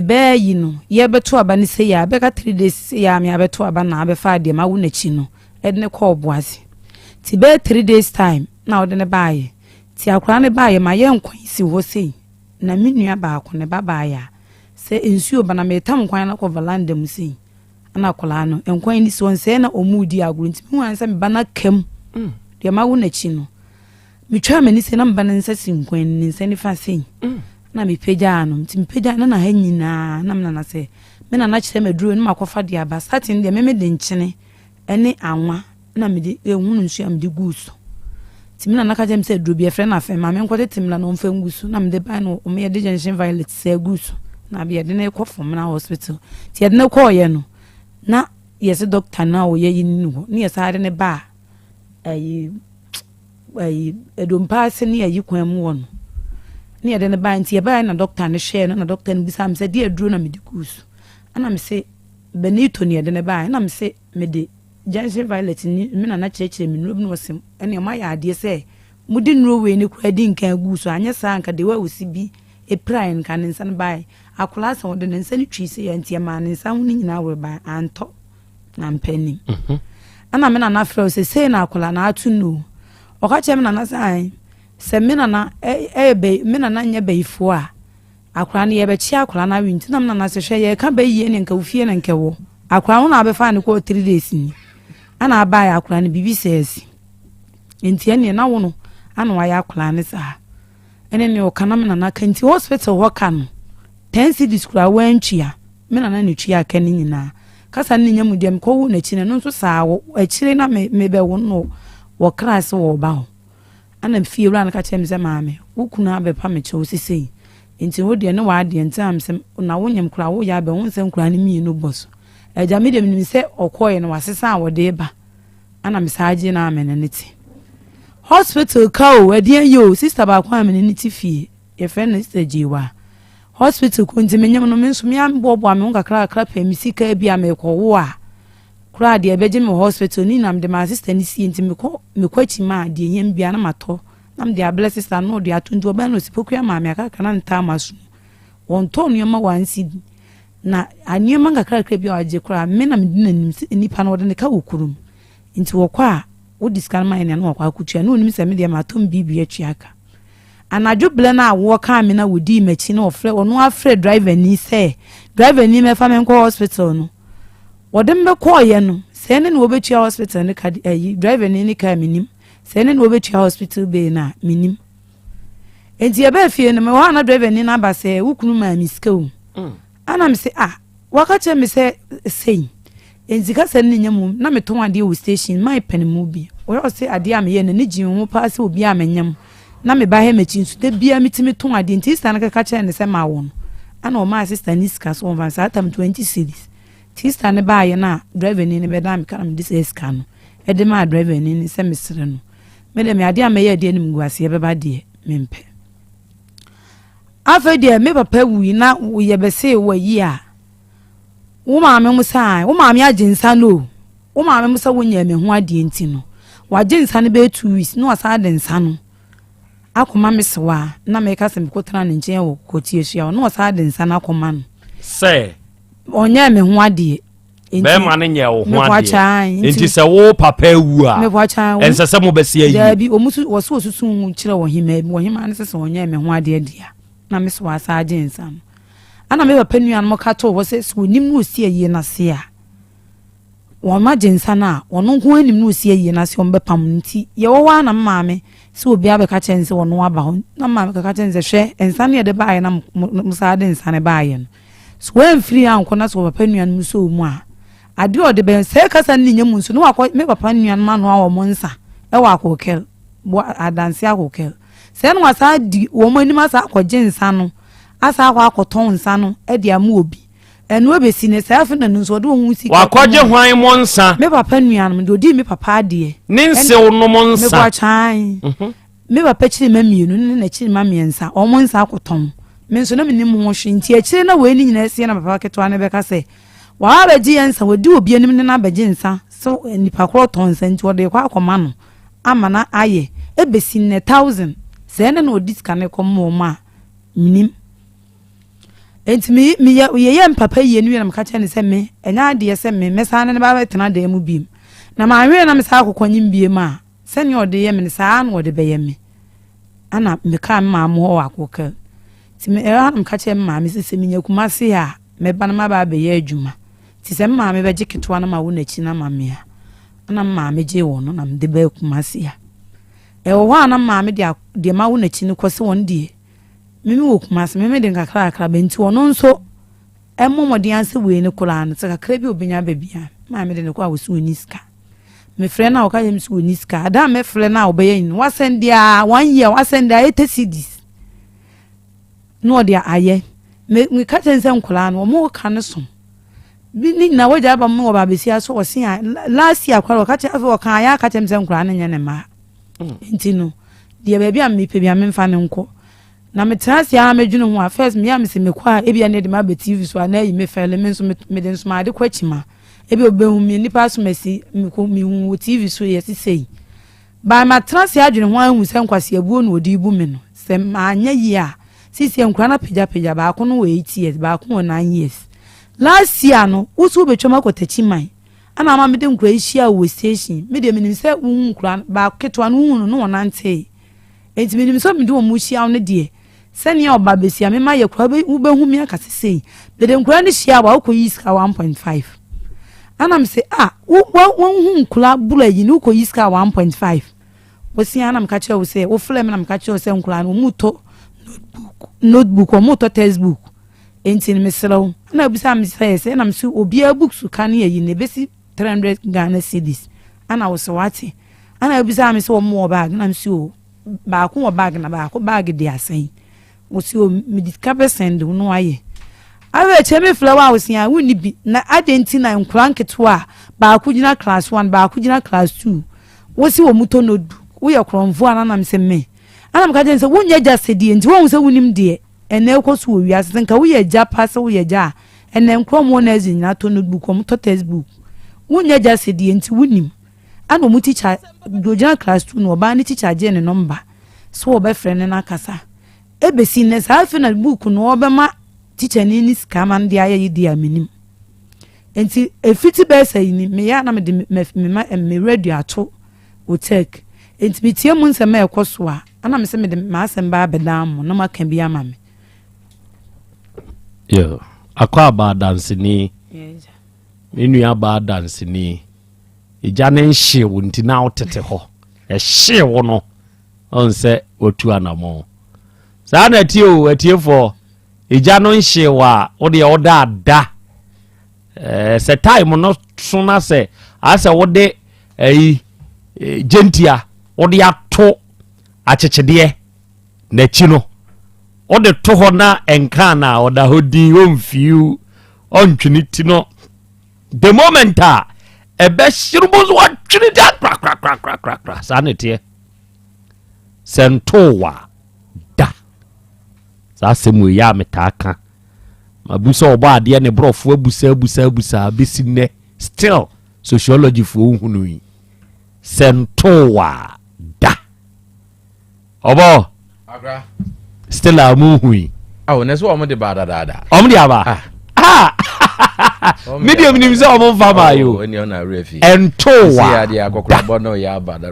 Bɛɛ yi no yɛbɛto aba no sei a bɛka 3 days sei a me abɛto aba na abɛfa adeɛ ma wo n'akyi no ɛde ne kɔɔ Obuasi. Nti bɛyɛ 3 days time na ɔde ne baayɛ. Nti akwaraa ne baayɛ ma yɛ nkwan si hɔ sei na me nua baako ne ba baayɛ a sɛ nsuo ba na metam kwan no kɔ veranda mu sei ɛna akwaraa no nkwan ni so nsɛɛ na ɔmu di agorɔ. Nti mehu sɛ me ba no aka mu deɛ ma wo n'akyi no, metwaa m'ani sɛ na me ba no nsa si nkwan no ne nsa nifa sei na mepagyaa no. Nti mepagyaa no na ha nyinaa na me nana sɛ me nana kyerɛ me aduro no makɔfa de aba. Starting deɛ meme de nkyene ne anwa na mede ehunu nsuo a mede guu so. Nti me nana ka kyerɛ me sɛ aduro bi yɛfrɛ no afɛn ma menkɔtete mmla na ɔmfa ngu so na mede bae no ɔmo yɛde gentian violet sɛ gu so na yɛde no kɔ Fomena Hospital. Nti yɛde no kɔɔyɛ no na yɛsɛ doctor no a ɔyɛ yi ni hɔ ne yɛsa de ne ba a ɛyi ɛyi Edompa ase ne ayi kwan mu wɔ no ne yɛde ne baa. Nti yɛbaeɛ na doctor no hwɛɛ no na doctor no bisa me sɛ deɛ aduro na mede guu so ɛna me se Benito ne yɛde ne baa ɛna me se mede gentian violet ni. Me nana kyerɛkyerɛ me nnuro bi na ɔse ɛne ɔmo ayɛ adeɛ sɛ mode nnuro wei ne kora di nkan guu so, anyɛ saa nka de wa osi bi epirae nka ne nsa no baeɛ. Akwaraa sɛ ɔde ne nsa no twi sɛ yɛ nti ɛmaa ne nsa ho no nyinaa wɔ baeɛ antɔ na mpɛ nim. Ɛna me nana frɛ wo sɛ sei na akwaraa na ato no. Ɔka kyerɛ me nana sɛ ae sɛ me nana ɛyɛ bɛyi, me nana nyɛ bɛyifoɔ a akwaraa no yɛbɛkye akwaraa no awe. Nti na me nana sɛ hwɛ yɛka bɛyie ne nka ofie ne nkɛwɔ akwaraa ho na abɛfa ne kɔɔ 3 days ni ana abaeɛ akwaraa no biribi sɛ asi. Nti ɛneɛ na wo no ana wayɛ akwaraa no saa ɛne ne ɔka na me nana ka. Nti hospital hɔ ka no 10 cedis koraa wantua, me nana ne tua aka ne nyinaa. Kasa ne nya mu deɛ mekɔwo n'akyi no ɛno nso saa wɔ akyire na me mebɛwo no wɔkra sɛ wɔba hɔ ana fie wura no ka kyerɛ me sɛ maame wo kunu abɛpa me kyɛw sesei nti wo deɛ ne w'adeɛ. Nti am sɛ na wonyam koraa woyɛ abɛ wo nsɛm koraa ne mmienu bɔ so agya. Me deɛ menim sɛ ɔkɔɔɛ no wasesa a wɔde ba ana me saa gye na amene ne te hospital ka o ɛdeɛ yɛ o. Sister baako a mene ne te fie yɛfrɛ no Sister Gyewa hospital ko. Nti menyam no me nso me aboaboa me ho kakra kakra pɛ me sika bi a mekɔwo a koraa deɛ ɛbɛgye me wɔ hospital ne nam de ma sister ne sie. Nti mekɔ akyi ma deɛ hia bia na matɔ na mede abrɛ sister no ɔde ato. Nti ɔbɛn no osipokua maame akakra na ntaa ma so wɔntɔ nneɛma wansi na nneɛma nkakrakra bi a wagye koraa me na mede n'anim nipa no wɔde ne ka wɔ kurom. Nti wɔkɔ a wode sika no ma yɛ nea na wɔkɔ akɔtua na onim sɛ me deɛ matɔ m biribi atua ka. Anadwo berɛ no a wɔkaa me na wɔdii m'akyi na ɔfrɛ ɔno afrɛ driver ni sɛ driver ni mɛfa me nkɔ hospital no wɔde me bɛkɔɔyɛ no sɛ ɛne na wɔbɛtua hospital no ka ayi driver ni ne kaa menim sɛ ɛne na wɔbɛtua hospital bill no a menim. Nti yɛbɛɛ fie no mewɔ hɔ a na driver ni no aba sɛ wo kunu maa me sika o. Ana me sɛ ah waka kyerɛ me sɛ sei nti kasa no nya mu na metɔn adeɛ wɔ station maa pɛn mu bi wɔyɛ ɔsɛ adeɛ a meyɛ n'ani gye ho paa sɛ obi a menyam na meba ha m'akyi nso da biara metumi tɔn adeɛ. Nti sister no keka kyerɛ ne sɛ maa wɔ no ana ɔmaa sister ne sika so wɔmfa saa tam 20 cedis. Nti sister no baayɛ no a driver ni no bɛda me ka na mede sɛ sika no ɛde maa driver ni no sɛ mesrɛ no mede me adeɛ a mɛyɛ adeɛ no mu gu aseɛ bɛba deɛ mempɛ. Afei deɛ me papa wui na yɛbɛse wayi a wo maame mo sɛ wo maame agye nsa no o wo maame mo sɛ wonyɛ me ho adeɛ nti no wagye nsa no bɛyɛ 2 weeks na wasan de nsa no akɔma me sewa na meka sɛ mekɔtena ne nkyɛn wɔ kɔtie sua na wasan de nsa no akɔma no. Sɛ ɔnyɛ me ho adeɛ. Bɛrima no nyɛ wo ho adeɛ nti sɛ wo papa awu a ɛnsɛ sɛ mobɛsi ayi. Daabi, ɔmu so wɔso wɔsusu ho kyerɛ ɔhema bi ɔhema no sɛ sɛ ɔnyɛ me ho adeɛ deɛ na me so wasa agye nsa no ana me papa nuanom ka too hɔ sɛ sɛ onim no osi ayie n'ase a wɔn agye nsa no a ɔno nko anim no osi ayie n'ase wɔn bɛpam no. Nti yɛwɔ hɔ a na maame sɛ obi abɛka kyerɛ no sɛ ɔno aba hɔ na maame kaka kyerɛ no sɛ hwɛ nsa no yɛde baayɛ na mo saa de nsa no baayɛ no so wɔamfiri ankɔ na sɛ papa nuanom so mu a adeɛ a ɔde bɛn sɛ kasa no ne nya mu nso ne wakɔ me papa nuanom ano a wɔn nsa ɛwɔ akɔkɛl bɔ adanse akɔkɛl sɛ ɛna wasa di wɔn anim asa akɔgye nsa no asa akɔ akɔtɔn nsa no ɛde ama obi ɛno ebesi ne sɛ afei na no nso ɔde wɔn ho sika. Wakɔgye hwan mo nsa? Me papa nuanom deɛ odi me papa adeɛ. Ne nsew nom nsa. Mepɔ akyan me papa kyiri ma mmienu ne n'akyiri ma mmiɛnsa wɔn nsa akɔtɔn. Me nso na menim ho hwee. Nti akyire na wei ne nyinaa sie na papa ketewa no bɛka sɛ waa bɛgye yɛn nsa wɔdi obi anim ne no abɛgye nsa so nipa korɔ tɔn nsa nti ɔde kɔ akɔma no ama na ayɛ ebesi nnɛ 1,000 sɛ ɛne na ɔdi sika no kɔma wɔn a menim. Enti me, meyɛ, yɛyɛɛ me papa yie no wie na meka kyerɛɛ no sɛ me, ɛnyɛ adeɛ sɛ me, mɛsan ne no ba abɛtena dan mu bio. Na manwene na mesan akokɔ nyem bio a, sɛdeɛ ɔde yɛ me no, saa ara na ɔde bɛyɛ me. Ɛna mekaa me maame hɔ wɔ Akokɛ. Nti me, ɛhɔ ara na meka kyerɛɛ me maame sɛ, sɛ menya Kumasi a, mɛba na maba abɛyɛ adwuma. Nti sɛ me maame bɛgye ketewa no ma wo n'akyi no ama me a, ɛna me maame gyee wɔn no na mede baa Kumasi a. Ɛwɔ hɔ a na me maame de deɛ mawo n'akyi no kɔ sɛ wɔn deɛ, Me me wɔ Kumasi, me me de nkakrankakra ba nti ɔno nso ɛmmɔ mmɔden ara sɛ wei no koraa no sɛ kakra bi a ɔbɛnya aba bi a maame de no kɔ a wɔsi ɔnni sika. Mefrɛ no a ɔka kyerɛ me sɛ ɔnni sika. Ada a mɛfrɛ no a ɔbɛyɛ nyina wasɛn deɛ a one year wasɛn deɛ a 80 cedis na ɔde ayɛ. Me meka kyerɛ no sɛ nkwadaa no wɔn ka no so. Bi ne nyinaa wɔgya aba mu wɔ baabɛsia so ɔse a last year koraa ɔka kyerɛ afei ɔka ayɛ aka kyerɛ me sɛ nkwadaa no nyɛ ne mma. Nti no, deɛ baabi a mepɛ bia memfa no nkɔ. Na metena ase ara medwene ho a, first meyɛ a mese mekɔ a, ebia ne de maba TV so a na ayi me fɛle, me nso mede nsomaade kɔ akyima. Ebia obehu me, nnipa asomasi, mekɔ mehu wɔ TV so yɛse sei. By matena ase adwene ho ahu sɛ nkwaseabuo na ɔde rebu me no, sɛ manyɛ yie a, seesei nkwadaa no apagyapagya, baako no wɔ 8 years, baako wɔ 9 years. Last year no, wo nso wobɛtwam akɔ Takyiman, Ɛna ama mede nkura yi hyiaa wo wɔ station. Me deɛ menim sɛ wohu nkura no, baako ketewa no wohu no na wɔnantee. Enti menim sɛ mede wɔn rehyia wo no deɛ, sɛnea ɔba besia me ma yɛ kura wobɛhu me aka sɛ sei. Mede nkura no hyiaa wo a wokɔyii sika 1.5. Ɛna mese ah, wo wohu nkura bura yi no wokɔyi sika 1.5. Wosia na meka kyerɛ wo sɛ, wofrɛ me na meka kyerɛ wo sɛ nkura no wɔn retɔ notebook, notebook, wɔn retɔ textbook. Enti no mesrɛ wo. Ɛna obisaa me sɛ sɛ ɛna mese obiara books ka ne ayi no ebesi 300 Ghana cedis. Ɛna wo sɛ wate. Ɛna obisaa me sɛ wɔn wɔ bag na mese o baako wɔ bag na baako bag de asɛn. Wɔsi o mede sika bɛsɛn de wo na wayɛ. Afei kyerɛ me frɛ wo a wosi a wonni bi na adɛn nti na nkora nketewa a baako gyina class one baako gyina class two wosi wɔn tɔ notebook woyɛ korɔmfoɔ a na nam sɛ me ɛna meka kyerɛ sɛ wonyɛ gya sɛdeɛ nti wɔn sɛ wonim deɛ Ɛnɛ ɛkɔ so wɔ wiase sɛ nka woyɛ agya paa sɛ woyɛ agya a ɛnɛ nkorɔ ɔmo wɔ nursery nyinaa tɔ notebook ɔmo tɔ textbook wonyɛ agya sɛ deɛ nti wonim ɛna ɔmo teacher deɛ ogyina class two no ɔbaa ne teacher gyee ne number sɛ wɔbɛfrɛ ne no akasa ɛbɛsi nnɛ saa afei na book no ɔbɛma teacher ni ne sika ama no de ayɛ yi deɛ a menim nti ɛfiti bɛyɛ sɛ yi ni meyɛ a na mede me me me radio ato wɔ tech. Enti metie mo nsɛm a ɛkɔ so a, ɛna me sɛ mede m'asɛm baa abɛdan mo na moaka bi ama me. Yo, akɔ aba adanseni. Me nua ba adanseni. Egya ne nhye wo nti na wotete hɔ. Ɛhye wo no, ɔn sɛ watu anamɔn. Saa na ɛte o, atiefoɔ. Egya no nhye wo a, wo deɛ woda ada. Ɛɛ sɛ time no so na sɛ asɛ wode ɛyi gyentia wode ato akyekyedeɛ n'akyi no wode to hɔ na nka na ɔda hɔ din ɔmfiw ɔntwene ti no the moment a ɛbɛhyere mu so watwene ti akorakorakorakorakora saa ne teɛ sɛ ntoo wa da saa asɛm wei yɛ a metaa ka Mabu sɛ ɔbɔ adeɛ ne borɔfo abusa abusa abusa bɛsi nnɛ still sociology foɔ nhunu yi sɛ ntoo a da ɔbɔ still a ɔmo nhu yi. Awo na ɛsɛ wɔn de ba dadaada. Wɔn de aba. Ah. Ah. Mi deɛ mi nim sɛ wɔn nfa maa yi o. Ɛntoo a da.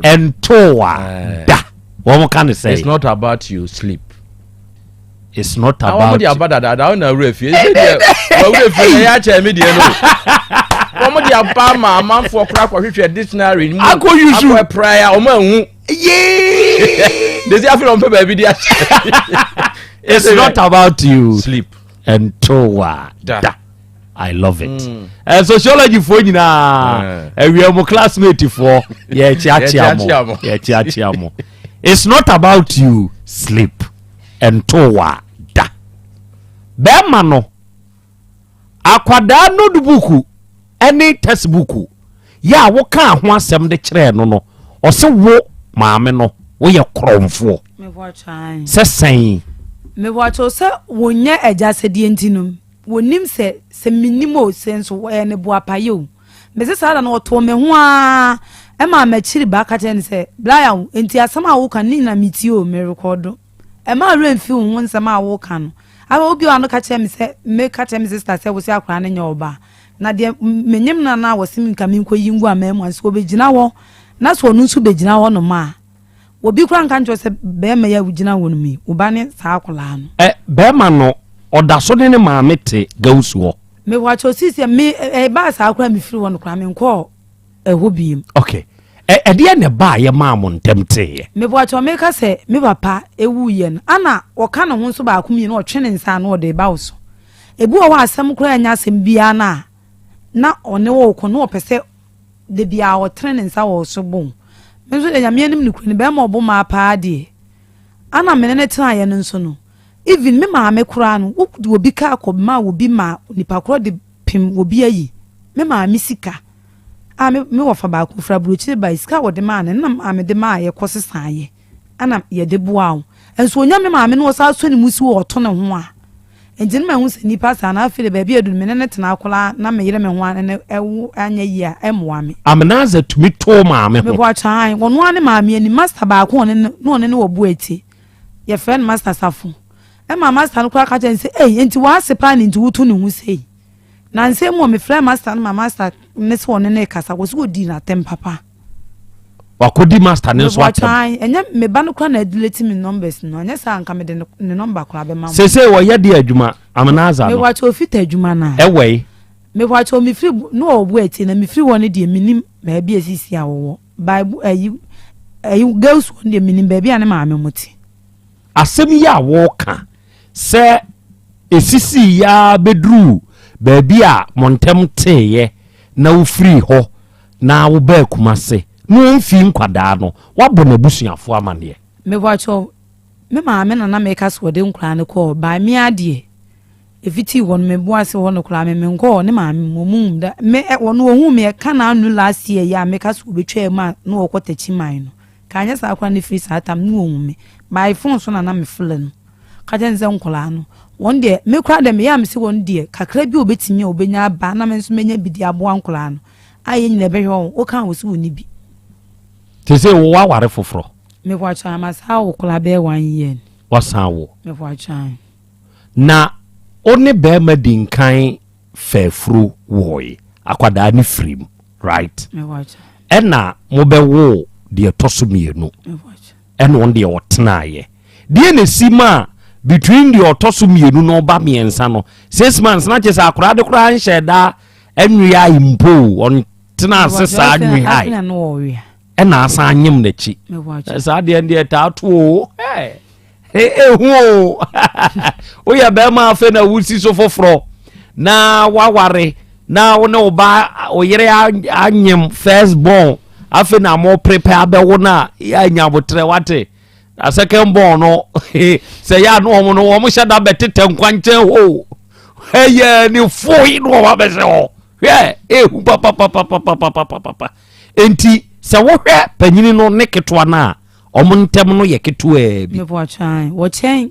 Ɛntoo a da. Wɔn ka ne sɛ. It's not about you sleep. it's not about. Àwọn de aba dadaada àwọn na awura fie ɛsɛ deɛ awura fie na ɛyɛ akyɛ mi deɛ no wɔn de aba ama amanfoɔ kora akɔhwehwɛ dictionary mu akɔ yusu akɔ ɛpra ya wɔn ahu yee desi afei na wɔn pɛ baabi di akyɛ. it's not about you sleep ntowa da. da. I love it. Mm. Uh, sociology foɔ nyinaa awia mo classmate foɔ yɛkyeakyea mo yɛkyeakyea mo. It's not about you sleep ntowa da. Bɛrima no akwadaa notebook ɛne textbook yɛ a wokaa ho asɛm de kyerɛɛ no no ɔse wo maame no woyɛ korɔmfoɔ sɛ sɛn. Mewɔkyɛw sɛ wonyɛ agya sɛdeɛ nti no Wɔnim sɛ, sɛ mennim o, sɛ nso ɛyɛ ne boapayɛ o. Mese saa da no ɔtoo me ho ara maa m'akyiri ba ka kyerɛɛ no sɛ, Bra Yaw, enti asɛm a woka no ne nyinaa metie o, merekɔdo. Ɛmma wo werɛ mfi wo ho nsɛm a woka no. Afei obi wɔ ano ka kyerɛ me sɛ meka kyerɛ me sister sɛ wo sɛ akwadaa no nyɛ ɔbaa. Na deɛ menyem no na wɔse nka menkɔyi ngu aman mu a, sɛ ɔbɛgyina hɔ na sɛ ɔno nso bɛgyina hɔ nom a, obi koraa nka nkyerɛ sɛ bɛrima yi a wogyina hɔ nom yi, wo ba ne saa akwadaa no. Ɛ, bɛrima no, ɔda so ne ne maame te Gausu hɔ? Mepakyɛw, sisi me ɛbaa saa koraa mefiri hɔ no koraa menkɔɔ ɛhɔ biem. Okay. Ɛ, ɛdeɛ na ɛbaa yɛ maa mo ntɛm teeɛ? Mepakyɛw, meka sɛ me papa ewuiɛ no, ana ɔka ne ho nso baako mmienu, ɔtwe ne nsa ano ɔde ba wo so. Ebi wɔ hɔ a asɛm koraa nyɛ asɛm biara no a na ɔne wo reko na ɔpɛ sɛ da biara ɔtene ne nsa wɔ wo so bo wo. Me nso deɛ Nyame anim nokorɛ ni, bɛrima a ɔbo mmaa paa deɛ, ana me ne no tenaeɛ no nso no, even me maame koraa no, wode obi kaa kɔ maa obi ma nipa korɔ de pem obi ayi me maame sika a me me wɔfa baako firi aburokyire bae, sika a wɔde maa no, ɛno na maame de maa yɛkɔ sesaeɛ. Ɛna yɛde boa wo. Nso onya me maame na ɔsan sɔ ne mu si wɔ ɔto ne ho a, nti no mahu sɛ nipa saa na afei de baabi adu no me ne no tena koraa na me yere me ho a ne no ɛwo anyɛ yie a ɛmmoa me. Amenaza tumi too maame ho. Meboa kyan, ɔno ara ne maame anim, master baako ɔne no na ɔne no wɔ Boete, yɛfrɛ no master Safo. Ɛma master no koraa ka kyerɛ no sɛ, ei, nti w'ase paa na nti woto ne ho sei? Nansa yi mu mefrɛɛ master no ma master ne sɛ ɔne no rekasa, wɔ sɛ ɔdii no atɛm papa. Wakɔdi master ne nso atɛm. Ɛnyɛ me ba no koraa na adelete me numbers no, anyɛ saa anka mede ne number koraa bɛma mo. Seesei wɔyɛ deɛ adwuma, Amenaza no. Mewakyɛ ofita adwuma no a. Ɛwɔ yi. Mewakyɛ mefiri no wɔ ɔbo akyi na mefiri hɔ no deɛ menim baabi a sisi a wɔwɔ. Bible ayi ayi girls hɔ no deɛ menim baabi a ne maame mo te. Asɛm yi a wɔreka sɛ ɛsisii yi ara bɛduruu baabi a mo ntam teeɛ na wofirii hɔ na wobaa Kumase na ɔmfii nkwadaa no, woabɔ n'abusuafoɔ amaneɛ? Mepakyɛw, me maame na na meka sɛ ɔde nkwadaa no kɔɔ by me ara deɛ ɛfitii hɔ no me bo ase hɔ no koraa me menkɔɔ ne maame mu ɔmu da me ɔno ɔhuu me ɛka n'ano last year yi a meka sɛ ɔbɛtwaa mu a na ɔkɔ Takyiman no. Ka anyɛ saa koraa na ɛfiri saa tam no wɔhu me by phone so na na me frɛ no ka kyerɛ no sɛ nkwadaa no wɔn deɛ me koraa deɛ meyɛ a mese wɔn deɛ kakra bi a wɔbɛtumi a wɔbɛnya aba na me nso mɛnya bi de aboa nkwadaa no a yɛn nyinaa bɛhwɛ wɔn woka a wɔsi wɔn ni bi. Te sɛ wo aware foforɔ. Mekɔ atwan ma saa wo koraa bɛyɛ one year. Wasan wo. Mekɔ atwan. Na wo ne bɛrima di nkan fɛɛfuro wɔe akwadaa ne firim right ɛna mobɛwoo deɛ ɛtɔ so mmienu ɛna ɔno deɛ ɔtenaeɛ deɛ na ɛsi ma between deɛ ɔtɔ so mmienu na ɔba mmiɛnsa no 6 months na kyerɛ sɛ akwadaa de koraa nhyɛ daa ɛnwea mpo ɔntena ase saa nwea ɛna asan anyem n'akyi saa deɛ deɛ taa to o. Ehu o! Woyɛ bɛrima afei na wosi so foforɔ na waware na wo ne wo ba wo yere anyem first born afei na mo prepare abɛwo no a yɛanya abotrɛ wate na second born no sɛ yɛ ano wɔn no wɔn hyɛ da bɛtetɛ nkwankyɛn hɔ ɛyɛ ne foi na wɔn abɛhyɛ hɔ hwɛ ehu papapapapapapapa nti sɛ wohwɛ panyini no ne ketewa no a Wɔn ntam no yɛ ketewaa bi. Mepɔtwan, wɔkyɛn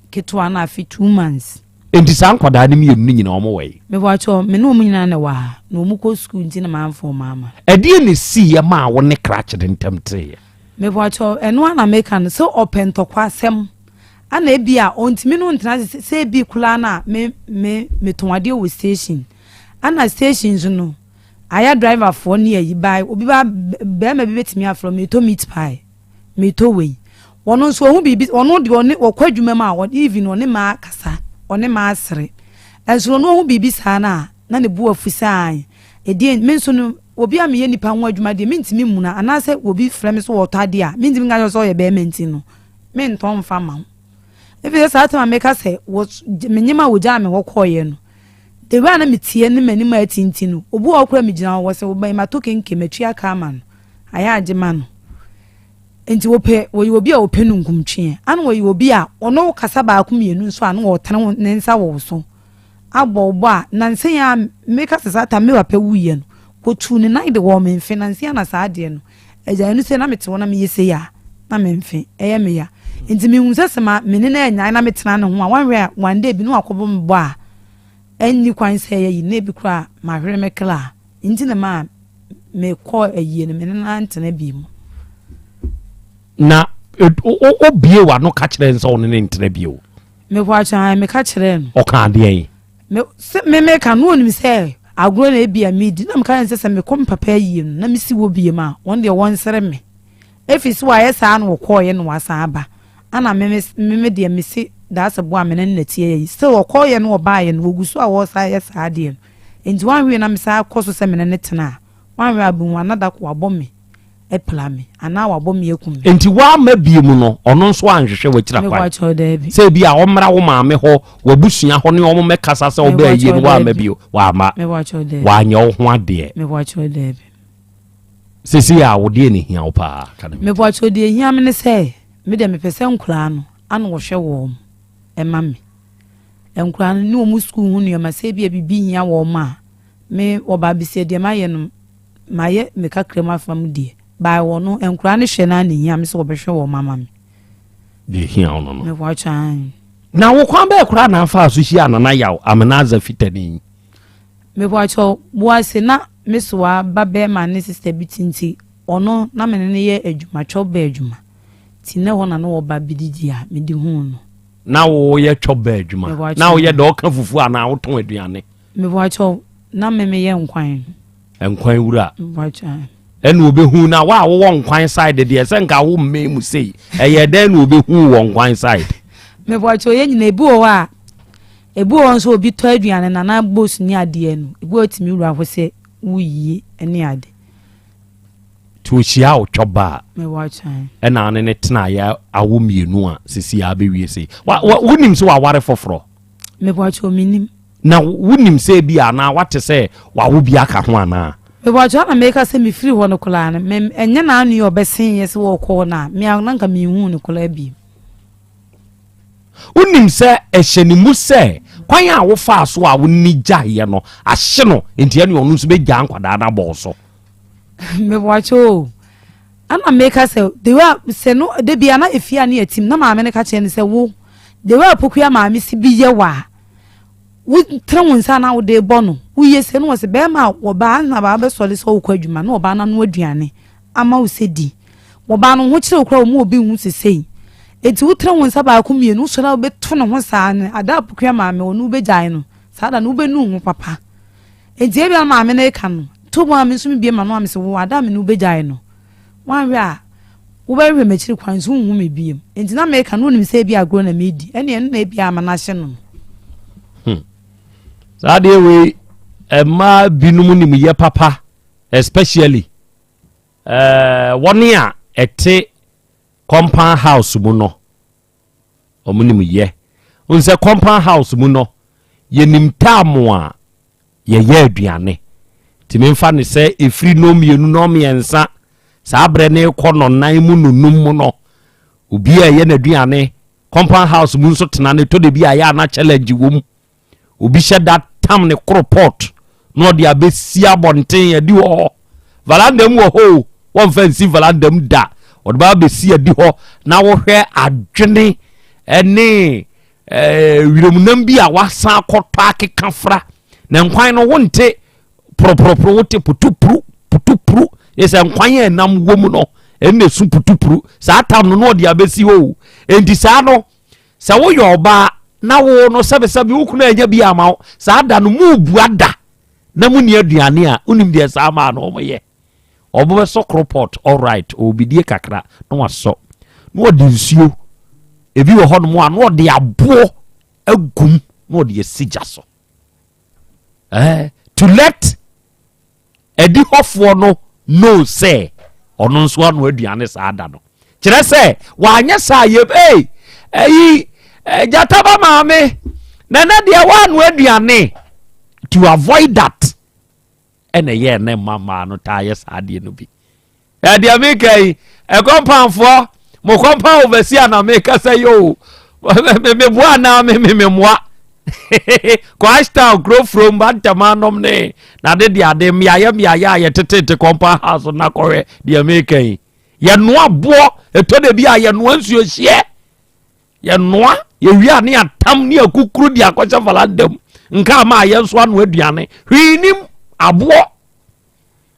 ketewa no afe 2 months. Nti saa nkwadaa no mmienu no nyinaa wɔn wɔ yi? Mepɔtwan, me ne wɔn nyinaa na ɛwɔ ha. Na wɔn kɔ sukuu nti na manfa wɔn ama. Ɛdeɛn na ɛsiiɛ maa wo ne krakye no ntam teeɛ? Mepɔtwan, ɛno ara na meka no, sɛ ɔpɛ ntɔkwa asɛm, ɛna ebi a ɔntumi ne wo ntena ase sɛ ebi koraa no a me me metɔn adeɛ wɔ station, ɛna station nso no, Ayɛ driver foɔ ne ayi by obi ba bɛɛma bi bɛtumi afrɛ metɔ meat pie metɔ wei wɔno nso ɔhu biribi ɔno deɛ ɔne ɔkɔ adwuma mu a even ɔne maa kasa ɔne maa sere ɛnso ɔno ɔhu biribi saa no a na ne bo afu sɛ an ɛdeɛ me nso no obi a meyɛ nipa ho adwuma deɛ mentumi mmuna anaasɛ obi frɛ me so wɔtɔ adeɛ a mentumi nka kyerɛ sɛ ɔyɛ bɛɛma nti no mentɔn mfa ma wo ɛfiri sɛ saa tɛm a meka sɛ menyem a wɔgyaa me hɔ kɔɔeɛ no The way a na meteɛ ne m'anim a atintim no, obi wɔ hɔ koraa a megyina hɔ, wɔse wobɛn matɔ kenke, matua ka ama no, ayɛ agye ma no. Nti wɔpɛ, wɔyɛ obi a wɔpɛ nunkumtweɛ, ana wɔyɛ obi a ɔne wo kasa baako mmienu nso a na ɔtene ne nsa wɔ wo so abɔ wo bɔ a, nansa yi ara meka sɛ saa time me papa wuiɛ no, wɔtuu ne nan de wɔɔ me mfe, nansa yi ara na saa adeɛ no, agya ɛno sei na mete hɔ na meyɛ sei a, na me mfe ɛyɛ me ya. Nti mehu sɛ sɛ ma me ne no annyae na metena ne ho a, wanhwɛ a one day bi na wakɔbɔ me bɔ a, ɛnni kwan sɛ ɛyɛ yi na ebi koraa mahwere me kra nti na maa mekɔɔ ayie no me ne no antena bi mu. Na obie w'ano ka kyerɛ nsɛ ɔne ne ntena bio? Mepatwa, meka kyerɛɛ no. Ɔka adeɛ yi. Me sɛ me meka no, onim sɛ agorɔ na ebi a medi, na meka ne sɛ mekɔ me papa ayie no na mesi wɔ biem a, wɔn deɛ wɔnsere me efi so wayɛ saa na wɔkɔɔyɛ na wasan aba, ana me me deɛ mesi daasɛ boa me ne ne nɛteɛ yi still ɔkɔɔyɛ no, ɔbaayɛ no, wɔgu so a wɔsan yɛ saa adeɛ no. Nti wanhwɛ na mesan kɔ so sɛ me ne ne tena a, wanhwɛ abehu anada ko wabɔ me apira me anaa wabɔ me akum me. Nti woama bie mu no, ɔno nso anhwehwɛ wakyira kwan? Mepatwa, daabi. Sɛ bi a ɔmmra wo maame hɔ, wabusua hɔ ne ɔmo mɛkasa sɛ wobɛɛ yie no, woama bio, waama? Mepatwa, daabi. Wanyɛ wo ho adeɛ? Mepatwa, daabi. Sɛsi a wodeɛ ne hia wo paa ka ne. Mepatwa, deɛ ehia me ne sɛ me deɛ mepɛ sɛ nkoraa no ana wɔhwɛ wɔn ɛma me, nkoraa no ne wɔn sukuu ho nneɛma, sɛ ebi a biribi hia wɔn a, me wɔba abesia deɛ mayɛ no, mayɛ me kakra mu afa mu deɛ baa wɔ no, nkoraa no hwɛ no a na ehia me sɛ wɔbɛhwɛ wɔn ama me. Deɛ hia wo no. Mepatwa. Na wo kwan bɛɛ koraa na afa so hyia Nana Yaw Amenadza Fitani? Mepatwa, boase na me soa ba bɛrima ne sister bi ti, nti ɔno na me ne no yɛ adwuma, twɛ bɛ adwuma, nti ne hɔ na ne wɔba bi didi a mede huu no. Na woyɛ twɔ bɛ adwuma? Mepatwa. Na woyɛ dɛ ɔka fufuo anaa wotɔn aduane? Mepatwa, na me meyɛ nkwan. Nkwan wura? Mepatwa. Ɛna obɛhu na wo a wowɔ nkwan side deɛ, sɛ nka wo mmɛn mu sei, ɛyɛ dɛn na obɛhu wɔ nkwan side? Mepatwa, yɛ nyina ebi wɔ hɔ a, ebi wɔ hɔ nso obi tɔ aduane na na bos ne adeɛ no, ebi wɔ tumi wura hɔ sɛ woyie ne ade. Nti ohyia wo twɔ ba a? Mepatwa. Ɛna ane ne tenaeɛ awo mmienu a sisi a abɛwie sei, wonim sɛ waware foforɔ? Mepatwa, menim. Na wonim sɛ bi anaa wate sɛ wawo bi aka ho anaa? Mepatwa, na meka sɛ mefiri hɔ no koraa no, ɛnyɛ n'ano yi ɔbɛsen yɛ sɛ wɔkɔɔ no a, mea na nka menhuu no koraa bio. Wonim sɛ ɛhyɛ ne mu sɛ kwan a wofaa so a wonni gyaeɛ no ahye no, nti ɛne ɔno nso bɛgyaa nkwadaa no abɔɔ so? Mepatwa o, ana meka sɛ the way a sɛ no de bia na efie a ne yɛ tim na maame no ka kyerɛ no sɛ wo the way a Pokua maame si bi yɛ wɔ a, wotene wo nsa na wode bɔ no, woyɛ sɛ no wɔ sɛ bɛrima a wɔbaa na baa bɛsɔre sɛ wokɔ adwuma na ɔbaa no ano aduane ama wo sɛ di, wɔbaa no ho kyerɛ wo koraa wɔ mu obi hu sesei, eti wotene wo nsa baako mmienu wosɔre a wobɛto ne ho saa no ada a Pokua maame ɔno wobɛgyae no saa da no, wobɛnu ho papa. Enti ebia na maame no reka no to mu a, me nso mebue m'ano a mese wo ada a me ne wo bɛgyae no, woanhwɛ a wobɛhwehwɛ m'akyiri kwan nso wonhu me biom. Enti na meka no, wonim sɛ ebi agorɔ na medi, ɛne ɛno na ebi ama no ahye no. Saa deɛ wei, mmaa binom nim yɛ papa, especially wɔne a ɛte compound house mu no, ɔmo nim yɛ n sɛ compound house mu no yɛnim taamu a yɛyɛ aduane, nti memfa ne sɛ ɛfiri no mmienu no mmiɛnsa saa berɛ ne kɔ nɔnan mu nonum mu no, obi a ɛyɛ n'aduane compound house mu nso tena ne tɔ de bi a yɛ ana challenge wɔ mu, obi hyɛ da tam ne koro pot na ɔde abɛsi abɔnten adi wɔ hɔ, veranda mu wɔ hɔ o, wɔmfa nsi veranda mu da, ɔde ba abɛsi adi hɔ na wohwɛ adwene ɛne wiramnam bi a wasan akɔtɔ akeka fra na nkwan no, wonte poroporoporo, wote putupuru putupuru, yɛ sɛ nkwan yɛ nam wɔ mu no ɛnna esu putupuru saa tam no na ɔde abɛsi hɔ o. Enti saa no, sɛ woyɛ ɔbaa na wo no sɛbesɛbe wo kunu anya bi ama wo saa da no mu bua da na mu ni aduane a, wonim deɛ saa maa no ɔmo yɛ, ɔmo bɛsɔ koropɔt, alright, ɔbidie kakra na wasɔ na ɔde nsuo ebi wɔ hɔnom a na ɔde aboɔ agum na ɔde asi gya so to let ɛdi hɔfoɔ no know sɛ ɔno nso ano aduane saa da no, kyerɛ sɛ wanyɛ saa yɛ ee ɛyi gyataba maame nana deɛ wano aduane. To avoid that, ɛna ɛyɛ ne mma mmaa no taa yɛ saa adeɛ no bi. Ɛdeɛ meka yi, ɛkɔmpanfoɔ mo compound overseer na meka sɛ yi o, meboa anaa memmoa Kwashtown kuro furom bantama nom ne na de ade mmeayɛ mmeayɛ a yɛtetete compound house na kɔhwɛ deɛ meka yi. Yɛnoa boɔ ɛtɔ da bi a yɛnoa nsuo hyeɛ, yɛnoa yɛwie a ne atam ne akukuru de akɔhyɛ veranda mu nka ama a yɛn nso ano aduane hwee nim aboɔ,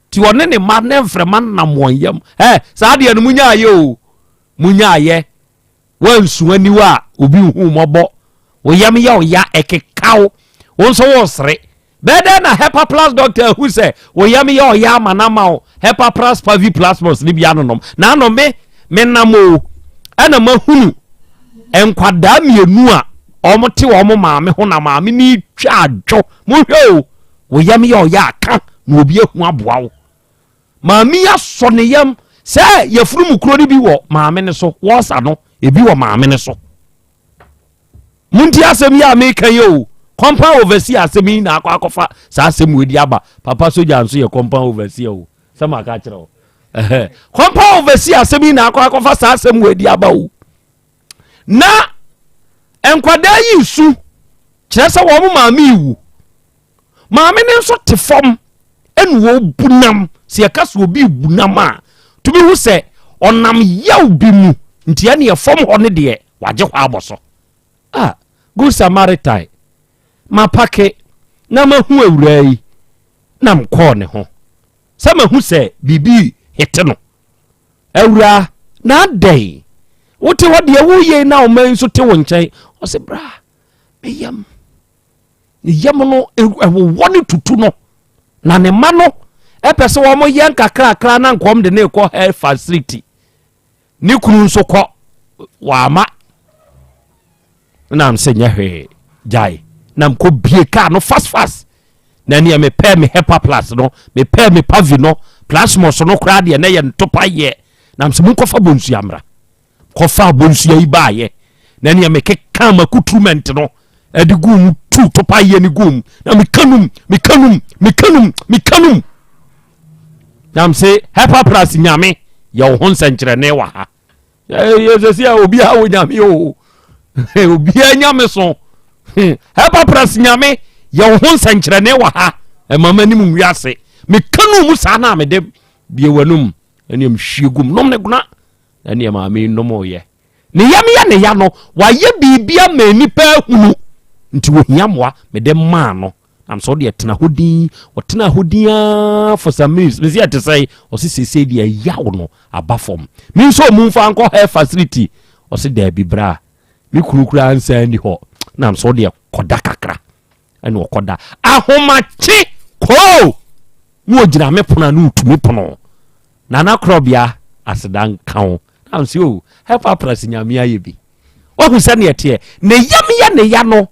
nti ɔne ne mma ne mframa nam wɔn yam. Ɛ saa deɛ no munyaayɛ o, munyaayɛ. Wansu aniwa a obi nhu mmɔbɔ. Wo yam yɛ wo ya, ɛkeka wo, wo nso woresere. Bɛyɛ dɛn na Hepa Plus doctor ahu sɛ wo yam yɛ ɔya ama no ama wo Hepa Plus Pavi Plasmos no bi anonom? Na ano me, menam o, ɛna mahunu nkwadaa mmienu a wɔte wɔn maame ho na maame no retwa adwo. Monhwɛ o, wo yam yɛ ɔya aka na obi ahu aboa wo. Maame yi asɔ ne yam sɛ yafunu mu kuro no bi wɔ maame no so, wɔsa no, ebi wɔ maame no so. Montie asɛm yi a meka yi o. Compound overseer asɛm yi na akɔ akɔfa saa asɛm wei de aba. Papa soja nso yɛ compound overseer o. Sɛ maka kyerɛ o. Compound overseer asɛm yi na akɔ akɔfa saa asɛm wei de aba o. Na nkwadaa yi su kyerɛ sɛ wɔn maame yi wu. Maame no nso te fam ɛna ɔbu nam. Sɛ yɛka sɛ obi bu nam a, tumi hu sɛ ɔnam yaw bi mu nti ɛne ɛfam hɔ no deɛ wagye hɔ abɔ so. Ah, Good Samaritan, mapake na mahu awuraa yi na mkɔɔ ne ho sɛ mahu sɛ biribi hete no. Awuraa, na adɛn? Wote hɔ deɛ woyei na ɔma yi nso te wo nkyɛn. Ɔse bra, meyam. Ne yam no ɛwowɔ ne tutu no na ne mma no ɛpɛ sɛ wɔn yɛ nkakrakra na nkɔm de ne kɔ health facility. Ne kunu nso kɔ wama na sɛ nyɛ hwee gyae na mkɔ bie kaa no fast fast na neɛ mepɛ me hepa plus no mepɛ me pavi no plasmos no koraa deɛ na yɛ ntopa yɛ na sɛ monkɔfa bonsua mmra kɔfa bonsua yi baayɛ na neɛ mekeka makutrement no ɛde gu mu tu topa yɛ ne gu mu na meka num meka num meka num meka num na mse hepa plus nyame yɛ wo ho nsɛnkyerɛnne wɔ ha yɛsɛsi a obiara wɔ nyame o obiara nyame so hepa plus nyame yɛ wo ho nsɛnkyerɛnne wɔ ha ɛma m'anim nwi ase meka no mu saa na mede bie w'anum ɛne mhwie gum nom ne gona ɛne maame nom yɛ Ne yam yɛ ne ya no, wayɛ biribi ama nnipa ahunu, nti wɔhia mmoa. Mede maa no. Nam sɛ ɔdeɛ tena hɔ din, ɔtena hɔ din ara for some minutes. Mesi ɛte sɛ, ɔse seesei deɛ ɛyaw no aba fam. Me nso ɔmu mfa nkɔ health facility. Ɔse daabi bra, me kunu koraa nsa nni hɔ. Nam sɛ ɔdeɛ kɔda kakra. Ɛna ɔkɔda. Ahomakye koo! Na ɔgyina me pono ano retu me pono. Nana Korɔbea aseda nka wo. Na nso o, help press nyame ayɛ bi. Wahu sɛ neɛ teɛ. Ne yam yɛ ne ya no,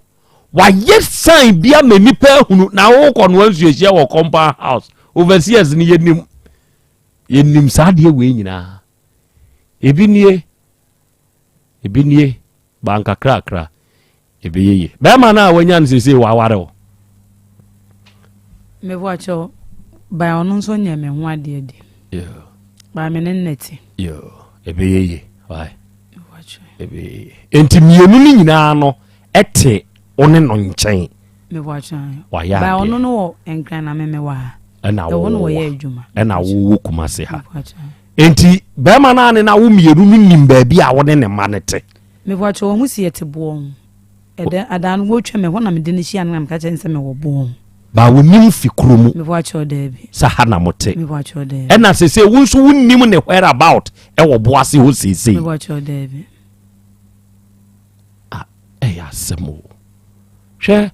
wayɛ sign bi ama nipa ahunu na wokɔ noa nsuohyɛ wɔ compound house. Overseers no yɛnim. Yɛnim saa adeɛ wei nyinaa. Ebi nie, ebi nie, bankakrakra. Ɛbɛyɛ yie. Bɛrima no a wanya no seesei waware wo. Mebɔ akyɛw, ba ɔno nso nyɛ me ho adeɛ deɛ. Ba me ne nna te. Ɛbɛyɛ yie. Why? Ɛbɛyɛ yie. Enti mmienu no nyinaa no ɛte wo ne no nkyɛn. Mebɔ akyɛw. Wayɛ adeɛ. Ba ɔno no wɔ Nkran na me mewɔ ha. Ɛna wowɔ ɛna wowɔ Kumase ha. Enti bɛrima no a ne na wo mmienu no nim baabi a wo ne ne mma no te. Mepakyɛw ɔho si yɛte boɔ ho. Ɛdɛ adaa no wɔtwa me hɔ na mede no hyia no na meka kyerɛ no sɛ mewɔ boɔ ho. Ba wonim fi kuro mu. Mepakyɛw daabi. Sɛ ha na mote. Mepakyɛw daabi. Ɛna sese wo nso wonim ne where about ɛwɔ boase hɔ seesei. Mepakyɛw daabi. Ah, ɛyɛ asɛm o. Hwɛ.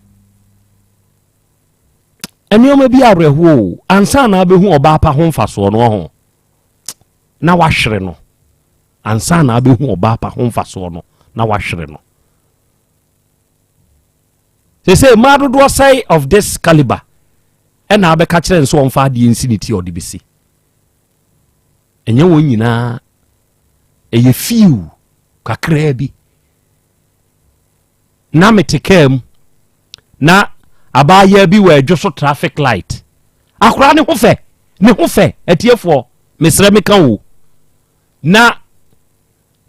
Nneɛma bi awerɛhoɔ o. Ansa na abɛhu ɔbaa pa ho mfasoɔ no ɔho. Na wahwere no. Ansa na abɛhu ɔbaa pa ho mfasoɔ no, na wahwere no. Sese mmaa dodoɔ sɛe of this caliber ɛna abɛka kyerɛ nso ɔmfa adeɛ nsi ne ti ɔde bɛsi. Ɛnyɛ wɔn nyinaa, ɛyɛ few kakraa bi. Na mete kaa mu na abaayewa bi wɔ adwo so traffic light. Akora ne ho fɛ, ne ho fɛ, atiefoɔ, mesrɛ meka o. Na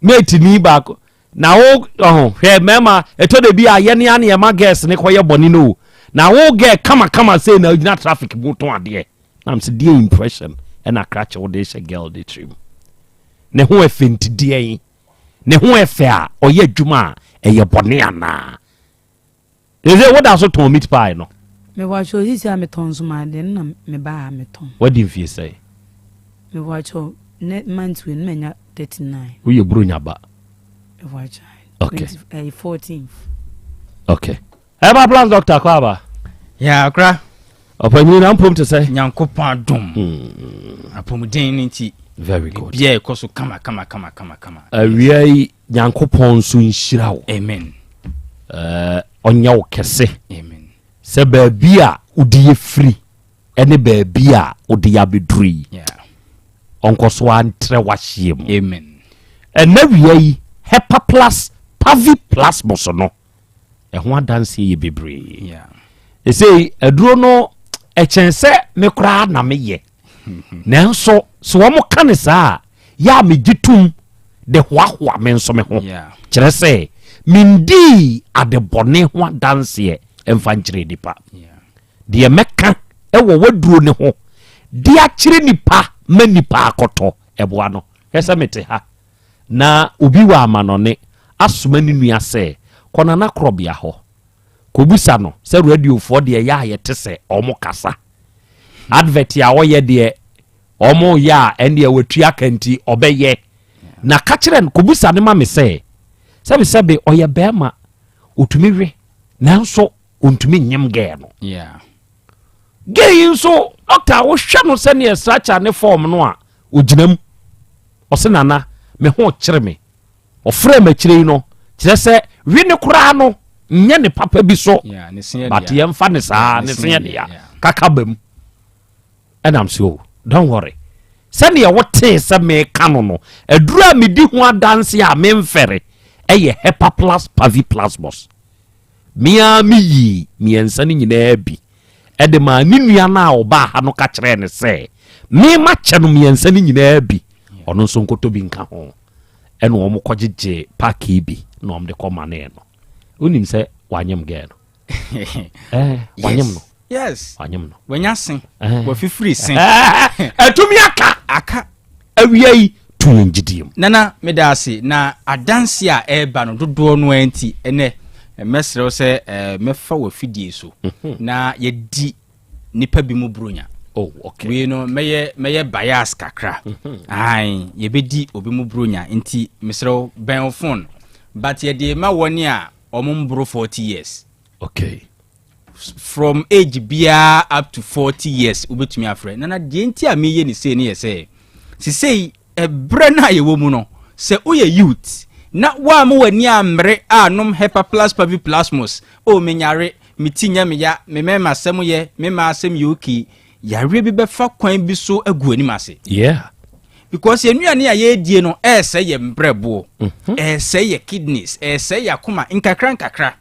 mate ni baako na wo ɔho hwɛ mmarima ɛtɔ da bi a yɛne a ne yɛma girls ne kɔyɛ bɔne no o na wo girl kama kama sei na ogyina traffic mu tɔn adeɛ na m sɛ deɛ impression ɛna krakye wo de hyɛ girl de tirim ne ho ɛfɛ nti deɛ ne ho ɛfɛ a ɔyɛ adwuma a ɛyɛ bɔne anaa Sese woda so tɔn meat pie no? Mewɔkyɛw sisi a metɔn nsomadeɛ no na mebaa ha metɔn. Wadi mfie sɛn? Mewɔkyɛw ne month wei no manya 39. Woyɛ buronya ba? Mewɔkyɛw. Okay. 20, 14th. Okay, ɛba plus doctor kɔ aba. Yɛ akora. Ɔpanyin, na mpom te sɛ? Nyankopɔn adom, apɔmuden no nti. Very good. Bia ɛkɔ so kama kama kama kama kama. Awia yi, Nyankopɔn nso nhyira wo. Amen. Ɔnyɛ wo kɛse. Amen. Sɛ baabi a wode yɛ firi ɛne baabi a wode yɛ abɛduru yi, ɔnkɔ so antrɛ wahyeɛ mu. Amen. Ɛnɛ wia yi, Hepa Plus Pavi Plasmos no ɛho adanseɛ yɛ bebree. Ɛsei aduro no ɛkyɛn sɛ me koraa na meyɛ, nanso sɛ wɔn ka ne saa a, yɛ a megye tom de hoahoa me nso me ho. Kyerɛ sɛ mendii adebɔne ho adanseɛ ɛmfa nkyerɛ nipa. Deɛ mɛka ɛwɔ waduro ne ho de akyerɛ nipa ma nipa akɔtɔ ɛboa no, hwɛ sɛ mete ha na obi wɔ amanɔne asoma ne nua sɛ kɔnana korɔbea hɔ kɔbusa no sɛ radiofoɔ deɛ yɛ a yɛte sɛ ɔmo kasa, advert a ɔyɛ deɛ ɔmo yɛ a, ɛndeɛ watua ka nti ɔbɛyɛ na ka kyerɛ no kɔbusa ne ma me sɛ sɛbesɛbe ɔyɛ bɛrima, ɔtumi we nanso ɔntumi nyem gɛɛ no. Gay yi nso, doctor, wohwɛ no sɛneɛ structure ne form no a ɔgyina mu, ɔse, "Nana, me ho kyerɛ me." Ɔfrɛ m'akyire yi no kyerɛ sɛ we ne koraa no nyɛ ne papa bi so. Yeah, ne se yɛ but dea. Yɛmfa ne saa ne se yɛ dea kaka ba mu. Ɛnam sɛ o, don't worry, sɛneɛ wotee sɛ meka no, aduru a medi ho adanse a memfɛre ɛyɛ Hepa Plus Pavi Plasmos. Mea meyii mmiɛnsa no nyinaa bi ɛde maa ne nua no a ɔbaa ha no, ka kyerɛɛ ne sɛ mema kyɛ no mmiɛnsa no nyinaa bi, ɔno nso nkɔtɔ bi nka ho. Ɛna wɔn kɔgyegye pack bi na wɔn de kɔ manee no. Wonim sɛ wanyem gɛɛ no, wanyem no. Wanyem no. Wanya se. Wafifiri se. Ɛtumi aka. Aka. Awia yi to yɛn gyidie mu. Nana, meda ase. Na adanse a ɛreba no dodoɔ no ara nti, ɛnɛ mɛsrɛ wo sɛ mɛfa wɔ afidie so na yɛdi nipa bi mu buronya. Oh, okay. Wei no mɛyɛ bias kakra. Ae, yɛbɛdi obi mu buronya nti mesrɛ wo, bɛn wo phone, but yɛde ma wɔne a ɔmo mboro 40 years. From age biara up to 40 years wobɛtumi afrɛ. Nana, deɛ nti a meyɛ ne sei ne yɛ sɛ sesei ɛberɛ no a yɛwɔ mu no, sɛ woyɛ youth na woama w'ani ammere a nom Hepa Plus Pavi Plasmos o, menyare, me ti nyɛ me ya, me mɛma asɛm yɛ me ma asɛm yɛ okay, yareɛ bi bɛfa kwan bi so agu anim ase. Because yɛn nnuane a yɛredie no ɛɛsɛ yɛ mbrɛboɔ, ɛɛsɛ yɛ kidneys, ɛɛsɛ yɛ akoma nkakra nkakra,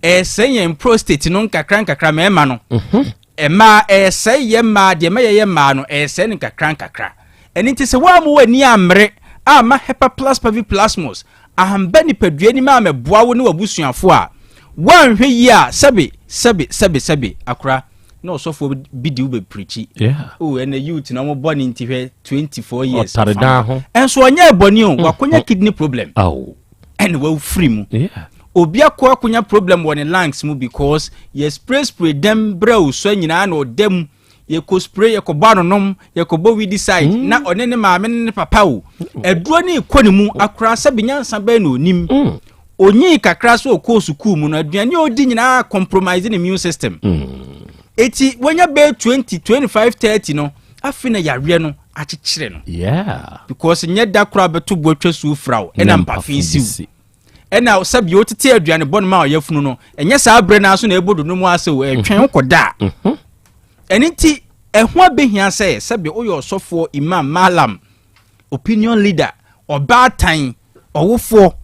ɛɛsɛ yɛn prostate no nkakra nkakra. Mɛɛma no, mmaa ɛɛsɛ yɛ mmaa deɛ mɛyɛ yɛ mmaa no, ɛɛsɛ no nkakra nkakra. Ɛno nti sɛ woamma w'ani ammere amma Hepa Plus Pavi Plasmos ahamba nipadua nim a mɛboa wo ne w'abusuafo a, woanhwɛ yie a, sɛbe sɛbe sɛbe sɛbe, akora na ɔsɔfoɔ bi de wo bɛpirikyi. Oh, ɛnɛ youth na ɔmo bɔ ne nti, hwɛ, 24 years. Ɔtare dan ho. Ɛnso ɔnyɛ bɔne o, wakonya kidney problem Oh. ɛna wafiri mu. Obi akɔ akonya problem wɔ ne lungs mu because yɛ spray spray dɛm brɛ osua nyinaa na ɔda mu, yɛkɔ spray, yɛkɔbɔ anonom, yɛkɔbɔ weedicide na ɔne ne maame ne ne papa o, aduro ne kɔ ne mu. Akora, sɛbi, nyansa bɛn na onim? Onyii kakra so ɔkɔɔ sukuu mu no, aduane a ɔdi nyinaa compromise ne immune system. Eti wɔnya bɛyɛ 20, 25, 30 no, afei na yareɛ no akyekyere no. Because nyɛ da koraa bɛto bo atwa suo fra wo ɛna mpafe siw, ɛna sɛbi wotete aduane bɔ no ma ɔyɛ funu no, ɛnyɛ saa berɛ no so na ɛbɔ dodo mu ase o, ɛtwɛn wo kɔda a. Ɛno nti ɛho abɛhia sɛ sɛbi woyɛ ɔsɔfoɔ, imam, malam, opinion leader, ɔbaatan, ɔwofoɔ,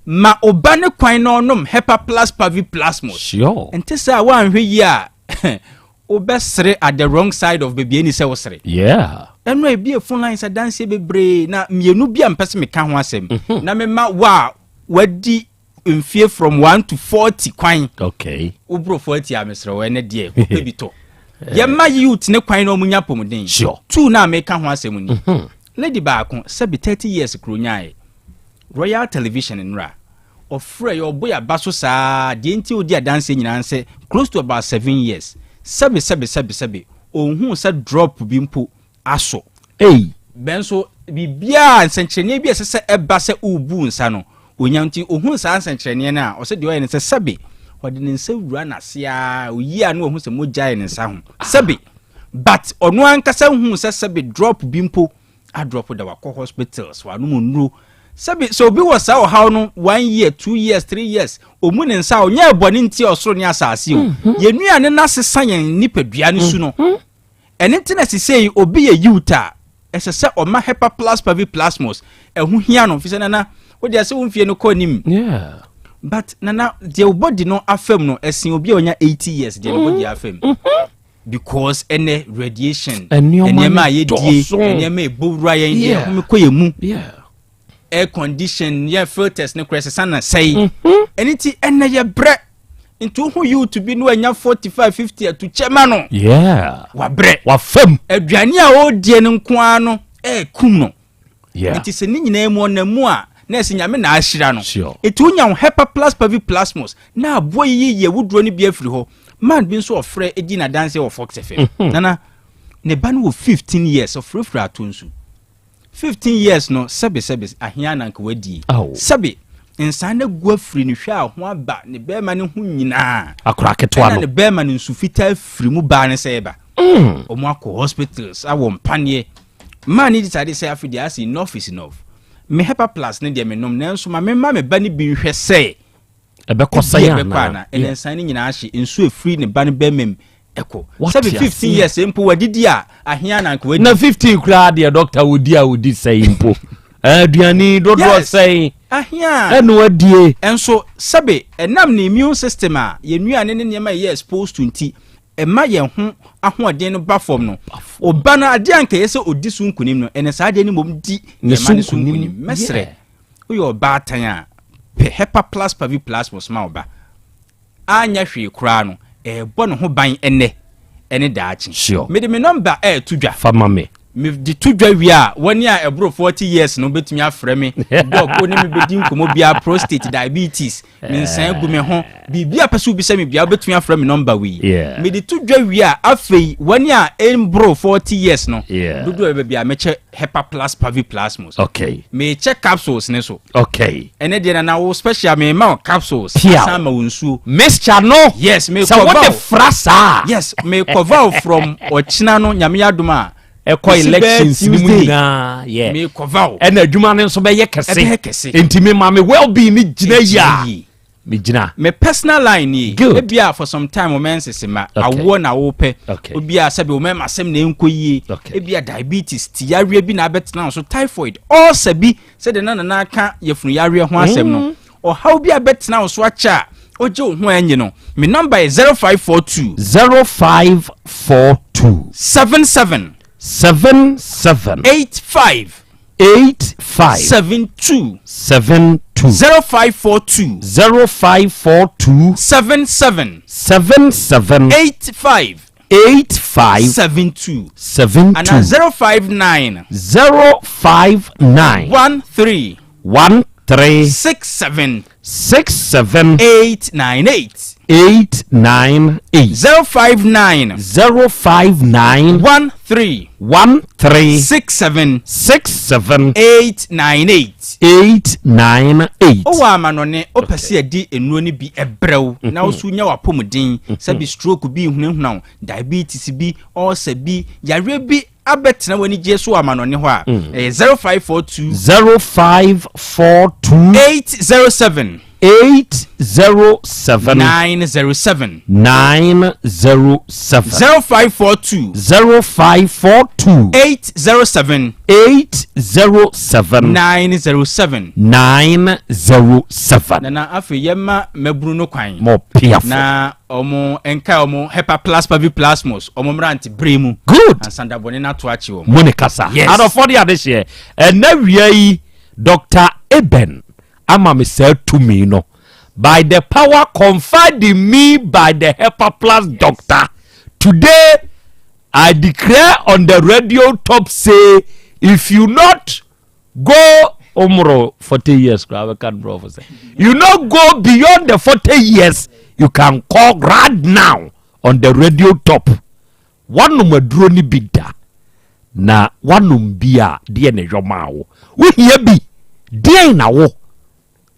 ma ɔba ne kwan na ɔnom Hepa Plus Pavi Plasmos. Nte sɛ a woanhwɛ yie a, wobɛsere at the wrong side of baabi ani sɛ wosere. Ɛno a ebi phone lines adanseɛ bebree na mmienu bi a mpɛ sɛ meka ho asɛm na mema wo a wadi mfie from 1 to 40 kwan. Woboro 40 a, mesrɛ wo, ɛnɛ deɛ kɔpɛ bi tɔ. Yɛma youth ne kwan na ɔmo nya apɔmuden. Two na meka ho asɛm ni, lady baako, sɛbi, 30 years kuro nyaeɛ Royal Television nnora ɔfrɛ yɛ, ɔbɔ yɛ aba so saa. Deɛ nti ɔdi adanseɛ nyinaa sɛ close to about 7 years, sɛbi sɛbi sɛbi sɛbi, ɔnhuu sɛ drop bi mpo asɔ. Hey. Bɛn so biribiaa nsɛnkyerɛnneɛ bi a ɛsɛ sɛ ɛba sɛ ɔrebu nsa no onya, nti ohun saa nsɛnkyerɛnneɛ no a, ɔsɛ deɛ ɔyɛ no sɛ sɛbi Ɔde ne nsa wura n'ase a, oyi a, na wahu sɛ mogya yɛ ne nsa ho sɛbe, but ɔno ankasa hu sɛ sɛbe drop bi mpo adrop da. Wakɔ hospitals, wanom nnuro. Sɛbe, sɛ obi wɔ saa ɔhaw no one year, 2 years, 3 years, ɔmu ne nsa a, ɔnyɛ ɛbɔne nti ɔsoro ne asase o. Yɛn nnuane no asesa yɛn nipadua no su no. Ɛne nti na sisei obi yɛ youth a, ɛsɛ sɛ ɔma Hepa Plus Pavi Plasmos ɛho hia no, fisɛ nana wode ɛsɛ wo mfie no kɔ anim. But nana, deɛ wo body no afam no ɛsen obi a ɔnya 80 years deɛ ne body afam, because ɛnɛ radiation, nneɛma nneɛma no a yɛdie, dɔɔso. Nneɛma a ɛbɔ wura yɛn deɛ, home kɔ yɛn mu, air condition yɛ filters ne korɛ sesa na sɛe. Ɛne nti ɛnɛ yɛ brɛ, nti wohu youth bi no anya 45, 50 atu kyɛma no, wabrɛ. Wafam. Aduane a ɔredie no nko ara no ɛɛkum no. Nti sɛ ne nyinaa mu ɔnam mu a, na ɛsɛ Nyame na ahyira no. Nti wonya wo Hepa Plus Pavi Plasmos na aboa yiyi yɛ woduro no bi afiri hɔ. Man bi nso ɔfrɛ ɛdi n'adanseɛ wɔ Fox FM. Nana, ne ba no wɔ 15 years, ɔfrɛfrɛ ato nsu. 15 years no, sɛbe sɛbe, ahea na nka wadie. Sɛbe, nsaa no agu afiri ne hwɛ a ho aba ne bɛrima no ho nyinaa. Akora ketewa ɛna no. Ne bɛrima no nsu fitaa firi mu baa ne sɛ ɛba. Ɔmo akɔ hospitals awɔ mpaneɛ. Maa ne decide sɛ afei deɛ, ase enough is enough, me Hepa Plus ne deɛ menom, nanso ma mema me ba no bi nhwɛ sɛ ɛbɛkɔ ebi sɛn ɛbɛkɔ anaa. Ana ɛnɛ nsan no nyinaa hye nsuo efiri ne ba no bɛrima mu ɛkɔ. Wate Sɛbi, 15 aseɛ. years mpo wadidi a, ahea na nka wadi. Na 15 koraa deɛ, doctor, wodi a wodi sɛn mpo? Aduane dodoɔ sɛn ahea ɛna wadie? Ɛnso sɛbi, ɛnam ne immune system a yɛn nnuane ne nneɛma a yɛyɛ exposed to nti ɛma yɛn ho ahoɔden no ba fam no, ɔba no adeɛ a nka yɛ sɛ ɔdi so nkonim no, ɛnɛ saa adeɛ no mmom di ne ɛma so ne so nkonim. nkonim. Mɛsrɛ, woyɛ ɔbaatan a, pɛ Hepa Plus Pavi Plus wɔ soma ɔba anyɛ hwee koraa no, ɛɛbɔ ne ho ban ɛnɛ ɛne daakye. Mede me number ɛɛto dwa. Fa ma me. Mede to dwa wie a, wɔne a ɛboro 40 years no bɛtumi afrɛ me. Doc, wo ne me bɛdi nkɔmmɔ biara, prostate, diabetes, me nsan gu me ho, biribi a pɛ sɛ wobisa me biara, wobɛtumi afrɛ me number wei. Mede to dwa wie a, afei wɔne a ɛmboro 40 years no dodoɔ ɛbɛ bia, mekyɛ Hepa Plus Pavi Plasmos. Mekyɛ capsules ne so. Ɛnɛ deɛ, nana, wo special, mema wo capsules. Piaw. Asan ma wo nsuo. Mixture no. Yes, sɛ mekɔva wode wo. fra saa. Yes, mekɔva wo from ɔkyena no, Nyame adom a, ɛkɔ kɔsi bɛyɛ elections no mu Tuesday. nyinaa, yeah. Mekɔva wo. Ɛna adwuma no nso bɛyɛ kɛse. Ɛbɛyɛ kɛse. Enti mema me well-being no gyina yi a yie. Megyina. Me personal line ni. Ebia for some time wɔn nsese ma awoɔ na wɔpɛ. Obia sɛbi wɔn mɛma asɛm na ɛnkɔ yie. Ebia diabetes ti yareɛ bi na abɛtena wo so, typhoid, ulcer bi, sɛdeɛ na nana aka yɛfunu yareɛ ho asɛm no, ɔhaw bi abɛtena wo so akyɛ a ɔgye wo ho anyi no, me number yɛ 0542 0542 77 77 85 85 72. 72. 0542 0542 77 77 85 85 72 72. Ana 059 059 13 13 67 67 898. 898. 059 059 13 13 67 67 898. 898. Wowɔ amanɔne, wopɛ sɛ yɛde nnuro no bi ɛbrɛ wo na wo so nya w'apɔmuden, sɛbi stroke bi hunahuna wo, diabetes bi, ulcer bi, yareɛ bi abɛtena w'anigye so wɔ amanɔne hɔ a, ɛyɛ 0542 0542 807 807 907. 907. 0542 0542 807 807 907. 907. Nana, afei yɛma mmabunu no kwan Mo piafo. na ɔmo nka ɔmo Hepa Plus Pavi Plasmos, ɔmo mmerante bere mu ansandabɔne no ato akye wɔn. Mo ne kasa. Yes. Adɔfoɔ de adehyeɛ ɛnɛ wia yi, Dr Eben ama me saa tumi no, by the power conferred in me by the Hepa Plus doctor, today I declare on the radio top say, if you not go omoro 40 years koraa bɛka no borɔfo sɛ you no go beyond the 40 years, you can call right now on the radio top. Wanom aduro no bi da na wanom bi a, deɛ na ɛyɔ wo wohia bi, deɛn na wo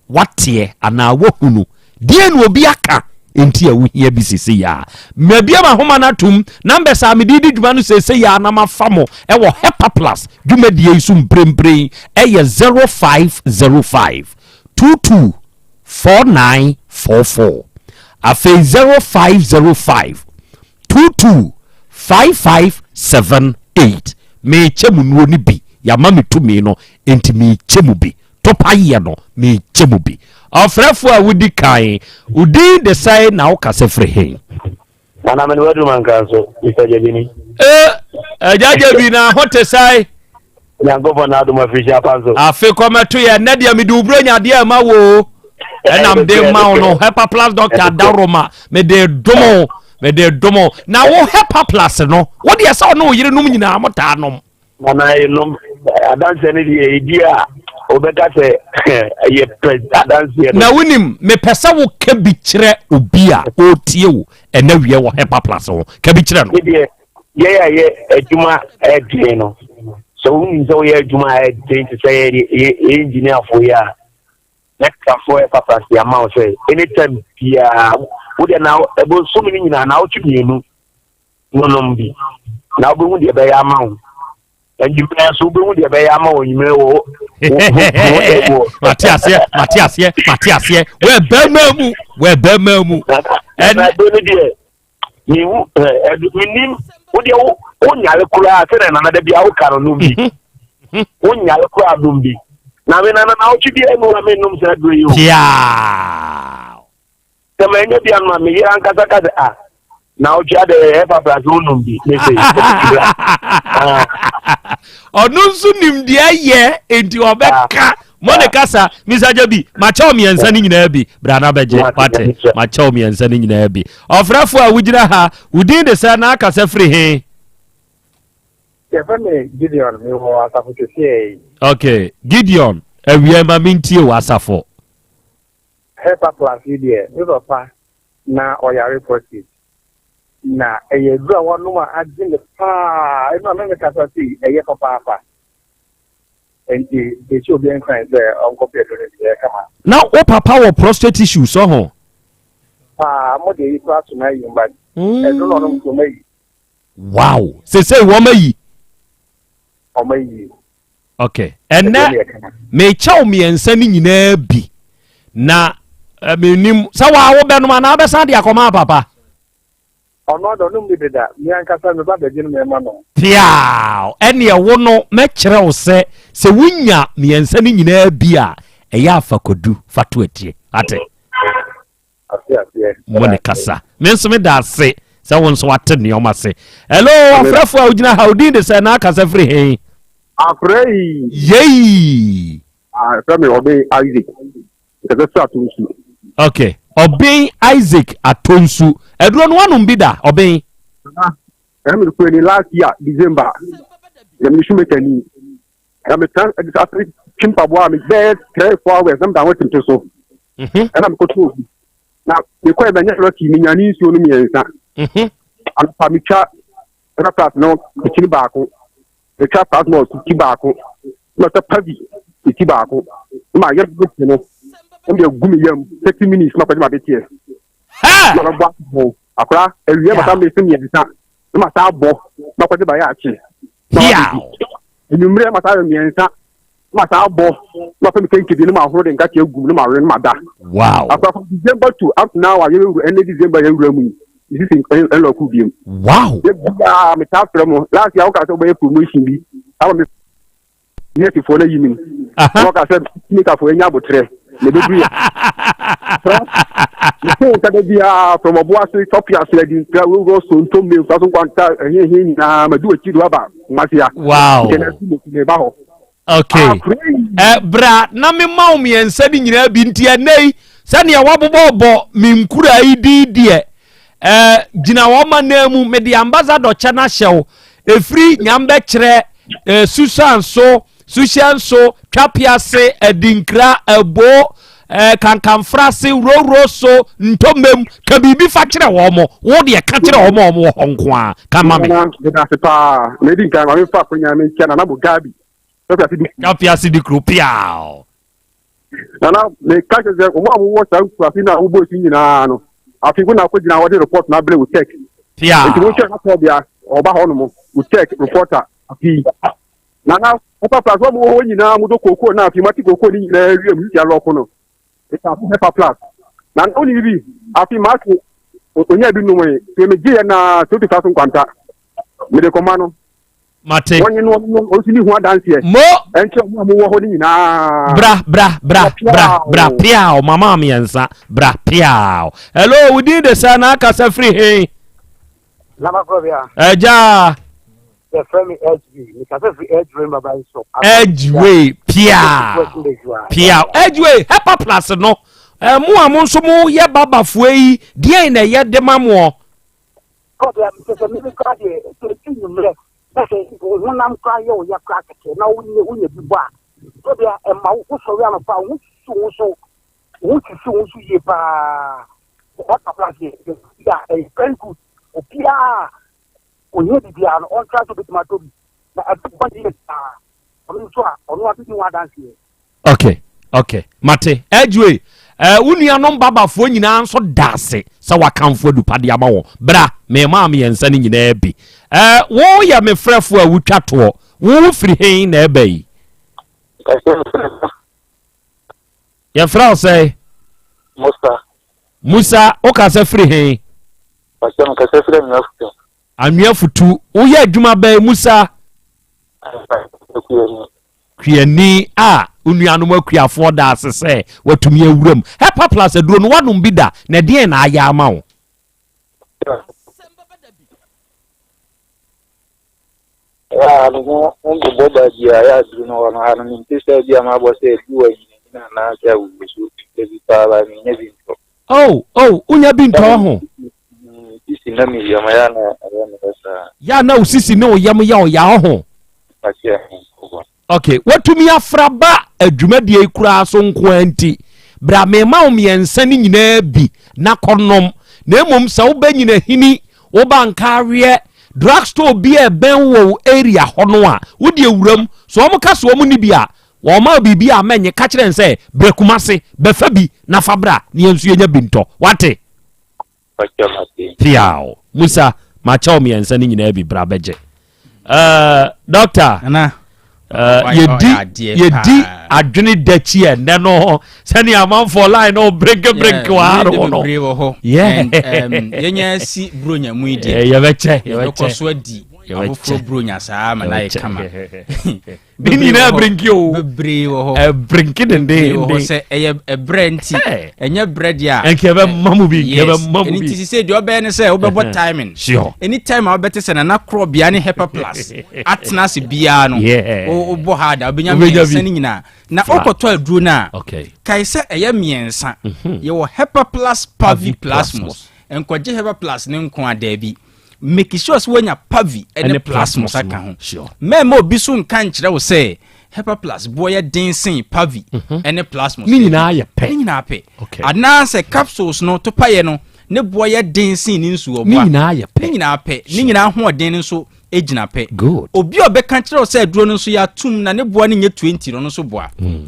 wateɛ anaa wahunu, deɛn na obi aka? nti a wohia bi sese yi a. Mabie m'ahoma no atom, numbers a mede di dwuma no sese yi a na mafa mo ɛwɔ Hepa Plus dwumadie yi so mprempren ɛyɛ 0505 22 4944, afei 0505 22 5578. Meekyɛ mu nnuro no bi, yɛama me tumi no nti meekyɛ mu bi. Topa yɛ no, meekyɛ mu bi. Ɔfrɛfoɔ a wodi kan, wo din de sɛn na wokasa firi he? Nana mene wadu manka nso, Mr. Jabini. Eh, agya Gyabi, na ho te sɛn? Nyankopɔn na adom, afirihyia pa nso. Afe kɔmɛto yɛ. Nnɛ deɛ mede wo buronya adeɛ ɛma wo, ɛnam de ma wo no. Hepa Plus doctor Daroma, mede dom wo, mede dom wo. Na wo Hepa Plus no, wo deɛ sɛ ɔne wo yerenom nyinaa motaa nom? Nana, yɛnom adanseɛ no deɛ, ɛdi a wobɛka sɛ ɛyɛ pɛ adanseɛ no. Na wonim, mepɛ sɛ woka bi kyerɛ obi a ɔretie wo ɛnɛ wie wɔ Hepa Plus ho, ka bi kyerɛ no. Ne deɛ, yɛyɛ a yɛ adwuma ɛden no, sɛ wonim sɛ woyɛ adwuma a ɛden te sɛ yɛ engineerfoɔ yi a, nɛkafoɔ Hepa Plus de ama wo sɛ anytime biara wodeɛ na ɛbɔnsom no nyinaa na wotwe mmienu nonom bi na wobɛhu deɛ ɛbɛyɛ ama wo. Anwummerɛ nso wobɛhu deɛ ɛbɛyɛ ama wo anwummerɛ wɔ. Mate aseɛ, mate aseɛ, mate aseɛ. Wɔ bɛrima mu, wɔ bɛrima mu. Ɛnɛ no deɛ mehu ɛdu menim wodeɛ wo wonyare koraa sɛdeɛ Nana da bia woka no, nom bi. Wonyare koraa, nom bi. Na me Nana, na wotwe bi anu a mennom saa duro yi o. Piaa. Sɛ manya bi anom a, meyere ankasa ka sɛ, "Ah, na wotwe adɛ Hepa Plus wonom bi ne sɛ." Ɔno nso nim deɛ yɛ, enti ɔbɛka mo ne kasa. Mr Gyabi, makyɛw mmiɛnsa no nyinaa bi. Bra na bɛgye, wate? Makyɛw mmiɛnsa no nyinaa bi. Ɔfrɛfo a wogyina ha, wo din de sɛ na akasa firi he? Yɛfrɛ me Gideon, mewɔ Asafo kɛseɛ yi. Ok, Gideon, awia ma mentie wɔ Asafo. Hepa Plus yi deɛ, me papa na ɔyare prostate na ɛyɛ aduru a wanom a agye ne paa. Ɛnu a mɛmɛ kasa sei, ɛyɛ papaapa, nti ɛkyɛ obi nkran sɛ ɔnkɔpɛ aduru no bi, ɛyɛ kama. Na wo papa wɔ prostate issues ɔho? Paa, mo deɛ yi koraa so na ayi mba ɛduru na ɔnom so ma yi. Wow, sesei wɔn ayi? Ɔmo ayi. Ok, ɛnɛ mekyɛw mmiɛnsa no nyinaa bi na menim sɛ waa wobɛnom anaa wobɛsan de akɔma papa. Ɔno ɔdɔ ɔnom bi deda, mi ankasa mi ba bɛgye no mɛma no. Piaw, ɛneɛ wo no mɛkyerɛ wo sɛ sɛ wonya mmiɛnsa no nyinaa bi a, ɛyɛ afakodu fa to atie ate. Ase aseɛ. Mo ne kasa, me nso meda ase sɛ wo nso wate nneɔma se. Hello, afrɛfoɔ a wogyina ha, wodin de sɛ na akasa firi he? Afrɛ yi. Yei. Fɛ me Ɔben Isaac, nkɛsɛ sɛ ato nsu. Ok, Ɔben Isaac Atonsu, aduro no wanom bi da, Ɔben? Ɛna mede kɔ ni last year December na mede shoemaker ni na metena ase twe mpaboa a mebɛyɛ 3, 4 hours na meda ho tente so. Ɛna mekɔtɔ obi na mekɔɛ bɛnyɛ lucky, menya ne nsuo no mmiɛnsa. Anɔpa metwa Hepa Plus no kyini baako, metwa plasmos ti baako, na ɔsɛ pavi ti baako na ma yɛ no no na mede agu me yam 30 minutes na kɔgye ma beteɛ na mɛbɔ ho akora awia, masa mese mmiɛnsa na masa abɔ na kɔgye bayɛ akye na wabɛdi anwummerɛ, masa yɛ mmiɛnsa na masa abɔ na mafɛ me kenke bi na mahoro de nkate agu mu na mawe na mada. Akora, from December to up to now a yɛwura ɛnɛ December yɛwura mu yi, sisi ɛnlɔko biem. Ebiaa metaa frɛ mo. Last year woka sɛ wobɛyɛ promotion bi ama me nɛsifoɔ no ayi nim na wɔka sɛ mekafoɔ anya abotrɛ na ɛbɛduru yɛ mete wo nkada biaa from ɔbo ase, tɔpe ase, Adinkra, wowurɔ Sontom, memfa so nkwanta ɛheɛheɛ nyinaa madi w'akyi de woaba Masea. Nti na ɛsi meba hɔ. Okay. Bra na mema wo mmiɛnsa no nyinaa bi. Nti ɛnɛ yi, sɛnea woabobɔbɔ me nkura yi din deɛ, gyina wɔn ma nan mu, mede ambassador kyɛ no ahyɛ wo. Ɛfiri Nyambɛkyerɛ, Susan so, Suhyɛn so, Twapease, Adinkra, Abo, Kankanfrase, Wurowuro so, Ntomem, ka biribi fa kyerɛ wɔn mo. Wo deɛ, ka kyerɛ wɔn a wɔn wɔ hɔ nko a, ka ma me. Nana, meda ase paa. Na edi nkan, ma memfa akwanya menkyia Nana Mugabe. Twapease di. Twapease di kuro piaw. Nana, meka kyerɛ sɛ wɔn a wɔwɔ saa nkurase no a wobɔ esi nyinaa no, Afei wo na akɔgyina hɔ de report no abrɛ wo tech. Nti wohwɛ na kɔbea ɔba hɔ nom wo tech reporter afei. Nana Hepa Plus wɔn wɔ hɔ nyinaa mo do kookoo na afei mo ate kookoo ne nyinaa wie mo sisi alɔko no. Ɛta Hepa Plus. Nana wo ne bi afei maa so onya bi nom yi. Sɛ me gye yɛ na 20,000 kwanta. Mede kɔma no. Mate. Wɔnye no ɔno ɔnso ni ho adanseɛ. Mo. Ɛnkyɛ ɔmo a mowɔ hɔ no nyinaa. Bra bra bra bra bra piaw mama mmiɛnsa bra piaw. Hello, wo din de sɛ na akasa firi he? Nana Krɔbea. Ɛgya. Yɛfrɛ me HB. Mekasa firi Edgeway Mbaba nso. Edgeway piaw piaw Edgeway Hepa Plus no. Mo a mo nso mo yɛ babafoɔ yi deɛn na ɛyɛ de ma moɔ? Kɔbea mesɛ sɛ meme koraa deɛ sɛ ɛti nwummerɛ na sɛ wo honam koraa yɛ wo ya koraa kɛkɛ na wonyɛ wonya bi bɔ a kɔbea ɛma wo wosɔre anɔpa wo ho sisi wo so wo ho sisi wo so yie paa water plus deɛ a ɛyɛ very good obiara ohia biribiara no ɔntra sɛ obɛtumi atɔ bi na ɛbɛbɔ ne yie paa ɔno nso a ɔno abɛdi ho adanseɛ. Okay, okay. Mate. Edway, eh, wo nuanom babafoɔ nyinaa nso da ase sɛ wakamfo adupa de ama wɔn. Bra, memaa mmiɛnsa no nyinaa bi. Eh, woyɛ me frɛfoɔ a wotwa toɔ. Wo firi hen na ɛba yi? Yɛfrɛ wo sɛ? Musa. Musa, wokasa firi hen? Mekasa firi Anwea Futu. Anwea Futu. Woyɛ adwuma bɛn, Musa? Kuani a wo nuanom akuafoɔ da ase sɛ watumi awura mu. Hepa Plus aduro no woanom bi da na ɛdeɛn na ayɛ ama wo? Ya no ho ho bobɔ baabi a yɛ aduru no wɔ no ha no mente sɛ bi a mabɔ sɛ ebi wɔ anyinanyina anaasɛ awuwu so mpɛ bi paa ba menya bi ntɔ. Oh oh wonya bi ntɔ ho. Sisi na me yam ya na ɛyɛ me saa. Ya na wo sisi ne wo yam yɛ ɔya ɔho. Ok, watumi afra ba adwumadie yi koraa so nko ara nti, bra mema wo mmiɛnsa no nyinaa bi na kɔnom. Na mmom sɛ wobɛnyina hini, woba nkaaweɛ, drugstore bi a ɛbɛn wɔ wo area hɔ no a, wode awuram. So wɔn ka so wɔn ni bi a, wɔn ma biribi a mɛnye, ka kyerɛ n sɛ, brɛ Kumase, bɛfa bi na fa bra na yɛn nso yɛnya bi ntɔ. Wate? Piaw. Musa, makyɛ wo mmiɛnsa no nyinaa bi, bra bɛgye. Uh, doctor. Nana. Uh, yɛdi yɛdi adwene dakyi ɛnɛ no sɛnea amanfoɔ line no brenke brenke wɔ ha no no yɛnya si buronya mu yi deɛ yɛbɛkyɛ yɛbɛkɔ so adi afoforɔ buronya saa ma na yɛ kama Ne nyinaa brinki o. Bebree wɔ hɔ. Ɛbrinki dendenden. Bebree wɔ hɔ sɛ ɛyɛ ɛbrɛ nti. Ɛnyɛ brɛ deɛ a. Nka ɛbɛ ma mu bi. Nka ɛbɛ ma mu bi. Ɛni ti sɛ deɛ ɔbɛyɛ ne sɛ wobɛbɔ timing. Sure. Any time a wobɛte sɛ nana korɔbea ne hepa plus atena ase biara no. Wobɔ hard a wobɛnya mmiɛnsa no nyinaa. Na wokɔtɔ aduro no a. Okay. Kae sɛ ɛyɛ mmiɛnsa. Yɛwɔ hepa plus pavi plasmos. Nkɔgye hepa plus ne nko a daabi. Make sure sɛ woanya Pavi ne Plasmos aka ho. Mɛmma obi so nka nkyerɛ wo sɛ Hepa Plus boɔ yɛ den sen Pavi mhm. ne Plasmos. Ne nyinaa yɛ pɛ. Ne nyinaa pɛ. Anaasɛ capsules no topayɛ no ne boɔ yɛ den sen ne nsuo ɔboa. Ne nyinaa yɛ pɛ. Ne nyinaa pɛ. Ne nyinaa ahoɔden no nso gyina pɛ. Good. Obi a ɔbɛka kyerɛ wo sɛ aduro no nso yɛatom na ne boɔ no nyɛ 20 no no nso boa. Hmm.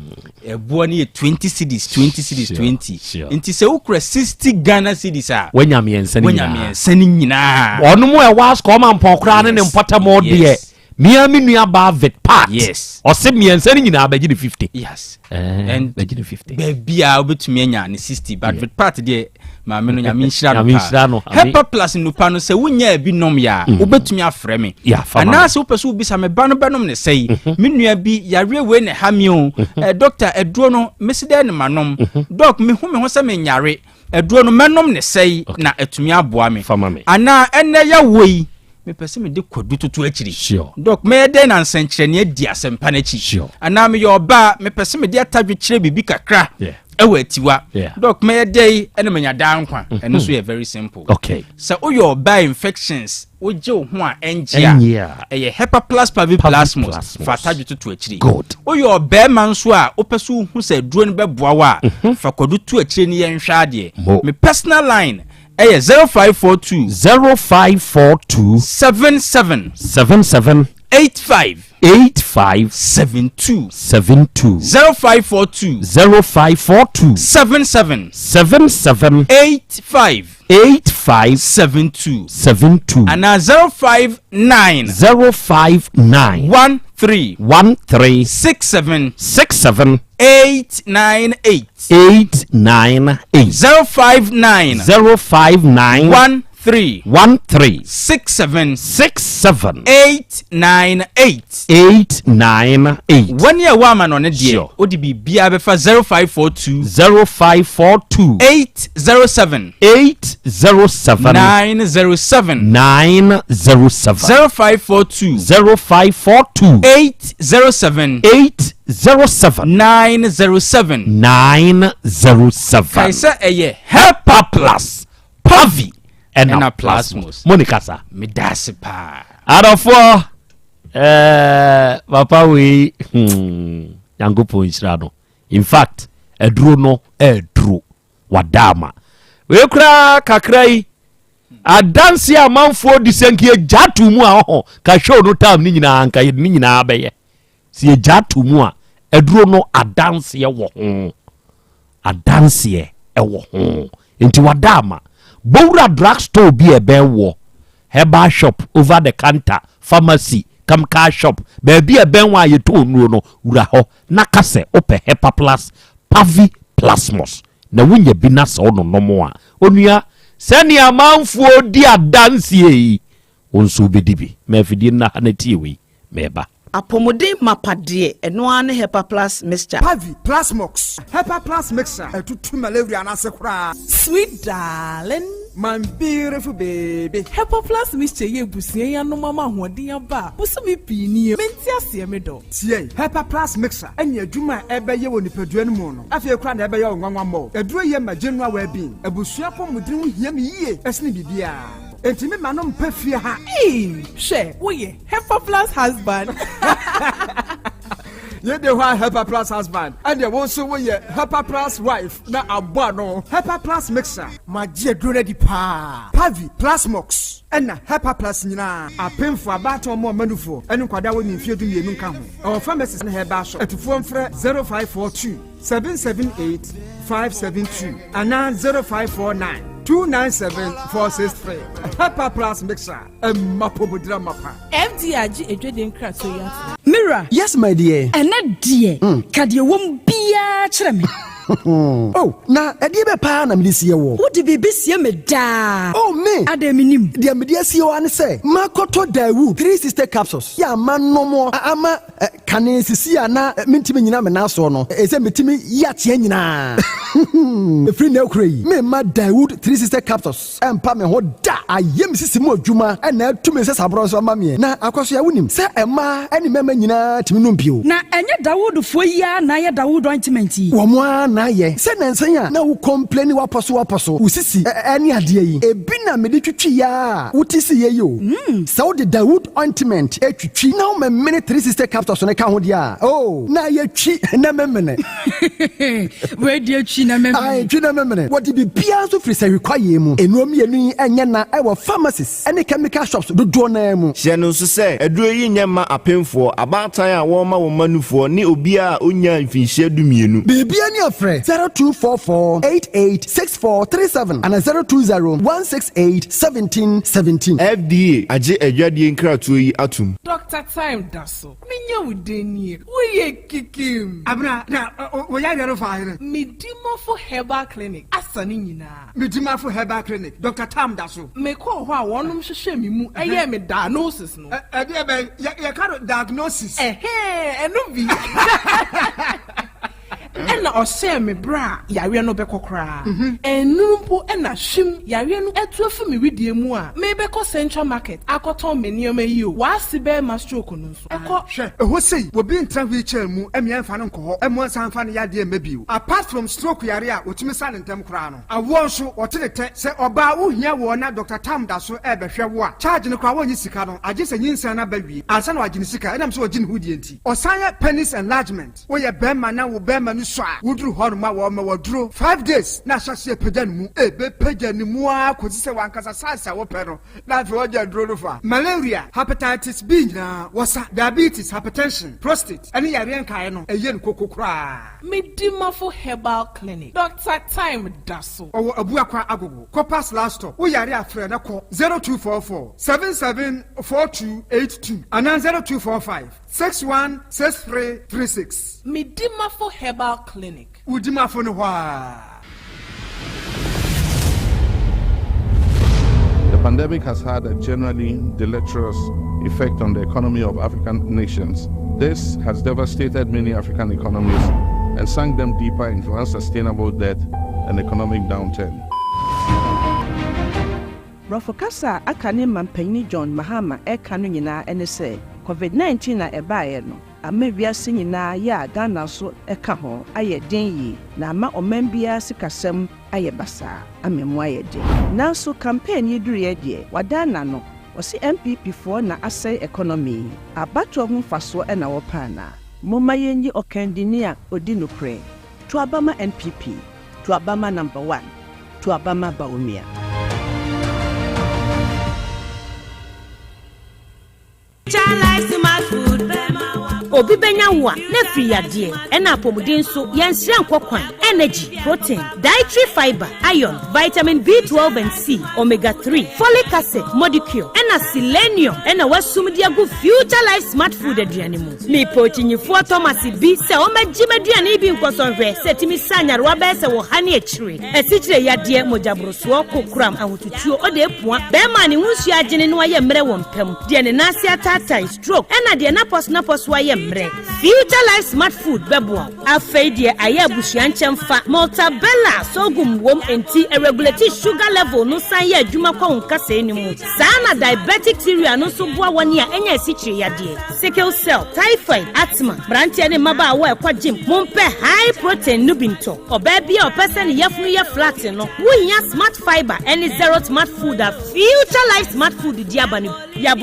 Ɛboɔ no yɛ 20 cedis, 20 cedis, 20. Nti sɛ wokura 60 Ghana cedis a. Wanya mmiɛnsa no nyinaa. Wanya mmiɛnsa no nyinaa. Ɔno mu ɛwɔ asukɔ ɔma mpɔn koraa ne ne mpɔtam deɛ. Mia me nua baa vet part. Yes. Ɔse mmiɛnsa no nyinaa bɛgye ne 50. Yes. Eh, And bɛgye ne 50. Baabi a wobɛtumi anya ne 60 but vet part deɛ maame no nyame nhyira no Nyame nhyira no. paa. Hepa plus nnupa no sɛ wonyaa bi nom yɛ a mm. wobɛtumi afrɛ me. Yeah, Anaasɛ wopɛ sɛ wobisa me ba no bɛnom ne sɛi. Mm-hmm. Me nua bi yareɛ wei na ɛha me o. Mm-hmm. Eh, doctor aduro no mesi dɛn ne manom. Mm-hmm. Doc mehu me ho sɛ menyare. Aduro no mɛnom ne sɛi na atumi aboa me. Anaa ɛnɛ yɛwɔ yi mepɛ sɛ mede kwadu toto akyiri. Sure. Dɔk, mɛyɛ dɛn na nsɛnkyerɛnne adi asɛmpa no akyi? Sure. Anaa meyɛ ɔbaa, mepɛ sɛ mede atadwe kyerɛ biribi kakra yeah. ɛwɔ atiwa. Yeah. Dɔk, mɛyɛ dɛn ɛna manya daa nkwa? Mm -hmm. Ɛno nso yɛ very simple. Okay. Sɛ woyɛ ɔbaa infections, wogye wo ho a ɛngye a, ɛyɛ Hepa Plus Pavi Plasmos, fa atadwe toto akyiri. Good. Woyɛ ɔbarima nso a wopɛ sɛ wohu sɛ aduro no bɛboa wo a, mm -hmm. fa kwadu to akyire ne yɛnhwɛ adeɛ. Mo. Me personal line. Ɛyɛ 0542. 0542. 77. 77. 85. 85. 72. 72. 0542. 0542. 77. 77. 85. 85. 72. 72. Anaa 059. 059. 13. 13. 67. 67. 898. 898. 059. 059. 13. 13. 67. 67. 898. 898. Wɔn a ɛwɔ amanɔne deɛ, wode biribiara bɛfa 0542. 0542. 807. 807. 907. 907. 0542. 0542. 807. 807. 907. 907. Kae sɛ ɛyɛ Hepa Plus, Pavi ɛna Ɛna Plasmos. Plasmos. Mo ne kasa. Meda ase paa. Adɔfoɔ, papa wei, Nyankopɔn nhyira no. In fact, aduro no ɛɛduro wadaama. Wei koraa kakra yi, adanse a amanfoɔ di sɛ nka yɛgya to mu a ɔhɔ ka show no time ne nyinaa nka yɛde ne nyinaa bɛyɛ. Sɛ yɛgya to mu a, aduro no adanseɛ wɔ ho. Adanseɛ ɛwɔ ho. Nti wadaama. Bowura drug store bi a ɛbɛn wɔ, herbal shop, over the counter, pharmacy, chemical shop, baabi a ɛbɛn wɔ a yɛtɔn nnuro no, wura hɔ na ka sɛ wopɛ Hepa Plus, Pavi, Plasmos na wonya bi na sɛ wononom a, onua, sɛnea amanfoɔ di adanseɛ yi, wo nso wobɛdi bi. Ma afidie nna ha na tie wei mɛɛba. Apɔmuden mapa deɛ, ɛno ara ne Hepa Plus mixture. Pavi, Plasmox, Hepa Plus mixture ɛtutu malaria n'ase koraa. Sweet darling. My beautiful baby. Hepa Plus mixture yɛ ebusua yi anom ama ahoɔden aba a bosome pii nie mente aseɛ me dɔ. Tie, Hepa Plus mixture ɛne adwuma a ɛbɛyɛ wɔ nipadua no mu no, afei koraa na ɛbɛyɛ wo nwanwa mmɔ. Aduro yɛ ma general well-being. Abusua pɔmuden ho hia me yie ɛsene biribiara. Enti me ma no mpɛ fie ha. Ee, hwɛ, woyɛ Hepa Plus husband. Yɛde hɔ a Hepa Plus husband, ɛdeɛ wo nso woyɛ Hepa Plus wife na abɔ ano. Hepa Plus mixture. Magye aduro no adi paa. Pavi, Plasmox ɛna Hepa Plus nyinaa. Apemfo, abaatan, ɔmo ɔmanufoɔ ɛne nkwadaa wɔ ne mfeɛ 12 nka ho. Ɛwɔ pharmacies ne herbal shop. Atufoɔ mfrɛ 0542 778 572 anaa 0549 297 463. Hepa Plus mixture ɛma pomodira mapa. FDA agye edwede nkratoɔ yi ato. Mira. Yes, my dear. Ɛnɛ deɛ, ka deɛ wɔm biara kyerɛ me. Oh, na ɛdeɛ bɛ paa na mede sie wɔ? Wode biribi sie me daa. Oh, me. Adɛn, menim? Deɛ mede asie wɔ ne sɛ makɔtɔ Dawu 360 capsules yɛ ama nomɔ ama kane sisi a na mentimi nyina me nan soɔ no, ɛsɛ metumi yi ateɛ nyinaa. Ɛfiri na akura yi, memma Dawood 360 capsules ɛmpa me ho da. Ayɛ me sisi mu adwuma ɛna atumi sɛ saborɔ nso ama meɛ. Na akɔso a wonim sɛ ɛmaa ɛne mmarima nyinaa tumi nom bio. Na ɛnyɛ Dawoodfoɔ yi ara na ayɛ Dawood ointment yi? Wɔn ara na ayɛ. Sɛ nansan a na wo complain wapɔ so wapɔ so wo sisi ɛne adeɛ yi, ebi na mede twitwi ya a wote si yɛ yi o. Sɛ wode Dawood ointment etwitwi na womemene 360 capsules no ka ho deɛ a, oh, na yɛtwi na memene. Wei deɛ, twi na memene. Ae, twi na memene. Wɔde biribiara nso firi sɛ hwekwaeɛ mu. Nnuro mmienu yi ɛnyɛ na ɛwɔ pharmacies ɛne chemical shops dodoɔ naa mu. Hyɛ no nso sɛ aduro yi nyɛ mma apemfoɔ, abaatan a wɔrema wɔn mma nufoɔ ne obiara a ɔnyaa mfinhyia 12. Biribia ni afrɛ 0244 886437 ana 020 168 17 17. FDA agye adwadeɛ nkratoɔ yi atom. Dr. Time da so. Menya wo den nie. Woyɛ kikim. Abena, na wɔyɛ adeɛ no fa ahene? Medimafo Herbal Clinic asa ne nyinaa. Medimafo Herbal Clinic, Dr. Tam da so. Mekɔɔ hɔ a wɔnom hwehwɛ me mu ɛyɛ me diagnosis no. Ɛdeɛ bɛn? Yɛka no diagnosis. Ɛhɛn, ɛno bi. Ɛna ɔhyɛɛ me berɛ a yareɛ no bɛkɔ koraa. Ɛnuru mpo ɛna hwim yareɛ no atu afi me widie mu a mebɛkɔ Central Market akɔtɔn me nneɛma yi o. Waase bɛrima stroke no nso ɛkɔ. Hwɛ, ɛhɔ sei, obi ntena wheelchair mu ɛmea mfa no nkɔ hɔ ɛmo nsa mfa no yadeɛ mma bio. Apart from stroke yare a wɔtumi sa ne ntɛm koraa no, awoɔ nso wɔte ne tɛ. Sɛ ɔbaa wohia woɔ na Dr. Tam da so ɛrebɛhwɛ wo a, charge no koraa wɔnyi sika no, agye sɛ nyinsɛn no aba wie ansa na wagye ne sika, ɛnam sɛ ɔgye ne ho die nti. Ɔsan yɛ penis enlargement. Woyɛ bɛrima na wo bɛrima no sɔ a, woduru hɔnom a wɔma wo aduro 5 days na ahyɛ aseɛ pagya ne mu. Ɛbɛpagya ne mu ara kɔsi sɛ wankasa size a wopɛ no na afei wɔgye aduro no fa. Malaria, hepatitis B nyinaa wɔsa, diabetes, hypertension, prostate ɛne yareɛ nkaeɛ no ɛyɛ no koko koraa. Medimafo Herbal Clinic, Dr. Time da so. Ɔwɔ Abuakwa Agogo, Copas last stop. Woyare afrɛ na kɔ 0244 774282 anaa 0245 616336. Medimafo Herbal Clinic. Wodimafo no hɔ a. The pandemic has had a generally deleterious effect on the economy of African nations. This has devastated many African economies and sunk them deeper into unsustainable debt and economic downturn. Borɔfo kasa a aka ne mampanyin John Mahama ɛka no nyinaa ne sɛ COVID-19 na ɛbaeɛ no ama wiase nyinaa yɛ a Ghana nso ɛka ho ayɛ den yie na ama ɔman biara sikasɛm ayɛ basaa ama mu ayɛ den. Nanso campaign yi duruiɛ deɛ, wadan n'ano ɔse NPP foɔ na asɛe economy yi. Abatoɔ ho mfasoɔ ɛna wɔpɛ anaa? Momma yɛnyi ɔkandini a ɔdi nokorɛ. To aba ma NPP, to aba ma number one, to aba ma Bawumia. Obi bɛnya wo a na afiri yadeɛ ɛna apɔmuden nso yɛnsrɛ nkɔ kwan. Energy, protein, dietary fiber, iron, vitamin B12 and C, omega 3, folic acid, modicure ɛna selenium ɛna wasum de agu Future Life Smart Food aduane mu. Mepɛ okyinyifoɔ Thomas bi sɛ ɔmɛgye m'aduane bi nkɔsɔnhwɛ sɛ tumi sa anyarewa bɛyɛ sɛ wɔ ha ne akyire, asikyire yadeɛ, mogyaborosoɔ, kokoram, ahotutuo, ɔde epua, bɛrima a ne ho nsuo agyene no ayɛ mmerɛ wɔ mpam, deɛ ne nan ase ataatae, stroke, ɛna deɛ napɔso napɔso ayɛ mmerɛ. Future Life Smart Food bɛboa wo. Afei deɛ ayɛ abusua nkyɛn fa Maltabella sorghum wom nti ɛregulate sugar level no, san yɛ adwuma kɔ wo nkasɛɛ no mu saa. Na diabetic cereal no nso boa wɔn a ɛnyɛ asikyire yadeɛ, sickle cell, typhoid, asthma. Mmeranteɛ ne mmabaawa a ɛkɔ gym, mompɛ high protein no bi ntɔ. Ɔbaa bi a ɔpɛ sɛ ne yafunu yɛ flat no, wohia smart fiber ɛne Zero Smart Food a Future Life Smart Food di aba no. Yɛ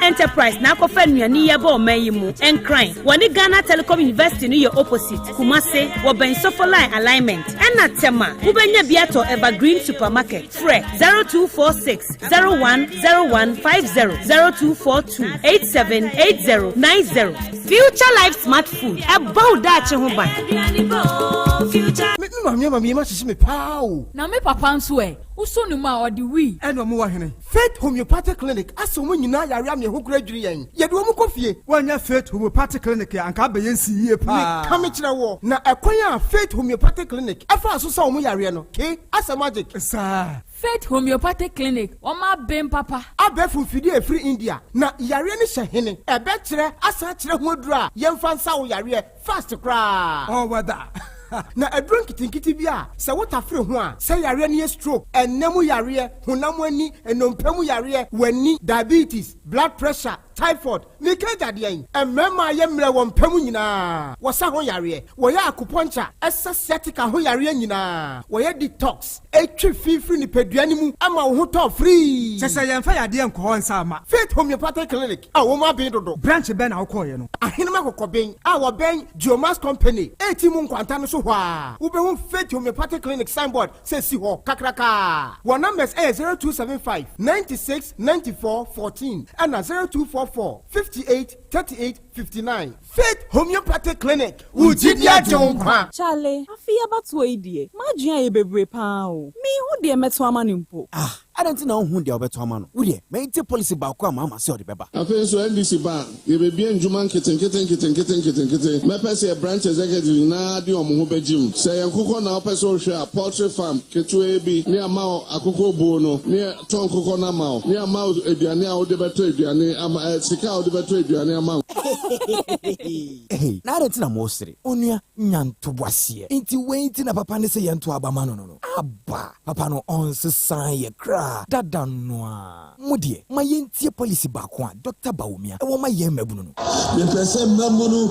Enterprise na akɔfa nnuane yɛ bɔ ɔman yi mu. Nkran, wɔne Ghana Telecom University no yɛ opposite. Kumase, wɔbɛn Sofoline alignment, ɛna Tema, wobɛnya bi atɔ Evergreen Supermarket. Frɛ 0246 010150, 0242 878090. Future Life Smart Food, ɛbɔ wo daakye ho ban. Me maame ama me yam ahyehye me paa o. Na me papa nso ɛ, wosɔ ne mu a ɔde wii. Ɛna ɔmo wɔ hene? Faith Homeopathic Clinic asɛ ɔmo nyinaa yare ama ɛho kora adwiri yɛn, yɛde ɔmo kɔ fie. Wɔnyɛ Faith Homeopathic Clinic a anka abɛyɛ nsi yie paa. Meka me kyerɛ wɔ na ɛkwan a Faith Homeopathic Clinic ɛfa so sɛ ɔmo yareɛ no ke asɛ magic. Saa. Faith Homeopathic Clinic, wɔn aben papa. Abɛɛfo mfidie a ɛfiri India na yareɛ no hyɛ hene ɛbɛkyerɛ asan kyerɛ ho aduro a yɛmfa nsa wo yareɛ fast koraa. Ɔwɔ da. Na aduro nketenkete bi a sɛ wotafere ho a, sɛ yareɛ no yɛ stroke, ɛnɛ mu yareɛ, honam ani, nnompe mu yareɛ, w'ani, diabetes, blood pressure, typhoid, meka agyadeɛ yi, mmarima a yɛ mmerɛ wɔ mpa mu nyinaa wɔsa ho yareɛ. Wɔyɛ acupuncture ɛsa sciatica ho yareɛ nyinaa. Wɔyɛ detox, ɛtwi fifiri nipadua no mu ama wo ho tɔ free. Kyɛ sɛ yɛmfa yadeɛ nkɔ hɔ nsa ama. Faith Homeopathic Clinic a wɔn aben dodo. Branch bɛn na wokɔɔyɛ no? Ahenema Kɔkɔben a wɔbɛn Geomas Company eti mu nkwanta no so hɔ a wobɛhu Faith Homeopathic Clinic signboard sɛ si hɔ kakrakaa. Wɔn numbers ɛyɛ 0275 96 94 14 ɛna 0244 58 38 59. Faith Homeopathic Clinic, wo gyidi agye wo nkwa. Charlie, afei abatoɔ yi deɛ, m'adwene ayɛ bebree paa o. Menhu deɛ mɛto ama no mpo. Ah, adɛn nti na wohu deɛ wobɛto ama no? Wodeɛ mɛnte policy baako a Maama sɛ ɔde bɛba. Afei nso NDC ba a, yɛbɛbie ndwuma nketenkete nketenkete nketenkete. Mɛpɛ sɛ yɛ branch executive nyinaa de ɔmo ho bɛgye mu. Sɛ yɛn nkokɔ na wopɛ sɛ wohwɛ a, poultry farm ketewa bi ne ama wo akokɔ buo no ne tɔn nkokɔ no ama wo ne ama wo aduane a wode bɛtɔ aduane ama sika a wode bɛtɔ aduane ama wo. Hey, na adɛn nti na mosere? Onua, nya ntoboaseɛ. Nti wei nti na papa ne sɛ yɛnto aba ma no no, aba papa no ɔnsesan yɛ koraa dada no a. Mo deɛ, ma yɛntie policy baako a Dr Bawumia ɛwɔ ma yɛn mmabunu no. Mepɛ sɛ mmabunu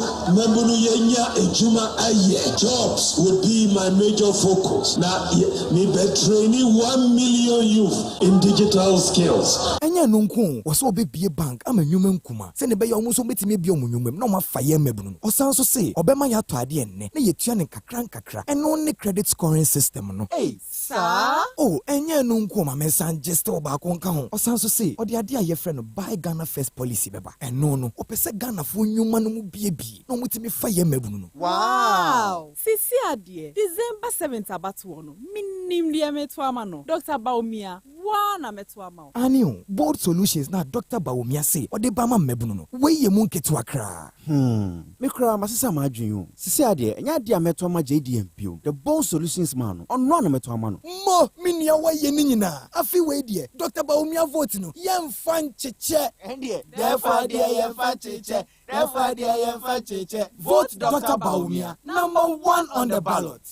yɛnya adwuma ayɛ. Jobs would be my major focus na mebɛtrain 1 million youth in digital skills. Ɛnyɛ no nko o, wɔ sɛ wɔbɛbie bank ama nnwuma nkuma sɛne ɛbɛyɛ ɔmo nso wobɛtumi. abiabie wɔn nnwuma mu na wɔafa yɛn mmabunu no. Ɔsan nso se ɔbɛma yɛatɔ adeɛ nnɛ na yɛatua no nkakrankakra. Ɛno ne credit scoring system no. Ei, saa? Oh, ɛnyɛ ɛno nko o, ma mensan gye still baako nka ho. Ɔsan nso se ɔde adeɛ a yɛfrɛ no Buy Ghana First policy bɛba. Ɛno no, ɔpɛ sɛ Ghanafoɔ nnwuma no mu biebie na wɔtumi fa yɛn mmabunu no. Wow! Seesei ara deɛ, December seventh abatoɔ no, menim deɛ mereto ama no, Doctor Bawumia. Wo ara na mɛto ama wo. Aane o, Bold Solutions na Doctor Bawumia se ɔde ba ma mmabunu no, wei yɛ mu nketewa koraa. Hmm, me koraa masesa m'adwene o. Sesei ara deɛ, ɛnyɛ adeɛ a mɛto ama JDM bio. The Bold Solutions man no, ɔno ara na mɛto ama no. Mo, me nua woayɛ ne nyinaa. Afe wei deɛ, Doctor Bawumia vote no, yɛmfa nkyekyɛ. Ɛndeɛ, dɛɛfa deɛ yɛmfa nkyekyɛ, dɛɛfa deɛ yɛmfa nkyekyɛ. Vote Doctor Bawumia, number one on the ballot.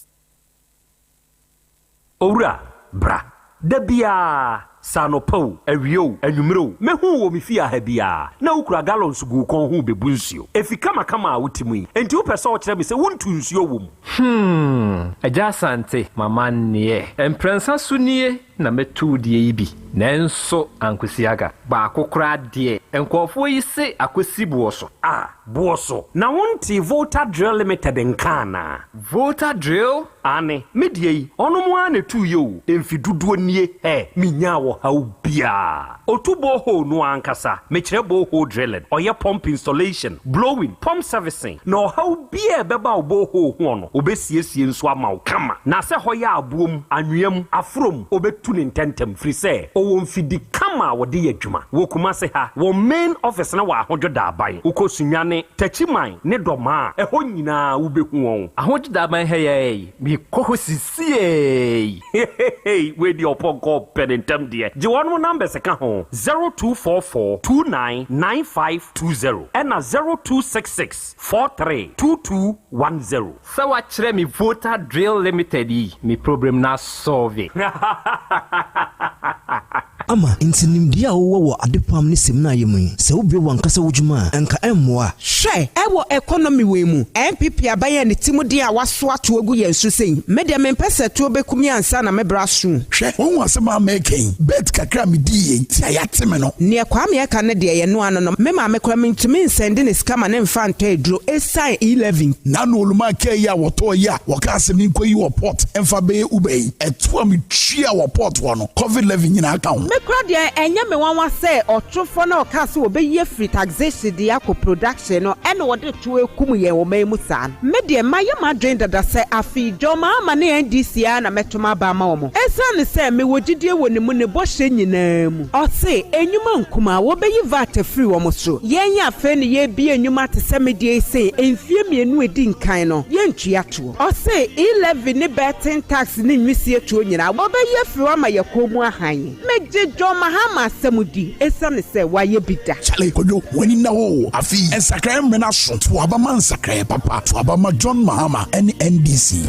Owura, bra. Da biara, sɛ anɔpa o, awia o, anwummere o, mehu wo wɔ me fie ha biara, na wokura gallons gu wo kɔn ho rebebu nsuo. Efi kamakama a wote mu yi, enti wopɛ sɛ wokyerɛ me sɛ wontu nsuo wɔ mu? Hmm, Agya Asante, m'amanneɛ. Mprɛnsa so nie na mɛtu wo deɛ yi bi, nanso ankosi aga. Baako koraa deɛ, nkurɔfoɔ yi se akɔsi boɔ so. Ah, boɔ so. Na wontee Volta Drill Limited nka anaa? Volta Drill? Aane, me deɛ yi, ɔnom ara na ɛtuiɛ o, mfe dodoɔ nie, hɛ, menyaa ɔhaw biara. Ɔtu borehole no ankasa, mekyerɛ borehole drilling, ɔyɛ pump installation, blowing, pump servicing, na ɔhaw biara a ɛbɛba wo borehole hoɔ no, ɔbɛsiesie nso ama wo kama. Na sɛ hɔ yɛ aboɔ mu, anwea mu, aforɔ mu, ɔbɛtu no ntɛntɛm, firi sɛ ɔwɔ mfidi kama a wɔde yɛ adwuma. Wɔ Kumase ha, wɔn main office no wɔ Ahodwo Daaban. Wokɔ Sunyani, Techiman ne Dɔmaa a, ɛhɔ nyinaa wobɛhu wɔn. Ahodwo Daaban ha yi ara yi, mekɔ hɔ sisiei. Hehehe wei deɛ ɔpɔnkɔ pɛ ne ntɛm deɛ. Gye wɔnom numbers ka ho, 0244 29 9520 ɛna 0266 43 2210. Sɛ wakyerɛ me Volta Drill Limited yi, me problem no asɔlve. Ama, enti nimdeɛ a wowɔ wɔ adepam ne samina yɛ mu yi, sɛ wobue w'ankasa wo dwuma a, anka ɛmmoa? Hwɛ, ɛwɔ economy wei mu, NPP aban a ne ti mu den a wasoa toɔ agu yɛn so sei, me deɛ mempɛ sɛ toɔ bɛku me ansa na me bra aso o. Hwɛ, woahu asɛm a mereka yi? Bet kakra a midii yei nti a yɛate me no. Neɛ Kwame ɛka no deɛ yɛnoa no no, me maame koraa mentumi nsɛnde ne sika ma no mfa ntɔ aduro ɛsiane E-levy. Nano Olumaa car yi a wɔtɔɔ yi a wɔkaa sɛ menkɔyi wɔ port mfa bɛyɛ Uber yi, ɛto a metua wɔ port hɔ no, Covid levy nyinaa ka ho. Me kora deɛ ɛnyɛ me nwanwa sɛ ɔtorofoɔ no a ɔkaa sɛ wɔbɛyi afiri taxation de akɔ production no ɛna ɔde to rekum yɛn ɔman mu saa no. Me deɛ mayɛ m'adwene dada sɛ afei John Mahama ne NDC ara na mɛto m'aba ama wɔn ɛsiane sɛ mewɔ gyidie wɔ ne mu ne bɔhyɛ nyinaa mu. Ɔse nnwuma nkumaa wɔbɛyi VAT afiri wɔn so. Yɛn afei ne yɛrebue nnwuma te sɛ me deɛ yi sei mfie mmienu a ɛdi nkan no yɛntua toɔ. Ɔse e-levy ne betting tax ne nwisie toɔ nyinaa wɔbɛyi afiri hɔ ama yɛ kɔn mu ahan. Megye John Mahama asɛm di esiane sɛ wayɛ bi da. Charlie Kwadwo, w'ani nna hɔ o. Afe yi, nsakraeɛ mmere no aso. To aba ma nsakraeɛ papa. To aba ma John Mahama ne NDC.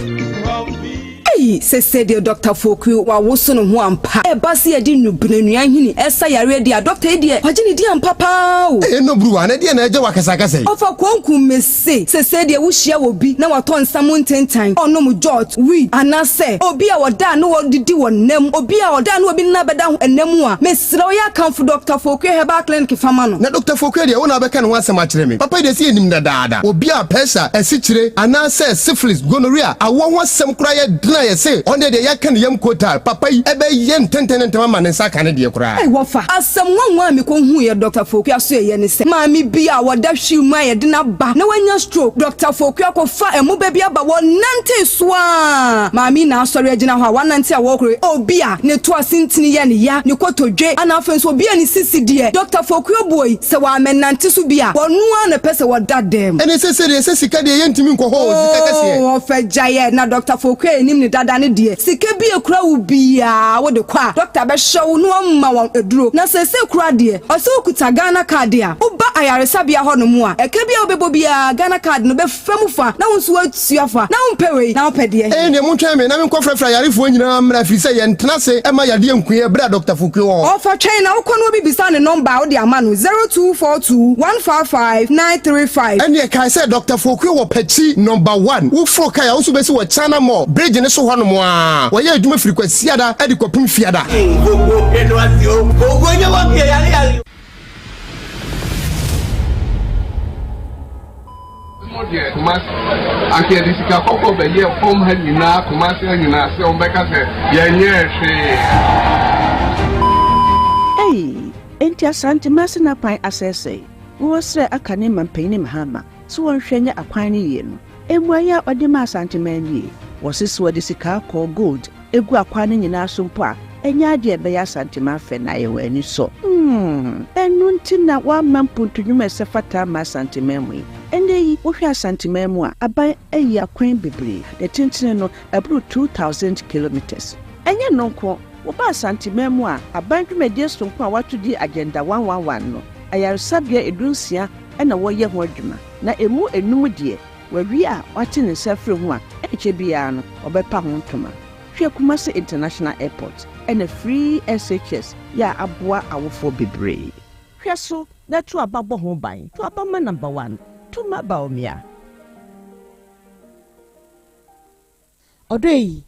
Ei sese deɛ Doctor Foku wawoso ne ho ampa. Ɛba sɛ yɛde nnubena nnua nhini ɛsa yareɛ deɛ a Doctor yi deɛ wagye ne din ampa paa o. Ei Nobruwa, na ɛdeɛn na ɛgye wo akasakasa yi? Ɔfa konkum me. Se, sesei deɛ wohyia obi na watɔ nsa mu ntentan, ɔnom jot, weed, anaasɛ obi a ɔda a ne ɔdidi wɔ nna mu, obi a ɔda a ne obi nna bɛda ho nna mu a, mesrɛ wo yɛ akamfo Dɔkta Fokuɛ Herbal Clinic fa ma no. Na Dɔkta Fokuɛ deɛ, wo na wobɛka ne ho asɛm akyerɛ me. Papa yi deɛ sɛ yɛnim no dadaada. Obi a pɛsa, asikyire, anaasɛ syphilis, gonorrhea, awoɔ ho asɛm koraa yɛ den a yɛse ɔno deɛ deɛ yɛaka ne yam kotaa, papa yi bɛyɛ ntɛntɛn ne ntɛm ama ne nsa aka ne deɛ koraa. Ei wɔfa! Asɛm nwanwa a mekɔhuuiɛ Dɔkta Fokuɛ asoɛeɛ ne sɛ, maame bi a ɔda wheel mu a yɛde no aba na wanya stroke, Dɔkta Fokuɛ akɔfa ɛmo ba bi aba, wɔnantee so ara, maame yi na asɔre agyina hɔ a wanante a wɔrekɔ, obi a ne to ase ntini yɛ no ya, ne kotodwe, ana afei nso obi a ne sisi deɛ, Dɔkta Fokuɛ buoi sɛ wammɛnante so bi a, wɔno ara na ɛpɛ sɛ wɔda dam. Ɛne sese deɛ sɛ sika deɛ yɛntumi nkɔ hɔ o, sika kɛseɛ. Oo, ɔfa gyaeɛ, na Dɔkta Fokuɛ a yɛnim no dada no deɛ, sika bi a ɛkura wo biara wode kɔ a, dɔkta bɛhwɛ wo na wama wo aduro. Na seesei koraa deɛ, ɔsɛ wokuta Ghana card a, woba ayaresabea hɔnom a, ɛka bi a wobɛbɔ biara, Ghana card no bɛfa mu fa na wo nso woatua fa. Na wompɛ wei, na wopɛ deɛ he? Ɛnneɛ montwɛn me na menkɔfrɛfrɛ ayarefoɔ nyinaa mmra, ɛfiri sɛ yɛntena ase mma yadeɛ nku yɛn berɛ a Dɔkta Fukue wɔ hɔ. Ɔfa twɛn na wokɔ na obi bisa ne nɔmba a, wode ama no, 0242 155 935. Ɛnneɛ kae sɛ Dɔkta Fokue wɔ Pakyi Nɔmba One. Woforo kae a, wo nso wobɛsi wɔ China Mall bridge no so hɔnom ara. Wɔyɛ adwuma firi Kwasiada de kɔpem Fiada. Mo deɛ Kumasi anka yɛde sika kɔkɔɔ bɛyɛɛ fam ha nyinaa Kumasi ha nyinaa sɛ wɔn bɛka sɛ yɛnyɛɛ hwee. Ei! Enti Asante Masin akwan asɛesɛe? Wɔsrɛ aka ne mampanyini Mahama sɛ wɔnhwɛ nyɛ akwan no yie no. Mmuaeɛ a ɔde maa Asanteman nie, Wɔse sɛ wɔde sika kɔɔ, gold, gu akwan no nyinaa so mpo a, ɛnyɛ adeɛ a ɛbɛyɛ Asanteman fɛ na ayɛ wɔn anisɔ. Hmm, ɛno nti na wɔamma mpuntu nnwuma a ɛsɛ fata amma Asanteman mu yi. Ɛnnɛ yi, wohwɛ Asanteman mu a, aban ayi akwan bebree, ne tentene no, ɛboro 2,000 kilometres. Ɛnyɛ ɛno nko, woba Asanteman mu a, aban dwumadie sononko a wɔato din Agenda 111 no, ayaresabea dunsia na wɔreyɛ ho adwuma. Na emu enum deɛ, wawie a wate ne nsa afiri ho a, ɛnkyɛ biara no, ɔbɛpa ho ntoma. Hwɛ Kumasi International Airport ɛna Free SHS yɛ a aboa awofoɔ bebree. Hwɛ so na to aba bɔ ho ban. To aba ma number one, to ma Bawumia. Ɔdɔ yi,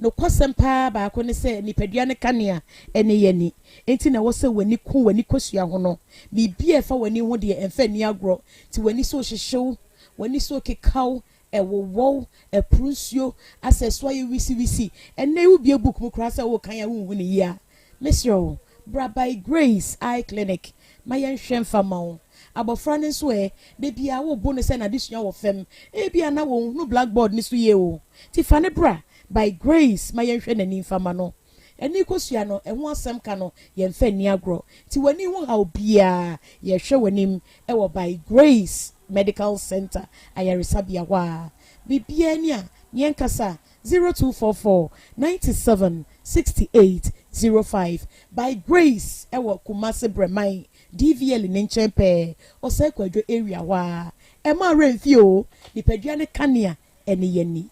nokwasɛm paa baako ne sɛ nipadua no kanea ne yɛn ani. Enti na ɛwɔ sɛ w'ani ku w'ani kosua ho no. Biribi a ɛfa w'ani ho deɛ, ɛmfa nni agorɔ. Nti w'ani so rehyehye wo, w'ani so rekeka wo, ɛwowɔ wo, ɛporo nsuo, asɛ ɛso ayɛ wisiwisi. Ɛnnɛ yi wobue book mu koraa sɛ worekan a wonhu no yie a, mesrɛ wo, bra By Grace Eye Clinic ma yɛnhwɛ mfa mma wo. Abɔfra no nso ɛ? Da biara wobo no sɛ n'adesua wɔ fam. Ebia na onhunu blackboard no so yie o. Nti fa no bra By Grace ma yɛnhwɛ n'ani mfa mma no. Ani kosua no, ɛho asɛm ka no, yɛmfa nni agorɔ. Nti w'ani ho haw biara, yɛhwɛ w'anim wɔ By Grace Medical Centre ayaresabea hɔ ara. Biribiara ni a, yɛnkasa 0244 97 68 05. By Grace wɔ Kumasi Brɛman DVL ne nkyɛn pɛɛ, Osei Kwadwo area hɔ ara. Ɛmma werɛ mfi o, nipadua no kanea ne yɛn ani.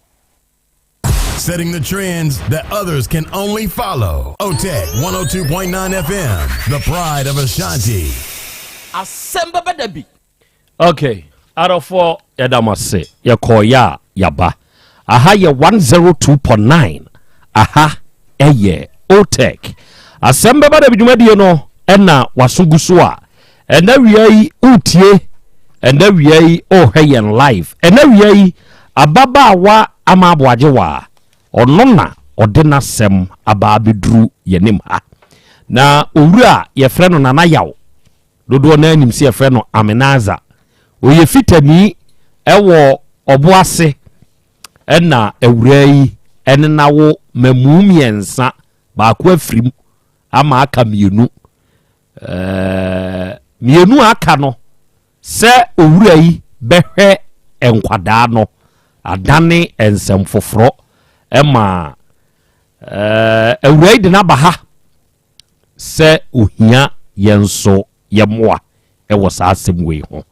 Setting the trends that others can only follow. OTEC 102.9 FM, the pride of Ashanti. Asɛm bɛba da bi. Ok adɔfoɔ yɛda mo ase yɛkɔɔyɛ a yɛaba aha yɛ 102.9 aha ɛyɛ otec asɛm bɛba da bi dwumadie no ɛna waso gu so a ɛna wia yi wotie ɛna wia yi wohwɛ yɛn live ɛna wia yi ababaawa ama aboagye waa ɔno na ɔde n'asɛm aba abɛduru yɛnim ha na owura yɛfrɛ no Nana Yaw Dodoɔ no ara nim sɛ yɛfrɛ no Amenaza. Ɔyɛ Fitani wɔ Ɔboase ɛna awuraa yi ɛne n'awo mmamu mmiɛnsa, baako afirim ama aka mmienu. Ɛɛ mmienu a aka no sɛ owura yi bɛhwɛ nkwadaa no adane nsɛm foforɔ ɛma ɛɛ awuraa yi de n'aba ha sɛ ohia yɛn nso yɛ mmoa wɔ saa asɛm wei ho.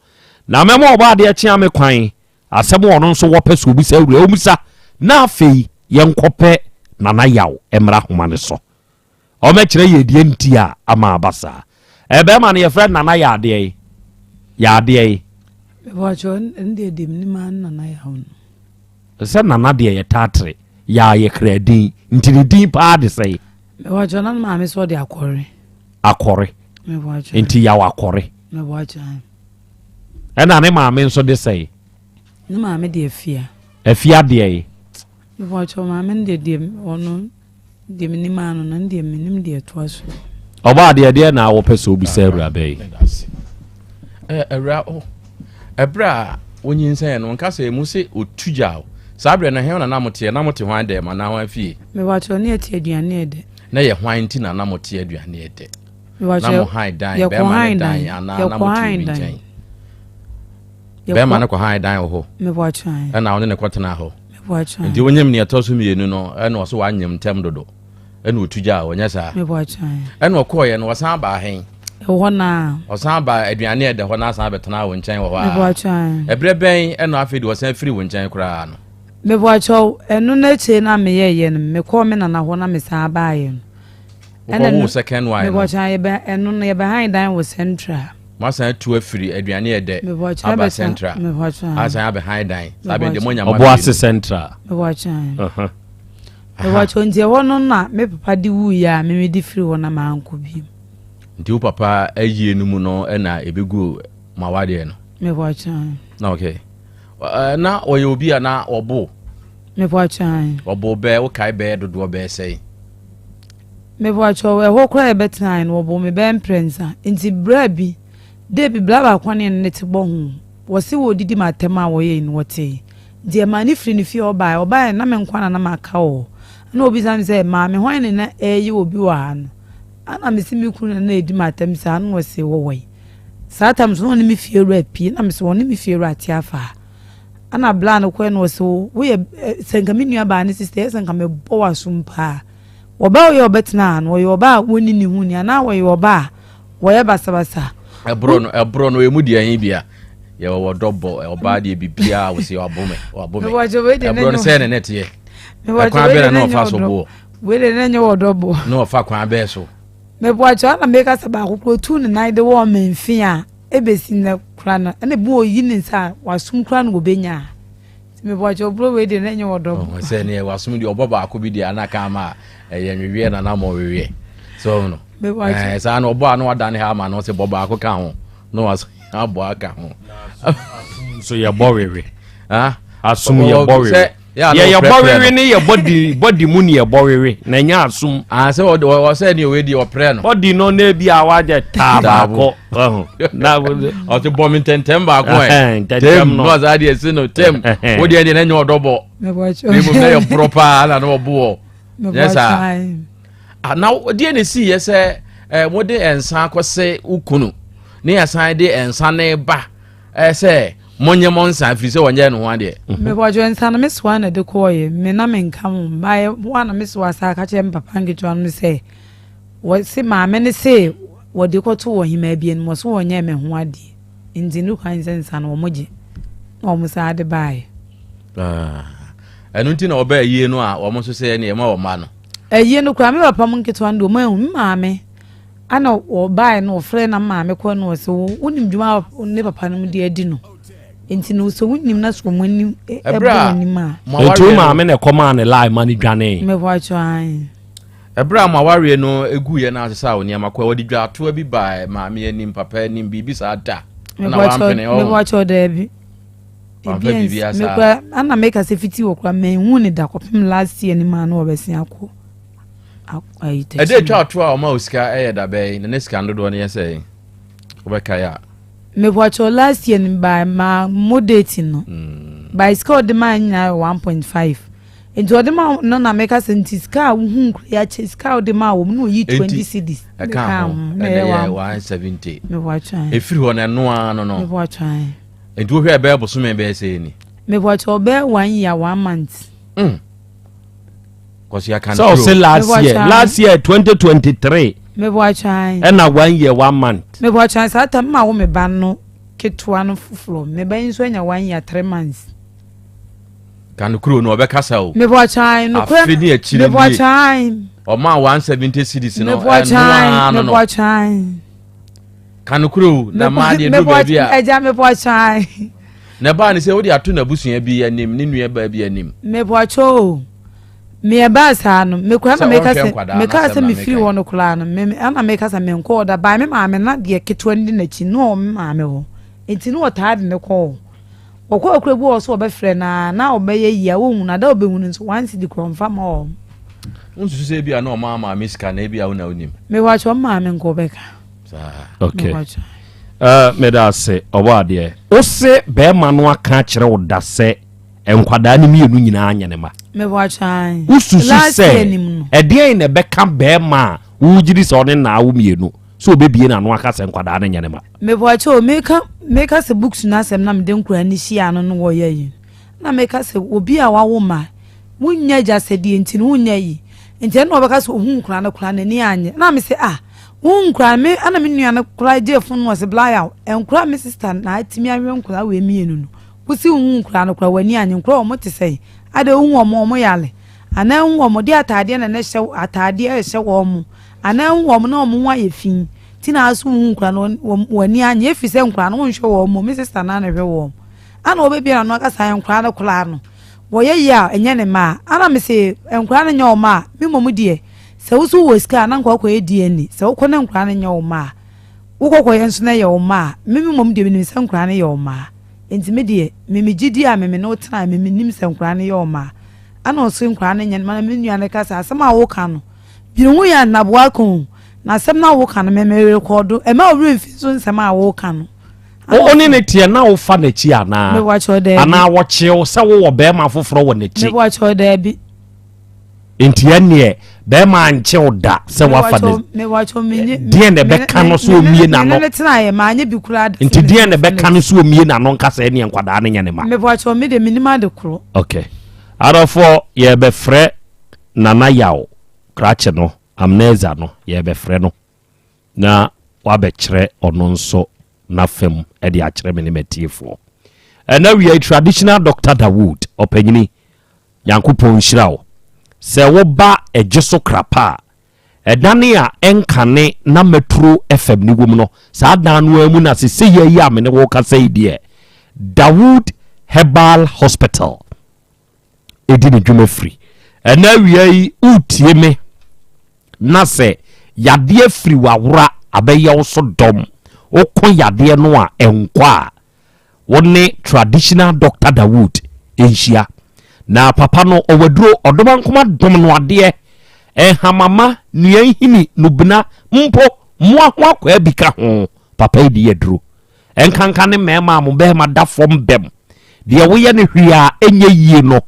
Na mɛma ɔbɔ adeɛ kyea me kwan, asɛm a ɔno nso wɔpɛ sɛ obisa awura ɔmmisa, na afei yɛnkɔpɛ Nana Yaw mmra homa no so. Ɔmmɛkyerɛ yɛn deɛ nti a ama aba saa. Ɛbɛrima no yɛfrɛ Nana Yaadeɛ yi. Yaadeɛ yi. Mepatwɔ ɛndeɛ deɛ menim ara ne Nana Yaw no. Sɛ Nana deɛ yɛ taatere, Yaw yɛ kra din, nti ne din paa de sɛe? Mewɔkyɛ na maame sɛ ɔde akɔre. Akɔre. Mewɔkyɛ. Nti yaw akɔre. Mewɔkyɛ. Ɛna ne maame nso de sɛe. Ne maame de afia. Afia deɛ yi. Mewɔkyɛ maame no deɛ deɛ ɔno deɛ menim ano no deɛ menim deɛ ɛtoa so. Ɔbɔ adeɛ deɛ na wɔpɛ sɛ obisa awuraba yi. Awura o. Ɛberɛ a wonyinsɛn no, nka sɛ emu se otu gya o. Saa berɛ no, he na na moteɛ? Na mote hwan dɛm anaa hwan fie? Mepakyɛw, ne yɛte aduane ɛdɛ. Na yɛ hwan nti na na mote aduane ɛdɛ? Mepakyɛw, Na mo han dan, yɛkɔ bɛrima han ne dan dan, anaa na yɛkɔ mote han obi dan. nkyɛn? Yɛkɔ- Bɛrima no kɔ han dan wɔ hɔ, Mepakyɛw, ae. ɛna wo ne no kɔtenaa hɔ. Mepakyɛw, ae. Nti wonyem nea ɛtɔ so mmienu no, ɛna ɔso wanyem ntɛm dodo. ɛna ɔtu gyaa hɔ, nyɛ saa? Ɛna ɔkɔɔeɛ no, ɔsan baa hen? Ɛhɔ naa. Ɔsan baa aduane a ɛda hɔ na asan abɛtena wo nkyɛn wɔ hɔ a. Ɛberɛ bɛn ɛna afei deɛ ɔsan firi wo nkyɛn koraa no? Meboakyɛw, ɛno n'akyire na meyɛɛyɛ no, mekɔɔ me nana hɔ na mesan baeɛ no. Wokɔ wo second one no? Meboakyɛw, yɛbɛ ɛno no yɛbɛhan dan wɔ Central. Moasan atu afiri aduane ɛdɛ aba Central. Asan abɛhan dan. Saa bɛn deɛ moanya Ɔboase Central. Meboakyɛw. Mepakyɛw, nti ɛhɔ no na me papa de wuiɛ a me mede firi hɔ na mankɔ bio. Nti wo papa ayie no mu no na ɛbɛgu mo awadeɛ no? Mepakyɛw. Na okay. Na ɔyɛ obi a na ɔbo. Mepɔkyɛn. Ɔbo bɛɛ wokae bɛɛ dodoɔ bɛɛ sɛn? Mepɔkyɛw ɛhɔ koraa yɛbɛtenae no wɔboo me bɛyɛ mprɛnsa nti bra bi dɛ bi bra baako ne ne te bɔ ho wɔse wɔdidi me atɛm a wɔyɛe no wɔtee nti ɛmaa ne firi ne fie ɔbaeɛ ɔbaeɛ na me nkoa na na maka wɔ hɔ ɛna ɔbisa me sɛ maame hwan ne na ɛyɛ obi wɔ ha no ɛna mese me kunu na na ɛdi me atɛm saa na ɔse wɔwɔ yi saa tam so na ɔne me fie wura pie na mese ɔne me fie wura te afa ha ɛna bla no kɔɛ na ɔse woyɛ sɛ nka me nua baa ne sister yɛ sɛ nka mebɔ w'asom paa Ɔbaa a ɔyɛ ɔbɛtena ha no, ɔyɛ ɔbaa a wɔnni ne ho ni anaa ɔyɛ ɔbaa a wɔyɛ basabasa? Ɛborɔ no, ɛborɔ no, emu deɛ ɛhe bia? Yɛwɔ wɔ dɔ bɔ, ɔbaa deɛ biribiara wɔ sɛ wabo me, wabo me. Ɛborɔ no sɛ ne ne teɛ. Ɛkwan bɛn na ɔfa so boɔ? Wei deɛ na nyɛ wɔ dɔ bɔ. Na ɔfa kwan bɛɛ so. Meboakyɛ ana meka sɛ baako koro tu ne nan de wɔ me mfe a ebesi nnɛ kora no ɛna ebi wɔ yi ne nsa a wasom kora no wɔbɛnya a. Mebɔkyɛ oburo wei deɛ na ɛnyɛ wɔ dɔ. Ɔhun sɛ neɛ wasom deɛ ɔbɔ baako bi deɛ ana kan ma ɛyɛ nweweɛ na nam ɔweweɛ so ɔhun no ɛɛ saa na ɔbɔ a na wadane ha ama no sɛ bɔ baako ka ho na wasan abɔ aka ho. Nso yɛ bɔ wewe. Asom yɛ bɔ wewe. Yɛ yɛ bɔ wewe ne yɛ bɔdi bɔdi mu ne yɛ bɔ wewe na ɛnyɛ asom. Ah sɛ ɔde ɔsɛ ne owe deɛ ɔprɛ no. Bɔdi no na ebi a wagye taa baako. Na ɔte bɔ me ntɛntɛm baako ɛ. Ntɛntɛm no. Na ɔsaa deɛ si no tɛm. Wo deɛ deɛ na ɛnyɛ ɔdɔ bɔ. Na mmom na yɛ borɔ paa na na ɔbo wɔ. Nyɛ saa. Ah, na deɛ na esi yɛ sɛ ɛɛ wɔde nsa akɔsɛ wo kunu ne yɛsan de nsa ne ba. Ɛyɛ sɛ monyɛ mo nsa ɛfiri sɛ wɔnyɛɛ ne ho adeɛ. Mepɔtwɛ nsa no me soa na ɛde kɔɔyɛ me na menka ho baeɛ hɔ a na me soa saa ka kyerɛ me papa nketewa no sɛ wɔse maame no se wɔde kɔto wɔ hemaa bi anim wɔse wɔnyɛɛ me ho adeɛ nti no kwan sɛ nsa no wɔn gye na wɔn saa de baeɛ. Ah, ɛno nti na wɔbɛ ayie no a wɔn nso sɛ ɛne ɛma wɔn mma no. Ayie no koraa me papa mu nketewa no deɛ wɔn ahu me maame Ana wɔbaeɛ no wɔfrɛɛ na maame kɔɛ no wɔsɛ wo wonim dwuma a ne papa no de adi no nti no sɛ wonim na sɛ wɔn anim ɛbɔ wɔn anim a. Nti wo maame na ɛkɔmaa ne lie ma no dwanee. Mɛbɔ atwa ae. Ɛberɛ a mo awareɛ no guiɛ na asesa wo nneɛma kɔɛ wɔde dwaatoa bi baa maame anim papa anim biribi saa da na wampene ɔho. Mɛbɔ atwa daabi. Wamfa biribi asa. Mekura ana meka sɛ fiti wɔ kura mɛnhu ne da kɔpem last year ne maa no wɔbɛsen akɔ. Ɛde atwa ato a ɔma wo sika ɛyɛ da bɛn na ne sika no dodoɔ no yɛ sɛn wobɛkae a. Mepakyɛw last year no by ma mo date no mm. by sika ɔde maa nyinaa yɛ 1.5 nti ɔde ma no na meka sɛ nti sika a wohu nkura yi akyɛ sika a ɔde maa wɔm na oyi 20 cedis ɛka ho na ɛyɛ 170 mepatwa ɛfiri hɔ no ɛno ara no no mepatwa nti wohwɛ ɛbɛyɛ bosome bɛyɛ sɛ ni mepatwa ɔbɛyɛ one year one month mm. Sɛ ɔse last year last year 2023 ɛna one year one month. Mebɔtwa saa tam ma wo me ba no ketewa no foforɔ me ba yi nso anya one year three months. Kanokuro no ɔbɛkasa o. Mebɔtwa nokorɛ afe ne akyire nie mebɔtwa ɔma 170 cedis no ɛnoa no no mebɔtwa kanokuro na maa deɛ du baabi a ɛgya mebɔtwa na ɛbaa ne sɛ wode ato n'abusua bi anim ne nua baa bi anim. Mebɔtwa o. Me ɛbaa saa no, me koraa na meka sɛ, mekaa sɛ mefiri hɔ no koraa no, me ɛna meka sɛ menkɔ hɔ da, by me maame na deɛ ketewa no di n'akyi na ɔwɔ me maame hɔ, nti na ɔtaa de no kɔ hɔ. Ɔkɔ akura bi wɔ hɔ so ɔbɛfrɛ no a, na ɔbɛyɛ yie a ɔnhu no, ada ɔbɛhu no nso one cedi koraa ɔmfa mma wɔn. Wonsusu sɛ ebia na ɔmaa maame sika na ebia wo na wonim? Mepakyɛ ɔmo maame nka ɔbɛka. Saa. Okay. Uh, meda ase ɔbɔ adeɛ. Wose bɛrima no aka akyerɛ wo da sɛ nkwadaa no mmienu nyinaa nyɛ ne mma. Wosusu sɛ ɛdeɛn na ɛbɛka bɛrima a wogyiri sɛ ɔne naa wo mmienu sɛ ɔbɛbie n'ano aka sɛ nkwadaa no nyɛ ne mma. Mepɔkyɛ o meka meka sɛ books no asɛm na mede nkwadaa no hyia no no wɔyɛ yi na meka sɛ obi a wawo ma wonnya agya sɛdeɛ nti no wonnya yi nti ɛna ɔbɛka sɛ ohun nkwadaa no koraa n'ani anye na me sɛ ah wo nkwadaa me ɛna me nua no koraa gye fon no ɔsɛ blaya nkwadaa me sister na atumi ahwɛ nkwadaa wɔ mmienu no Wosi wohu nkoraa no koraa w'ani anye nkoraa wɔn te sɛn adɛn wohu wɔn wɔn yale anaa wohu wɔn de ataadeɛ na na ɛhyɛ ataadeɛ ɛhyɛ wɔn mo anaa wohu wɔn na wɔn ho ayɛ fi ti na aso wohu nkoraa no wɔn w'ani anye efi sɛ nkoraa no wonhwɛ wɔn mo me sista na na ɛhwɛ wɔn ana wɔbɛbia n'ano akasa nkoraa no koraa no wɔyɛ yie a ɛnyɛ ne mmaa ana me se nkoraa no nyɛ wɔn a me mmom deɛ sɛ woso wɔ sika a na nkoraa kɔyɛ DNA sɛ wokɔ ne nkoraa no nyɛ wɔn a wokɔkɔyɛ nso na ɛyɛ wɔn a me mmom deɛ menim sɛ nkoraa no yɛ wɔn a. Enti me deɛ, me me gyidie a me me ne wo tenaeɛ, me mennim sɛ nkwadaa no yɛ wo mma. Ɛna ɔse nkwadaa no nyɛ ne mma, na me nua no ka sɛ, asɛm a woka no, dwene ho yie a nnaboa ka o, na asɛm no a woka no, me merekɔdo, ɛmma wo werɛ mfi nso nsɛm a woka no. Wo ne no teɛ na wofa n'akyi anaa? Mewakyɛw daabi. Anaa wɔkyew sɛ wowɔ bɛrima foforɔ wɔ n'akyi? Mewakyɛw daabi. Nti ɛneɛ bɛrima ankyew da sɛ wafa ne deɛ na ɛbɛka no so omie n'ano. Nti deɛ na ɛbɛka no so omie n'ano nka sɛ ɛneɛ nkwadaa no nyɛ ne ma. Mewakyɛw me deɛ menim ade korɔ. Okay. Adɔfoɔ yɛbɛfrɛ Nana Yaw krakye no Amneza no yɛbɛfrɛ no. na wabɛkyerɛ ɔno nso n'afa mu de akyerɛ me ne m'atiefoɔ. Ɛna wia yi traditional Doctor Dawood ɔpanyini Nyankopɔn nhyira wo sɛ woba ɛgye so krapa a ɛdane a ɛnkane na Metro FM ne wom no saa dan no ara mu na sesei yi a me ne wo kasa yi deɛ Dawood Herbal Hospital ɛdi ne dwuma firi. Ɛna awia yi wotie me na sɛ yadeɛ firi wawora abɛyɛ wo so dɔm woko yadeɛ no a ɛnkɔ a wo ne traditional doctor Dawood nhyia na papa no ɔwaduro ɔdomankoma dom no adeɛ nhamama nua nhini nubena mpo mmoa ho akwaa bi ka ho papa yi de aduro Ɛnkanka ne mmarima a mo barima da fam bɛm. Deɛ woyɛ no hwee a ɛnyɛ yie no,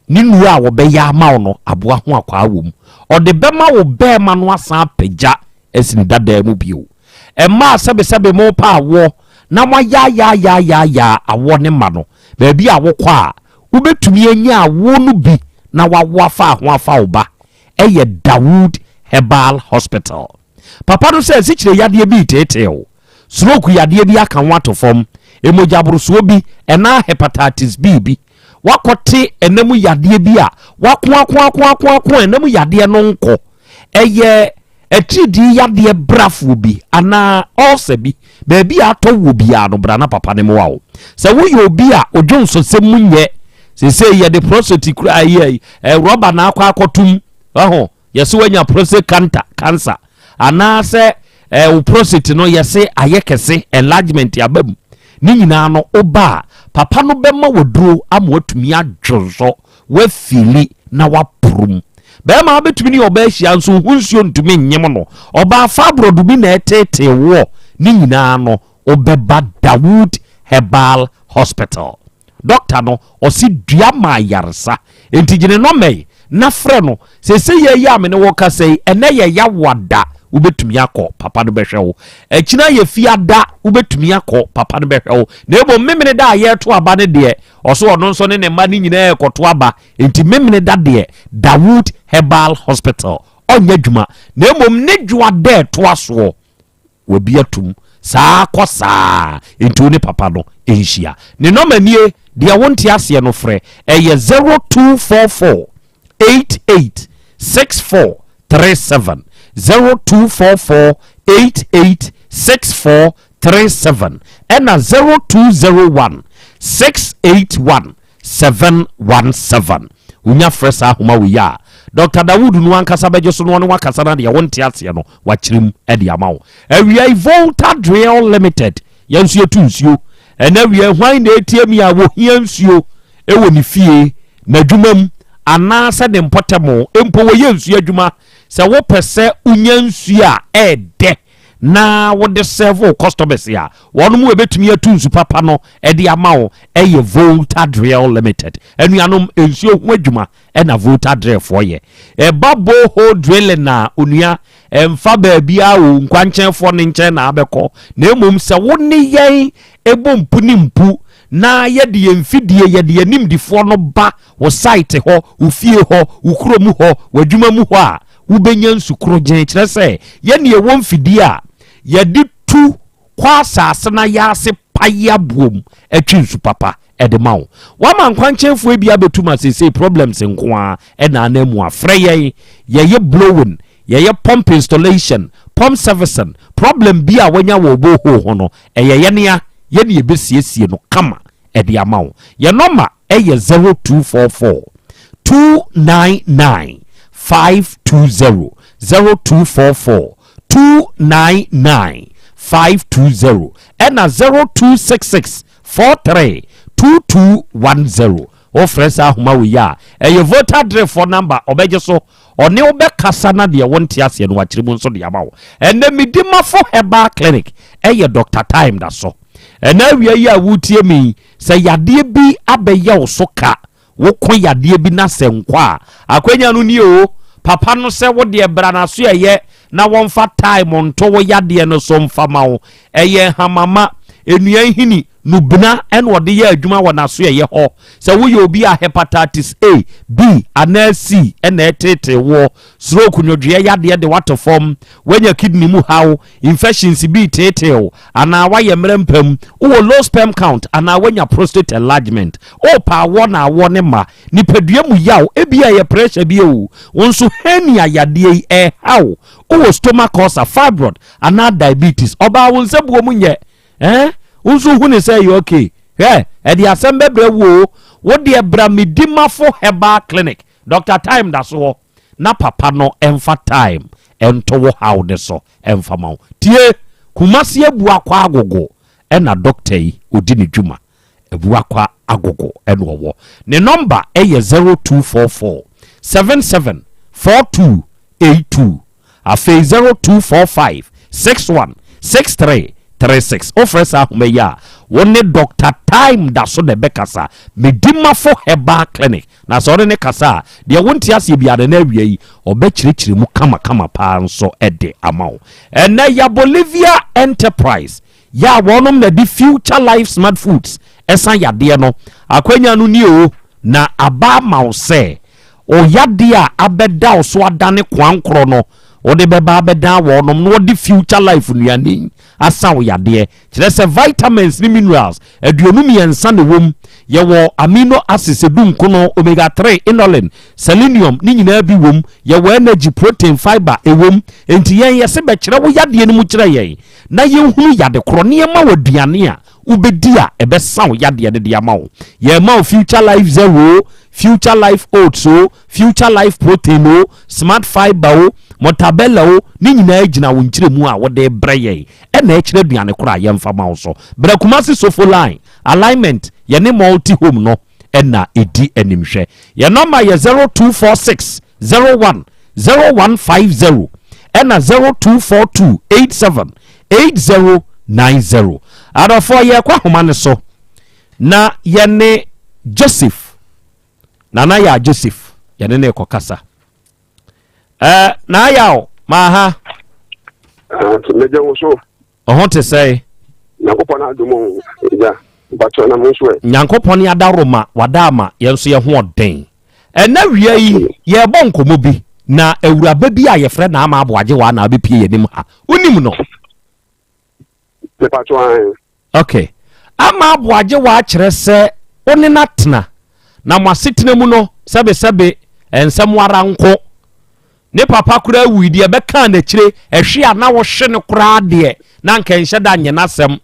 ne nnuro a wɔbɛyɛ ama wo no, aboa ho akwaa wɔ mu. Ɔde bɛma wo barima no asan apagya asi ne dadaa mu bio. Mmaa a sɛbesɛbe mopɛ awoɔ na moayaayaayaayaayaa awoɔ ne mma no, baabi a wokɔ a, wobɛtumi anya awoɔ no bi na wawo afa ho afa wo ba yɛ Dawood Herbal Hospital. Papa no sɛ asikyire yadeɛ bi reteetee wo, stroke yadeɛ bi aka wo ato fam, mogyaborosoɔ bi ɛnaa hepatitis B bi, wakɔte ɛna mu yadeɛ bi a wakoakoakoakoako ɛna mu yadeɛ no nkɔ, ɛyɛ atiridii yadeɛ brafoɔ bi anaa ulcer bi, baabi a atɔ wɔ biara no bra na papa no mmoa wo. Sɛ woyɛ obi a odwonsosɛm mu nyɛ, seesei yɛde prostate kura ɛyɛ rɔba na akɔ akɔtom, ɛho Yɛse wanya prostate canter, cancer, anaasɛ eh, wo prostate no yɛse ayɛ kɛse, enlargement aba mu. Ne nyinaa no, woba a, papa no bɛma waduro ama watumi adwonsɔ, wafili na waporom. Bɛrima bɛtumi ne ɔbaa ahyia nso ho nsuo ntumi nnyem no. Ɔbaa fibroid bi na ɛtetee woɔ. Ne nyinaa no, wobɛba Dawood Herbal Hospital. Dɔkta no, ɔse dua ma ayaresa. Enti gye ne nɔmba yi na frɛ no. Seesei yɛ yi a me ne wo kasa yi, ɛnɛ yɛ Yawoada, wobɛtumi akɔ, papa no bɛhwɛ wo. Akyina yɛ Fiada, wobɛtumi akɔ, papa no bɛhwɛ wo. Na mmom Memeneda a yɛreto aba no deɛ, ɔse ɔno nso ne ne mma no nyinaa rekɔto aba. Enti Memeneda deɛ, Dawood Herbal Hospital, ɔnyɛ adwuma. Na mmom ne Dwoada a ɛtoa soɔ, Wabi atum saa kɔ saa nti wo ne papa no nhyia. Ne nɔma nie, deɛ wonte aseɛ no frɛ, ɛyɛ 0244 88 64 37, 0244 88 64 37 ɛna 0201 681 717. Wonya frɛ saa ahoma wei a, Dɔkta Dawood no ankasa bɛgye so na ɔne wo akasa na deɛ wonte aseɛ no, wakyerɛ mu de ama wo. Awia yi, Volta Drill Limited, yɛn nso yɛtu nsuo. Ɛnɛ awia yi, hwan na ɛretie mi a wɔhia nsuo wɔ ne fie, n'adwuma mu, anaasɛ ne mpɔtam, mpo wɔyɛ nsuo adwuma. Sɛ wopɛ sɛ wonya nsuo a ɛɛdɛ na wode serve wo customers a, wɔn mu ɛbɛtumi atu nsu papa no de ama wo ɛyɛ Volta Drill Limited. Anuanom, nsuo ho adwuma ɛna Volta Drill foɔ yɛ. Ɛba borehole drilling a, onua, ɛmfa baabiara o, nkwankyɛnfoɔ no nkyɛn na abɛkɔ. Na mmom sɛ wo ne yɛn ɛbɔ mpu ne mpu na yɛde yɛn mfidie, yɛde yɛn nimdifoɔ no ba wo site hɔ, wo fie hɔ, wo kurom hɔ, w'adwuma mu hɔ a, wobɛnya nsu korogyenn, kyerɛ sɛ, yɛn na yɛwɔ mfidie a yɛde tu kɔ asase no ayaase pae aboɔ mu twe nsu papa de ma wo. Woama nkwankyɛnfoɔ bi abɛtu ma seesei problems nko ara na anan mu a, frɛ yɛn, yɛyɛ blowing, yɛyɛ pump installation, pump servicing, problem bi a woanya wɔ wo borehole ho no, ɛyɛ yɛn a, yɛn na yɛbɛsiesie no kama de ama wo. Yɛn nɔma yɛ 0244 299 520, 0244 299 520 ɛna 0266. 43 2210. Wofrɛ saa ahoma wei a, ɛyɛ Voter Drefoɔ namba, ɔbɛgye so, ɔne wo bɛkasa na deɛ wonte aseɛ no wakyerɛ mu nso de ama wo. Ɛnnɛ Medimafo Herbal Clinic ɛyɛ Doctor Time da so. Ɛnnɛ awia yi a woretie me yi, sɛ yadeɛ bi abɛyɛ wo so ka, Woko yadeɛ bi na sɛ nkɔ a, akwanya no nie o, papa no sɛ wo deɛ bra n'asoɛeɛ na wɔmfa time nto wo yadeɛ no so mfa ma wo. Ɛyɛ nhamama, nnua nhini, nubena ɛna ɔde yɛ adwuma wɔ n'asoɛeɛ hɔ. Sɛ woyɛ obi a hepatitis A, B anaa C na ɛreteetee woɔ, stroke, nwodwoeɛ yadeɛ de wo ato fam, woanya kidney mu haw, infections bi reteetee wo, anaa woayɛ mmerɛ mpa mu, wowɔ low sperm count anaa woanya prostate enlargement, worepɛ awoɔ na awoɔ no mma, nipadua mu yaw, ebia ɛyɛ pressure bi o, wo nso hernia yadeɛ yi ɛreha wo, wowɔ stomach ulcer, fibroid anaa diabetes, ɔbaa wo nsabuo mu nyɛ eh, wo nso hu ne sɛ ɛyɛ okay, hwɛ ɛde asɛm bɛbrɛ wo o, wo deɛ bra Medimafo Herbal Clinic, Doctor Time da so hɔ. na papa no mfa time nto wo haw no so mfa ma wo. Tie! Kumasi Abuakwa Agogo na doctor yi ɔdi ne dwuma. Abuakwa Agogo na ɔwɔ. Ne number yɛ 0244 77 42 82. Afei 0245 61 63 36. Wofrɛ saa ahoma yi a, wo ne Doctor Time da so na ɛbɛkasa. Medimafo Herbal Clinic. Na sɛ ɔne no kasa a, deɛ wonte aseɛ biara no, na awia yi, ɔbɛkyerɛkyerɛ mu kamakama paa nso de ama wo. Ɛnnɛ, ya Bolivia Enterprise, yɛ a wɔnom na de Future Life Smart Foods ɛsa yadeɛ no, akwanya no nie o, na aba ama wo sɛ, wo yadeɛ a abɛda wo so adane koankorɔ no, wode bɛba abɛdan wɔnom na wɔde Future Life nnuane yi asa wo yadeɛ. Kyerɛ sɛ vitamins ne minerals 53 na ɛwɔ mu. Yɛwɔ amino acids edunkono, omega 3, inulin, selenium ne nyinaa bi wɔ mu. Yɛwɔ energy, protein, fiber ɛwɔ mu. Enti yɛn yɛse bɛkyerɛ wo yadeɛ no mu kyerɛ yɛn na yɛnhunu yade korɔ na yɛma wo aduane a wobɛdi a ɛbɛsa wo yadeɛ no de ama wo. Yɛma wo Future Life Zero o, Future Life Oats o, Future Life Protein o, Smart Fiber o, Mortabella o, ne nyinaa gyina wo nkyerɛmu a wode rebrɛ yɛn na ɛkyerɛ aduane korɔ a yɛmfa ma wo so. Brɛ Kumasi Sofo Line, Alignment, yɛne Multi Home no na ɛdi animhwɛ. Yɛn nɔma yɛ 0246 01 0150 ɛna 0242 87 8090. Adɔfoɔ yɛrekɔ ahoma no so na yɛne Joseph Nana Yaa Joseph yɛne no rekɔkasa. Ɛɛ Naayaw maaha. Mɛgye wo so. Ɔho te sɛe. Nyankopɔn adom o agya mpakyɛ na mo nso ɛ. Nyankopɔn adaworoma wada ama yɛn nso yɛ ho ɔden. Ɛnɛ wia yi yɛrebɔ nkɔmmɔ bi na awuraba bi a yɛfrɛ no Ama Aboagye waa na abɛpie yɛn anim ha. Wonim no? Mepakyɛ ae. Ok. Ama Aboagye waa kyerɛ sɛ wo ne no atena na mo asetena mu no sɛbesɛbe nsɛm ara nko. Ne papa koraa wui deɛ ɛbɛkaa n'akyire, ɛhwe a na wohwe no koraa deɛ na anka ɛnhyɛ da nyɛ n'asɛm.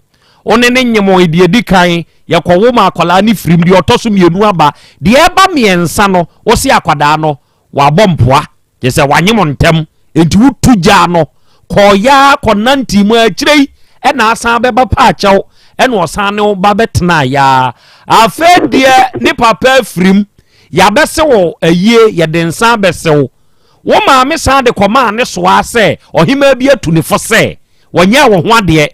Wo ne no nyemoe deɛ ɛdi kan, yɛkɔwo ma akwadaa no firim, deɛ ɔtɔ so mmienu aba, deɛ ɛba mmiɛnsa no, wo se akwadaa no wabɔ mpoa, kyerɛ sɛ wanyem ntɛm, enti wotu gyaa no kɔɔeɛ ara kɔnantee mu akyire yi ɛna asan bɛba paakyɛw ɛna ɔsan ne wo ba bɛtenaeɛ ara. Afei deɛ ne papa afirim, Yɛabɛse wo ayie, yɛde nsa abɛse wo. Wo maame san de kɔmaa ne soa sɛ ɔhemaa bi atu ne fo sɛ wɔnyɛɛ wo ho adeɛ.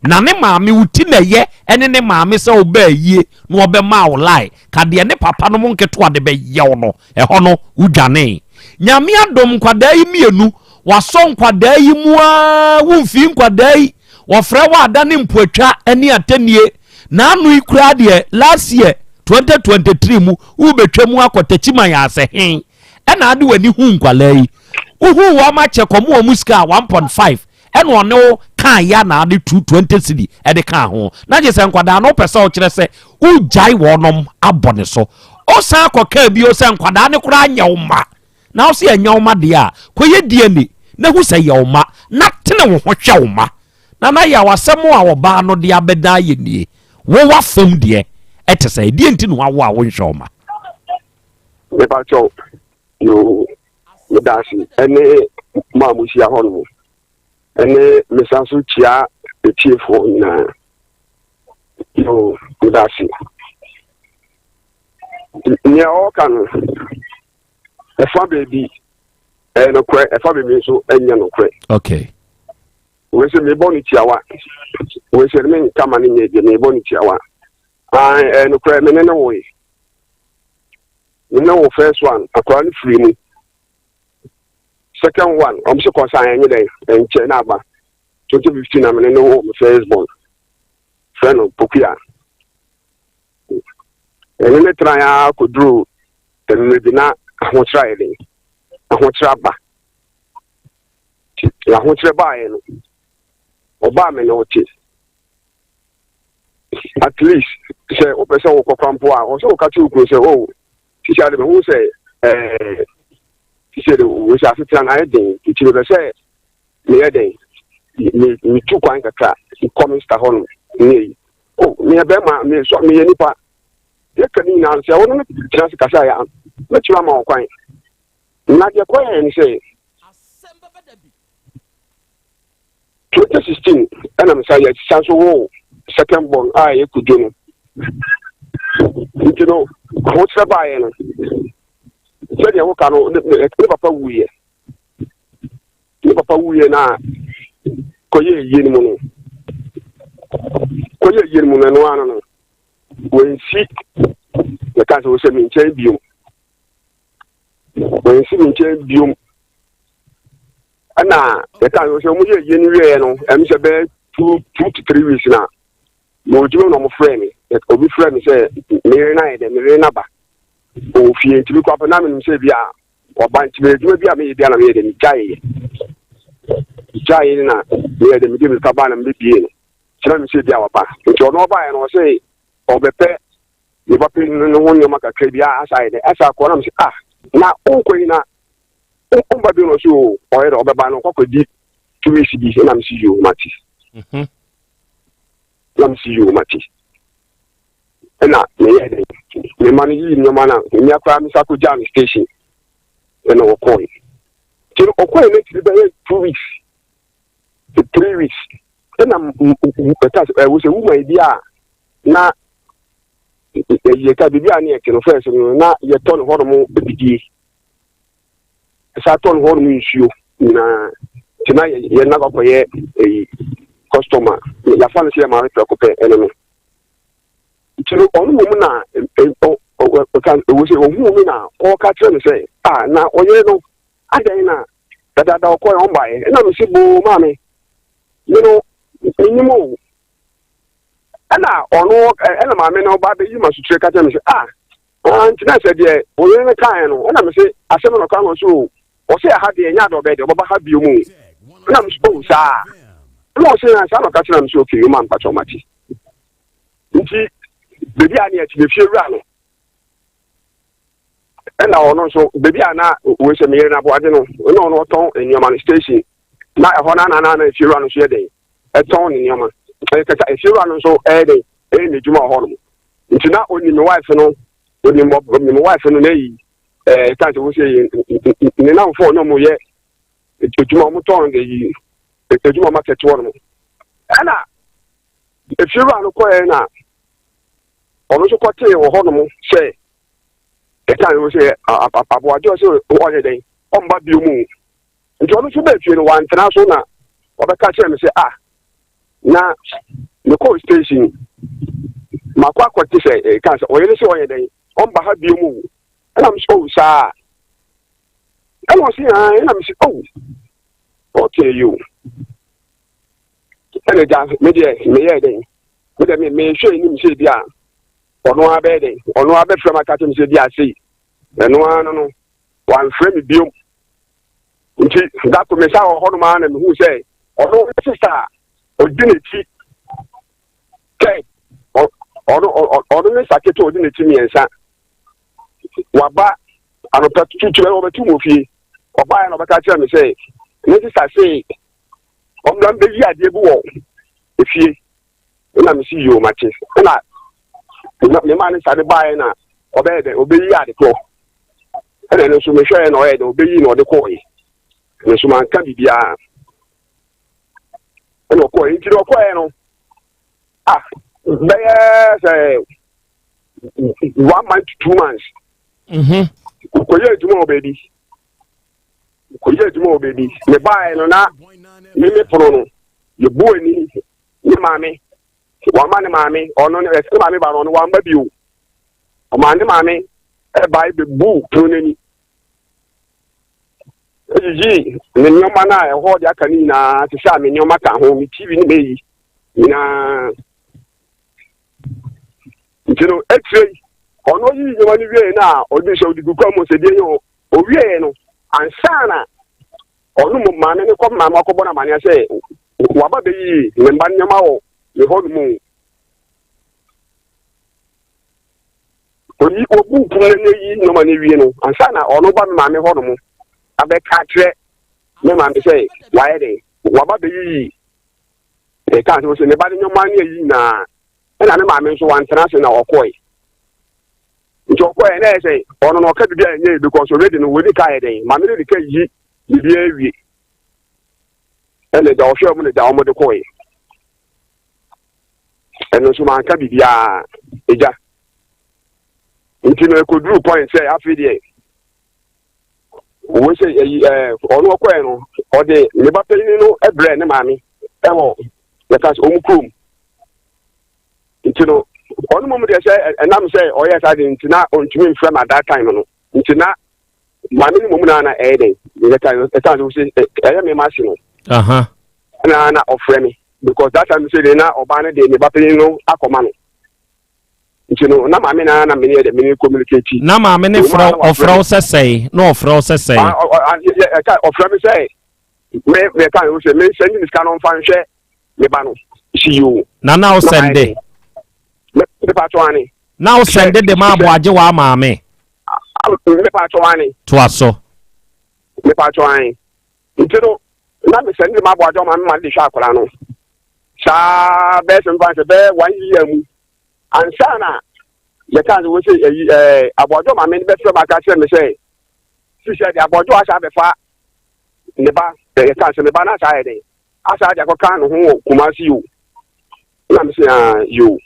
Na ne maame, wo ti na ɛyɛ ɛne ne maame sɛ wobaa ayie na ɔbɛmaa wo lie ka deɛ ne papa nom nketewa de bɛyɛ wo no, ɛhɔ no wodwanee. Nyame adom nkwadaa yi mmienu, wasɔ nkwadaa yi mu ara, womfii nkwadaa yi, wɔfrɛ wo ada ne mpoatwa ne atɛnie. N'ano yi koraa deɛ last year 2023 mu wobɛtwa mu akɔ Techiman asɛ he ɛna ade w'ani hu nkwalaa yi wohu wɔn akyɛ kɔmo wɔn sika a 1.5 ɛna ɔne wo kaa ya na ade 220 cedi ɛde kaa ho na gye sɛ nkwadaa no wopɛ sɛ wokyerɛ sɛ wogyae wɔnom abɔ ne so ɔsan akɔ kaa bio sɛ nkwadaa no koraa nyɛ wo mma na wo sɛ ɛnyɛ wo mma deɛ a kɔyɛ DNA na hu sɛ yɛ wo mma na tene wo ho hwɛ wo mma Nana Yaw, asɛm a ɔbaa no de abɛdan yɛ nie, Wo w'afam deɛ, ɛte sɛn? Ɛdeɛn nti na woawo a wonhwɛ wo mma? Mepakyɛw, yoo, meda ase ɛne mo a mohyia hɔ nom, ɛne mesa so kyia etiefoɔ nyinaa. Yoo, Meda ase. Nea ɔreka no, ɛfa baabi ɛyɛ nokorɛ, ɛfa baabi nso ɛnyɛ nokorɛ. Okay. Wei sɛ mebɔ no tiawa. Wei sɛ menka ma no nyɛ deɛ mebɔ no tiawa. Ɛyɛ nokorɛ me ne ne woe. Me ne wo first one, akwadaa no firi mu. Second one, ɔmo sɛ kɔsan ɛnyɛ dɛn, ɛnkyɛ na aba. 2015 na me ne ne wo me first born. Frɛ no Pokuya. Ɛne ne tena ya kɔduru mmerɛ bi na ahokyerɛ ayɛ den. Ahokyerɛ aba. Nti ahokyerɛ baeɛ no, ɔbaa me ne ɔte. At least sɛ wopɛ sɛ wokɔ kora mpo a, ɔsɛ woka kyerɛ wo kunu sɛ, oh, sisi ade mehu sɛ ɛɛ sisi de wo sɛ asetena no ayɛ den nti mepɛ sɛ meyɛ dɛn me metu kwan kakra kɔ me sista hɔ nom ne yi o meyɛ bɛrima me so meyɛ nipa yɛka ne nyinaa sɛ wo no no tena ase kasa yɛ a mɛtumi ama wo kwan na deɛ kɔyɛ ne sɛ 2016 ɛna me sa yɛ san so wo second born a ɛyɛ kudwo no nti no ahokyerɛ baeɛ no sɛdeɛ woka no ne papa wuiɛ ne papa wuiɛ no a kɔyɛ yie no mu no kɔyɛ yie no mu no ɛno ano no wɔnsi yɛka sɛ wɔsɛ me nkyɛn biom wɔnsi me nkyɛn biom ɛna yɛka sɛ wɔsɛ wɔyɛ yie no wieɛ no ɛm sɛ bɛyɛ 2 to 3 weeks na ma ɔdwuma na ɔmo me obi frɛ me sɛ meyere no ayɛ dɛ meyere no aba ɔwɔ fie nti mekɔ apɛ na menim sɛ bi a ɔba nti meyɛ adwuma bi a meyɛ bi a na meyɛ dɛ megyaeɛ gyaeɛ na meyɛ dɛ mede mirika baa na mebɛbie no kyerɛ me sɛ bi a waba nti ɔno ɔbaeɛ no ɔsɛ ɔbɛpɛ ne ba panyin no ho nneɛma kakra bi a asa ayɛ dɛ asa akɔ na mesɛ ah na wokɔ yi na womba bi no so ɔyɛ dɛ ɔbɛba no ɔkɔkɔdi 2 weeks bi na mesi yo mate na mesi yo mate ɛna meyɛ dɛ mema no yii nneɛma no a mmea koraa mesa kɔgyaa no station ɛna ɔkɔe nti no ɔkɔe no akyiri bɛyɛ 2 weeks to 3 weeks ɛna ɛka sɛ ɛwɔ sɛ woman bi a na yɛka biribi a ne yɛte no first no na yɛtɔ ne hɔnom bidie ɛsa tɔ ne hɔnom nsuo nyinaa nti na yɛn na kɔkɔyɛ ɛyi customer yɛafa no sɛ yɛ maame prɛko pɛ ɛno no nti no ɔno wɔ mu na ɛwɔ sɛ ɔhuu mi na ɔka kyerɛ me sɛ a na ɔyere no adɛn na dadaada ɔkɔɛ ɔmbaeɛ ɛna mese boo maame me no menim o ɛna ɔno ɛna maame no ɔba bɛyi ma sotire ka kyerɛ me sɛ ah nti na sɛ deɛ ɔyere no kaeɛ no ɛna mese asɛm no ɔka no so o ɔsɛ ɛha deɛ ɛnyɛ adɔ ɔbɛyɛ deɛ ɔbɛba ha bio mu ɛna mese o saa ɛna ɔsɛ saa na ɔka kyerɛ me sɛ okay ɔma mpakyɛ ɔmate nti beebi a ne yɛte ne fie wura no ɛna ɔno nso beebi a na wei sɛ meyere no aboagye no ɛna ɔno ɔtɔn nneɛma no station na ɛhɔ no ana na efie wura no nso yɛ den ɛtɔn ne nneɛma ɛyɛ kɛkɛ efie wura no nso ɛyɛ den ɛyɛ n'adwuma wɔ hɔ nom nti na onim wife no onim onim wife no n'eyi kan sɛ wosɛ yi ne namfo ɔne ɔmo yɛ adwuma ɔmo tɔn ɛyi adwuma market hɔ nom ɛna efie wura no kɔɛ na ɔno nso kɔtee wɔ hɔ nom sɛ ɛka ne sɛ aboagye ɔsɛ ɔyɛ dɛn ɔmba bio mu nti ɔno nso bɛɛ fie no wantena so na ɔbɛka kyerɛ me sɛ ah na mekɔɔ station makɔ akɔte sɛ ɛka sɛ ɔyɛ ne sɛ ɔyɛ dɛn ɔmba ha bio mu ɛna me sɛ oh saa ɛna ɔse ah ɛna me sɛ oh okay yo ɛna gya me deɛ meyɛɛ dɛn me deɛ mehwɛ anim sɛ bi a ɔno ara bɛyɛ dɛn ɔno ara bɛfrɛ m aka kyerɛ me sɛ bi ase ɛno ara no wamfrɛ me biom nti dako me sa wɔ hɔnom ara na mehu sɛ ɔno ne sister a ɔdi n'akyi kɛ ɔno ɔno ne saketo ɔdi n'akyi mmiɛnsa waba anɔpɛ tutu ɛna ɔbɛtu mu fie ɔbaa na ɔbɛka kyerɛ me sɛ ne sister se ɔmmra mbɛyi adeɛ bi wɔ efie ɛna me si yoo mate ɛna me maa ne sa de baeɛ na ɔbɛyɛ dɛ ɔbɛyi ade korɔ ɛna ɛno nso mehwɛɛ na ɔyɛ dɛ ɔbɛyi na ɔde kɔɔe ɛno nso manka biribiara ɛna ɔkɔɔe nti na ɔkɔɔe no ah. Bɛyɛ sɛ one month to 2 months. Kɔyɛ adwuma wɔ baabi. Kɔyɛ adwuma wɔ baabi. Me baeɛ no na me me pono no yɛbu ani ne maame wama ne maame ɔno ne ɛsɛ ne maame ba no ɔno wamba bio. Ɔma ne maame ɛbae bɛbu pono n'ani. Eyiyi ne nneɛma no a ɛhɔ de aka no nyinaa te sɛ a me nneɛma ka ho me TV ne meyi nyinaa nti no akyire yi ɔno ɔyiyi nneɛma no wie no a ɔde sɛ ɔde gu kwan mu sɛ deɛ yɛ ɔwieɛ no ansa na ɔno mu maame no kɔ maame akɔbɔ no amaneɛ sɛ waba bɛyiyi ne mba nneɛma wɔ ne hɔ no mu. Oyi obu pono no ayi nneɛma no awie no ansa na ɔno ba me maame hɔ nom abɛka akyerɛ me maame sɛ wayɛ dɛn waba bɛyiyi ɛka sɛ sɛ ne ba ne nneɛma no ayi nyinaa ɛna me maame nso wantena ase na ɔkɔe nti ɔkɔe na ɛyɛ sɛ ɔno na ɔka biribi a ɛnyɛ because already no wɔdi ka yɛ dɛn maame no de ka yi biribi awie ɛna gya ɔhwɛ mu na gya wɔn de kɔe. Ɛno nso manka biribiara agya. Nti no ɛkɔduru point sɛ afei deɛ wei sɛ ɛyi ɛɛ ɔno ɔkɔɛ no ɔde ne ba panyin no brɛ ne maame ɛwɔ yɛka sɛ ɔmo kurom nti no ɔno mmom deɛ sɛ ɛnam sɛ ɔyɛ saa de nti na ɔntumi mfrɛ ma that time no nti na maame no mmom na na ɛyɛ dɛn yɛka ɛka sɛ ɛyɛ me ma se no na na ɔfrɛ me because that time sɛ de na ɔbaa no de ne ba panyin no akɔma no nti no na maame na na mene yɛ dɛ mene communicate. Na maame ne frɛ ɔfrɛ wo sɛ sɛe na ɔfrɛ wo sɛ sɛe. Ɛka ɔfrɛ me sɛ me me ka no sɛ me sɛnde ne sika no mfa nhwɛ me ba no si yoo. Na na wo sɛnde. Me pa to ane. Na wo sɛnde de ma aboagye wa maame. Me pa to ane. To aso. Me pa to ane. Nti no, na mesɛ ne de ma aboagye ɔma me ma de hwɛ akwadaa no saa bɛyɛ sɛ mfa sɛ bɛyɛ one year mu ansa na yɛka sɛ wɔsɛ ɛyi ɛɛ aboagye ɔma me bɛfrɛ ma aka kyerɛ me sɛ sisi ɛde aboagye asa abɛfa ne ba yɛka sɛ ne ba no asa ayɛ dɛn asa de akɔka ne ho wɔ Kumasi o na me sɛ aa yoo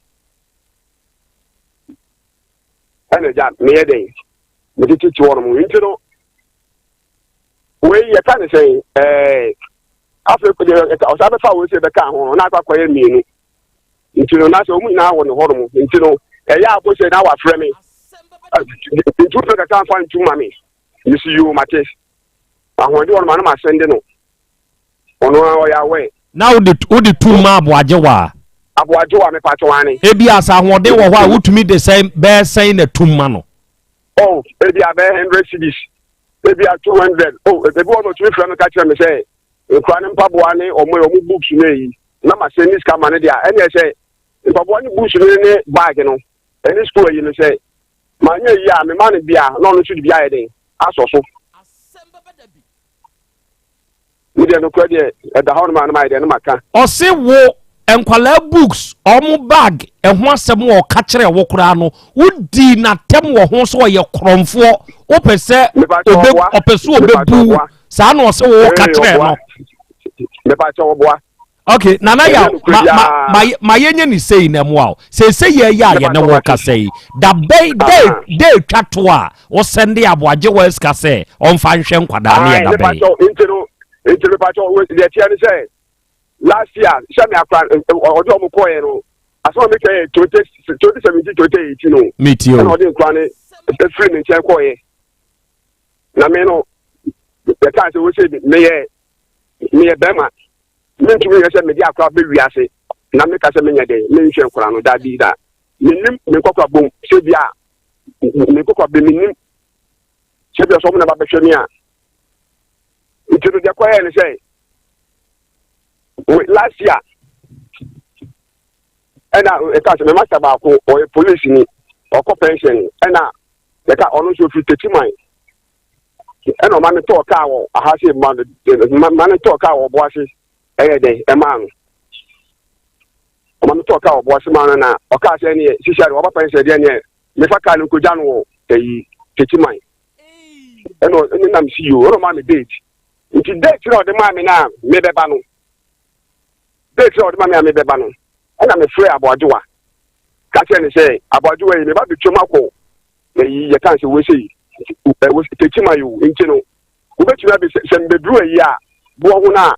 ɛna gya meyɛ dɛn metete te hɔ nom nti no Wei yɛka ne sɛn ɛɛ afei deɛ ɔsan bɛfa wei sɛ bɛka ho no na akɔ akɔyɛ mmienu nti no na sɛ wɔn nyinaa wɔ ne hɔ nom nti no ɛyɛ abo sɛ na wafrɛ me nti wofrɛ kakra nfa ntu ma me mesi yoo mate ahoɔden wɔ no ma no ma sɛnde no ɔno ara ɔyɛ awɛ. Na wode wode tu ma aboagye wa. Aboagye wa mepa kyɛw ane. Ebi asa ahoɔden wɔ hɔ a wotumi de sɛn bɛɛ sɛn na tum ma no. Oh ebi abɛɛ 100 cedis. Ebi a 200. Oh ebi wɔ no otumi frɛ me ka kyerɛ me sɛ nkura ne mpaboa ne ɔmo ɔmo books no eyi na ma sɛ ne sika ma ne deɛ ɛne sɛ mpaboa ne books no ne bag no ɛne school ayi no sɛ ma nyɛ yi a me ma no bia na ɔno nso de bi ayɛ den asɔ so. Me deɛ nokorɛ deɛ ɛda hɔ nom a na mayɛ deɛ na maka. Ɔse wo nkwadaa books ɔmo bag ɛho asɛm a ɔka kyerɛ wo koraa no wo dii n'atɛm wɔ ho sɛ ɔyɛ korɔmfoɔ wopɛ sɛ ɔbɛ ɔpɛ sɛ ɔbɛbu wo saa na ɔse wo ka kyerɛ no. Mepakyɛ ɔboa. Ok nana yaw ma ma ma ma yɛnyɛ ne sei na ɛmoa wo seesei yɛ yɛ a yɛne wo kasa yi da bɛn dɛ dɛ etwa to a wosɛnde aboagye wɔ sika sɛ ɔmfa nhwɛ nkwadaa ne yɛ da bɛn. Nti no nti mepakyɛ deɛ teɛ ne sɛ last year sɛ me akora ɔde ɔmo kɔɛ no asɛm a meka yɛ 2017 2018 no metie o ɛna ɔde nkora no efiri me nkyɛn kɔɛ na me no yɛka sɛ wosɛ meyɛ meyɛ bɛrima mentumi nyɛ sɛ mede akora bɛ wiase na meka sɛ menyɛ dɛn menhwɛ nkora no daabi da menim me nkɔkora bom sɛ bi a me nkɔkora bɛ menim sɛ bi a sɛ ɔmo na ba bɛhwɛ me a nti no deɛ kɔyɛɛ ne sɛ last year ɛna ɛka sɛ me master baako ɔyɛ polisi ni ɔkɔ pension ɛna yɛka ɔno nso ofiri Techiman ɛna ɔma no tɔɔ kaa wɔ aha se ma ma no tɔɔ kaa wɔ ɔboase ɛyɛ dɛ ɛmaa no ɔma no tɔɔ kaa wɔ ɔboase maa no na ɔkaa sɛ ɛneɛ sisi ade waba pɛn sɛ deɛ neɛ mefa kaa no nkogya no wɔ ɛyi Techiman ɛna ɛne nam si yoo ɛna ɔmaa me date nti date na ɔde maa me na mebɛba no date na ɔde maa me a mebɛba no ɛna mefrɛ aboagyewa. kyerɛ ne sɛ aboadwowa yi meba betwam akɔ ɛyi yɛka sɛ wei sɛ tekyima yi o nti no wobɛtumi abɛ sɛ mbɛduru ayi a boɔ ho no a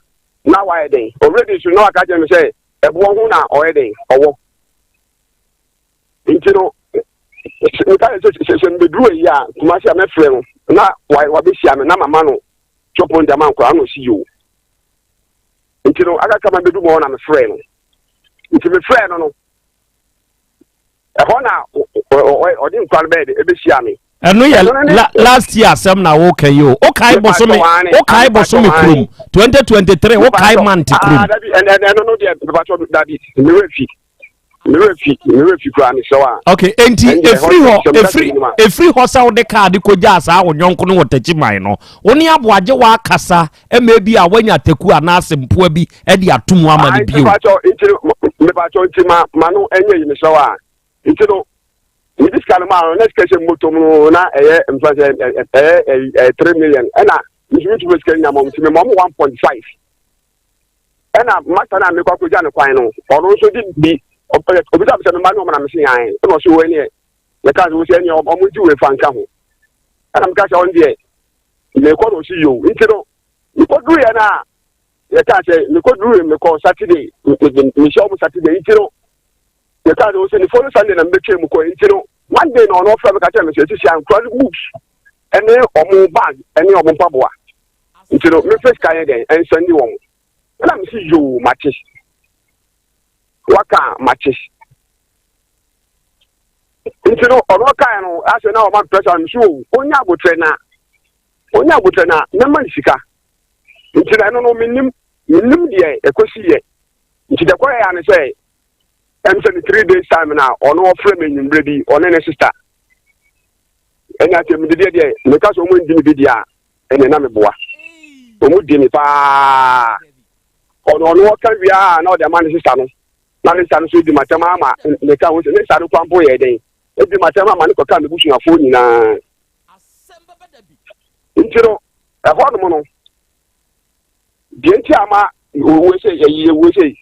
na wayɛ den already so na waka kyerɛ me sɛ ɛboɔ ho na ɔyɛ den ɔwɔ nti no nka sɛ sɛ sɛ mbɛduru ayi a Kumasi a mɛfrɛ no na wabɛhyia me na mama no twɔpɔn de ama nkora na ɔsi yoo nti no akaka ma bɛdu mɔ na mefrɛ no nti mefrɛ no no ɛhɔ na ɔde nkora no bɛyɛ de ɛbɛhyia me ɛno yɛ last year asɛm na woka yi o wokae bosome wokae bosome kurom 2023 wokae mante kurom ah, ɛno no deɛ mepakyɛ dabi mewerɛ fi mewerɛ fi mewerɛ fi koraa mesrɛ wo a ok enti ɛfiri hɔ ɛfiri ɛfiri hɔ sɛ wode kaa de kɔgyaa saa wo nyɔnko no wɔ takyi man no wo ne aboagye woakasa ma bi a woanya taku anaasɛ mpoa bi de ato mu ama no bio mepakyɛ nti ma ma no ɛnyɛ yi mesrɛ wo a nti no mede sika no maa no na sika hyɛ mmɔtɔm no na ɛyɛ mfa sɛ ɛyɛ ɛyɛ 3 million ɛna mesumi tumi sika nyina mɔ nti memmɔ mo 1.5 ɛna masta no a mekɔ akɔgya no kwan no ɔno nso de bi obisa me sɛ mema ne ɔmo na mese yan ɛna ɔse wɔ ɛneɛ yɛka sɛ wo sɛ ɛneɛ ɔmo gye wei fa nka ho ɛna meka sɛ ɔno deɛ mekɔ na ɔse yo nti no mekɔduruiɛ no a yɛka sɛ mekɔduruiɛ mekɔ Saturday mehyɛ ɔmo Saturday nti no yɛka sɛ wo sɛ ne follow Sunday na mebɛtwa mu kɔ nti no Monday na ɔno ɔfrɛ me ka kyerɛ me sɛ sisi ankora no books ɛne ɔmo bag ɛne ɔmo mpaboa nti no mefa sika yɛ dɛn ɛnsɛnde wɔn ɛna mesi yoo mate waka mate nti no ɔno ɔkae no asɛ na ɔma pressure no so o onya abotrɛ na onya abotrɛ na mɛma no sika nti na ɛno no menim menim deɛ ɛkɔsi yɛ nti deɛ kɔyɛ ya ne sɛ ɛm sɛ ne three days time na ɔno ɔfrɛ me anwummerɛ bi ɔne ne sister ɛna sɛ mededeɛ deɛ meka sɛ ɔmo ndi me bi deɛ a ɛnna na meboa wɔn di me paa ɔno ɔno ɔka wie a na ɔde ama ne sista no na ne sista no nso di matam ama ne ka ho sɛ ne sista no kwan po yɛ den edi matam ama ne kɔka ne busuafoɔ nyinaa nti no ɛhɔ nom no deɛ nti ama owuo sɛ ɛyi ewuo sɛ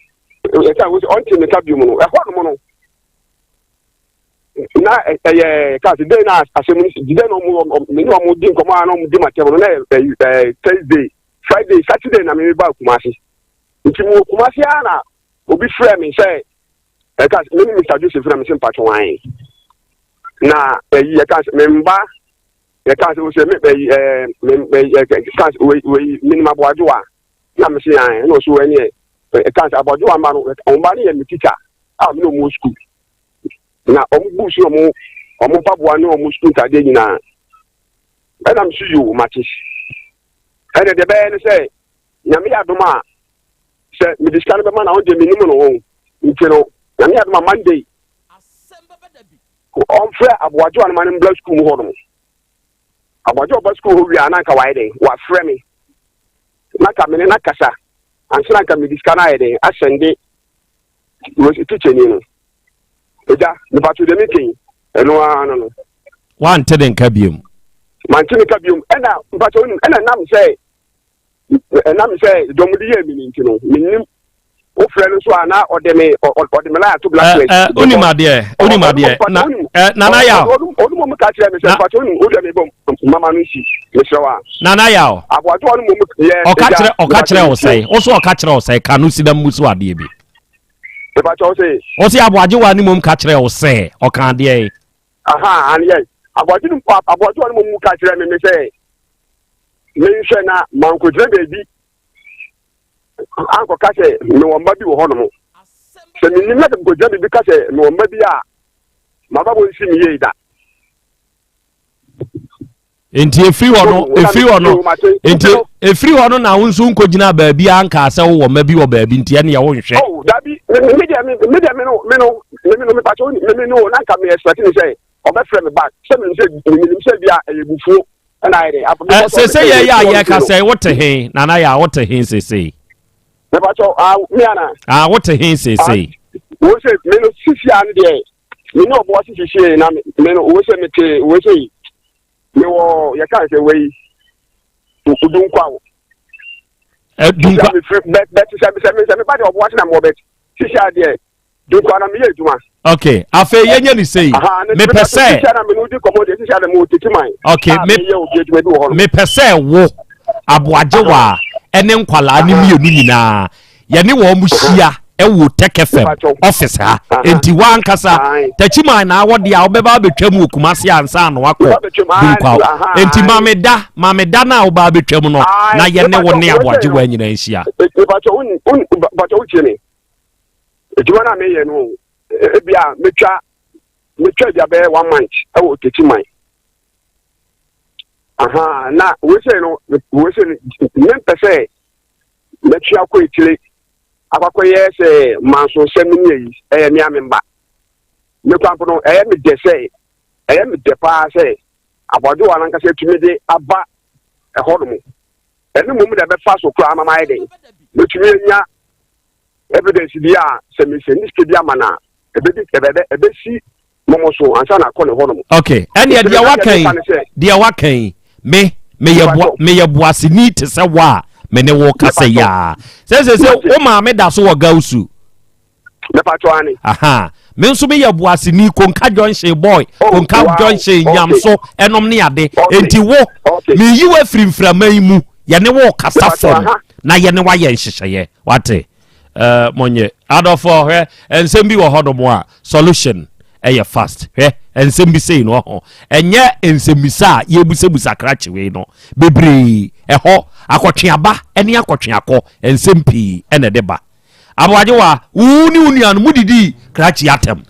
ɛka owuo sɛ ɔnte ne ka bio mu no ɛhɔ nom no na ɛyɛ kaasi den na asɛm no si den na ɔmo me ne ɔmo di nkɔmɔ a na ɔmo di ma kyɛm no na ɛyɛ ɛɛ thursday friday saturday na me ba kumasi nti mo wɔ kumasi ara na obi frɛ mi sɛ ɛka me ne mr joseph na me se mpatwɔ wan na ɛyi ɛka me mba ɛka sɛ ɔsɛ me ɛyi ɛɛ me ɛyi ɛka wei wei me nim aboadwo a na me se yan ɛna ɔso ɛneɛ ɛka sɛ aboadwo a mba no ɔmo ba no yɛ me teacher a me na ɔmo wɔ sukuu. na wɔn books ne wɔn wɔn mpaboa ne wɔn sukuu ntaadeɛ nyinaa ɛna m so yoo mate ɛna deɛ bɛyɛ ne sɛ nyame yɛ adom a sɛ mede sika no bɛma na ɔdeɛ menim no ho nti no nyame yɛ adom a monday ɔmfrɛ aboagye a no ma no mbra sukuu mu hɔ nom aboagye ɔba sukuu hɔ wie a na anka wayɛ dɛn wafrɛ me na nka mene na kasa ansa na nka mede sika no ayɛ dɛn asɛnde tikyani no Agya, mepatwo deɛ meka yi, ɛno ara no no. Wante ne nka biom. Mante ne nka biom. Ɛna mpatwo wonim, ɛna nam sɛ ɛnam sɛ dɔm de yɛ mi nti no, menim wofrɛ no nso a na ɔde me ɔde me line ato blacklist. Ɛ ɛ onim adeɛ onim adeɛ na ɛ nana yaw. Ɔno mo ka kyerɛ mi sɛ mpatwo onim o deɛ mi bɔ mama no nsi mesrɛ wa. Nana yaw. Aboadwo ɔno mo yɛ. Ɔka kyerɛ ɔka kyerɛ ɔsɛe ɔso ɔka kyerɛ ɔsɛe kanu si na mmusu adeɛ bi. Mepakyɛ wo se. Ɔse aboagyewa ne mmom ka kyerɛɛ wo sɛ ɔka adeɛ yi. Aha, and yes. Aboagye no aboagyewa no mmom ka kyerɛɛ me me sɛ menhwɛ na mankogyina baabi ankɔka sɛ mewɔ mma bi wɔ hɔnom. Sɛ menim na sɛ mekɔgyina baabi ka sɛ mewɔ mma bi a m'abrabɔ nsi me yie da. Nti efiri hɔ no efiri hɔ no nti efiri hɔ no na wo nso nkɔgyina baabi anka sɛ wowɔ mma bi wɔ baabi nti ɛne ɛwo nhwɛ. Oh dabi me me deɛ me me deɛ me no me no me me no me pakyɛ me me no na nka me expect ne sɛ ɔbɛfrɛ me back sɛ menim sɛ menim sɛ bi a ɛyɛ bufuo ɛna ayɛ dɛ. Ɛ sese yɛ yɛ a yɛka sɛ wote he nana yɛ a wote he sese. Me pakyɛ ah me ana. Ah wote he sese. Wo sɛ me no sisi ano deɛ me ne ɔboa sisi sie na me no wo sɛ mete wo sɛ mewɔ yɛka sɛ wei dunkwa wo dunkwa bɛte sɛ sɛ sɛ meba deɛ ɔboa se na mewɔ bɛte sisi adeɛ dunkwa na meyɛ adwuma. Ok, afei yɛnyɛ ne sei. Mepɛ sɛ. Ok, mepɛ sɛ wo aboagyewa ɛne nkwalaa ne mmienu nyinaa yɛne wɔn mo hyia ɛwɔ Tech FM office ha. Enti wankasa Takyiman na awɔ deɛ a wobɛba abɛtwa mu wɔ Kumasi ansa na wakɔ Dunkwaw. Enti maame da maame da no a woba abɛtwa mu no na yɛne wo ne aboagyewa nyinaa nhyia. Adwuma no a meyɛ no, ebi a metwa metwa bi abɛyɛ one month ɛwɔ Techiman. Aha, na wei no wei no mempɛ sɛ mɛtwe akɔ akyire akɔkɔyɛ sɛ mansonsɛm ne ayi ɛyɛ me a me mba. Me kwampo no ɛyɛ me dɛ sɛ ɛyɛ me dɛ paa sɛ abɔdwowa no ankasa atumi de aba ɛhɔ nom. Ɛno mmom na ɛbɛfa so koraa ma mayɛ dɛn mɛtumi anya evidence bi a sɛ mesɛ ne sika bi ama no a ɛbɛdi ɛbɛbɛ ɛbɛsi mɔmɔ so ansa na akɔ ne hɔ nom. Ok, ɛnneɛ deɛ waka yi deɛ waka yi me meyɛ boa meyɛ boaseni te sɛ wo a me ne wo kasa yi a sɛ sɛ sɛ wo maame da so wɔ gausu. Mepatɔ ane. Aha me nso meyɛ boaseni konka junction boy oh, konka wow. junction nyamso ɛnom ne ade enti wo meyi wo afiri mframa yi mu yɛne wo kasa fam na yɛne wayɛ nhyehyɛeɛ wate uh, monyɛ adɔfoɔ hwɛ nsɛm bi wɔ hɔnom a solution ɛyɛ fast hwɛ nsɛm bi sei no ɔho ɛnyɛ nsɛmmisa a yɛbusabusa krakye wei no bebree ɛhɔ akɔtweaba ɛne akɔtweakɔ nsɛm pii ɛna ɛde ba aboagyewa wo ne wo nua no mudidii krakye atɛm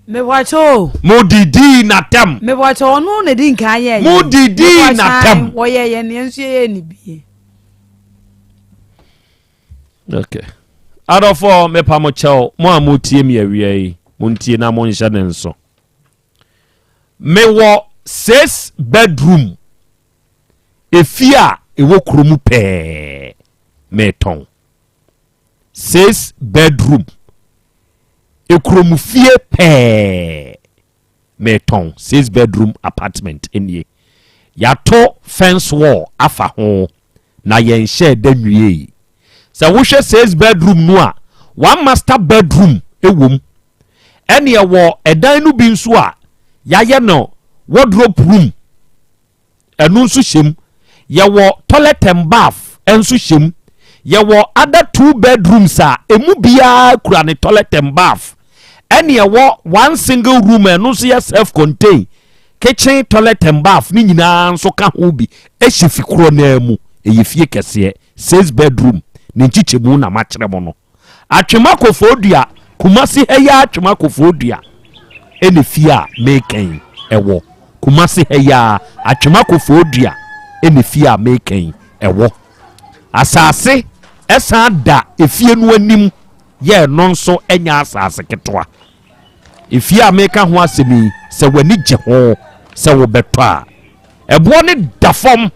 Mebɔkyɛ o. Mo didii n'atɛm. Mebɔkyɛ ɔno na di nkan yɛ yɛ. Mo didii n'atɛm. Wɔyɛ yɛ ne nso yɛ ne bie. Okay. Adɔfoɔ mepa mo kyɛw mo a motie me awia yi montie na monhyɛ ne nso. Mewɔ six bedroom efie a ɛwɔ kurom pɛɛ metɔn. Six bedroom Ekurom fie pɛɛ metɔn six bedroom apartment nie. Yɛato fence wall afa ho na yɛnhyɛɛ da nwiei. Sɛ wohwɛ six bedroom no a, one master bedroom wɔ mu. Ɛne ɛwɔ ɛdan no bi nso a yɛayɛ no wardrobe room. ɛno nso hyɛ mu. Yɛwɔ toilet and bath nso hyɛ mu. Yɛwɔ other two bedrooms a emu biara kura ne toilet and bath. Ɛne ɛwɔ one single room a ɛno nso yɛ self contained. Kitchen, toilet and bath ne nyinaa nso ka ho bi hyɛ fi korɔ naa mu. Ɛyɛ fie kɛseɛ, six bedroom, ne nkyekyɛmu na makyerɛ mo no. Atwema Kofoɔdua, Kumasi ha yi ara Atwema Kofoɔdua ɛna fie a meka yi ɛwɔ. Kumasi ha yi ara Atwema Kofoɔdua ɛna fie a meka yi ɛwɔ. Asase ɛsan da efie no anim yɛ ɛno nso ɛnyɛ asase ketewa. Efie a meka ho asɛm yi sɛ w'ani gye ho sɛ wobɛtɔ a, ɛboɔ no da fam.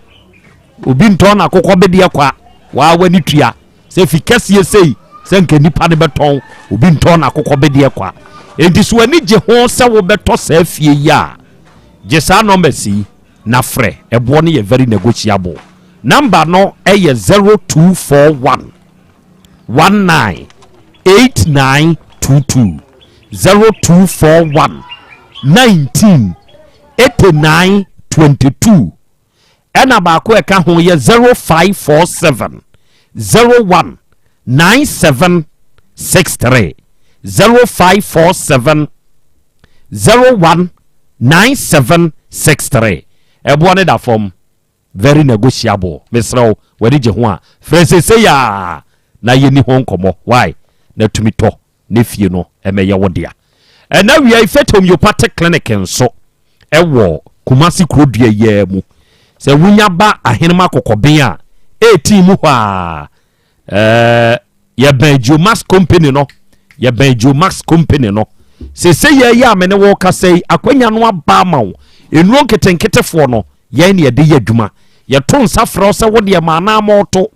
Obi ntɔn n'akokɔ bedeɛ kwa, waa w'ani tua. Sɛ fi kɛseɛ sei sɛ nka nnipa no bɛtɔn, obi ntɔn n'akokɔ bedeɛ kwa. Enti sɛ w'ani gye ho sɛ wobɛtɔ saa fie yi a, gye saa numbers yi na frɛ. Ɛboɔ no yɛ very negotiable. Number no yɛ 0241 19 8922, 0241 19 89 22. Ɛna baako a ɛka ho yɛ 0547 01 97 63 0547 01 97 63 Ɛboɔ no da fam, very negotiable. Mesrɛ wo, w'ani gye ho a, frɛ seesei ara na yɛnni ho nkɔmmɔ. Why? Na tumi tɔ. ne fie no mmɛyɛ wo dea. Ɛna awia yi Faith Homeopathic Clinic nso ɛwɔ Kumasi kurodua yi ara mu. Sɛ wonya ba Ahenema Kɔkɔben a, 18 mu hɔ a, ɛɛ yɛbɛn Geomax Company no, yɛbɛn Geomax Company no. Sese yɛ yi a me ne wo kasa yi, akwanya no aba ama wo. Nnuro nketenketefoɔ no, yɛn ne yɛde yɛ adwuma. Yɛto nsa frɛ wo sɛ wo deɛ ma anaa mɔɔto.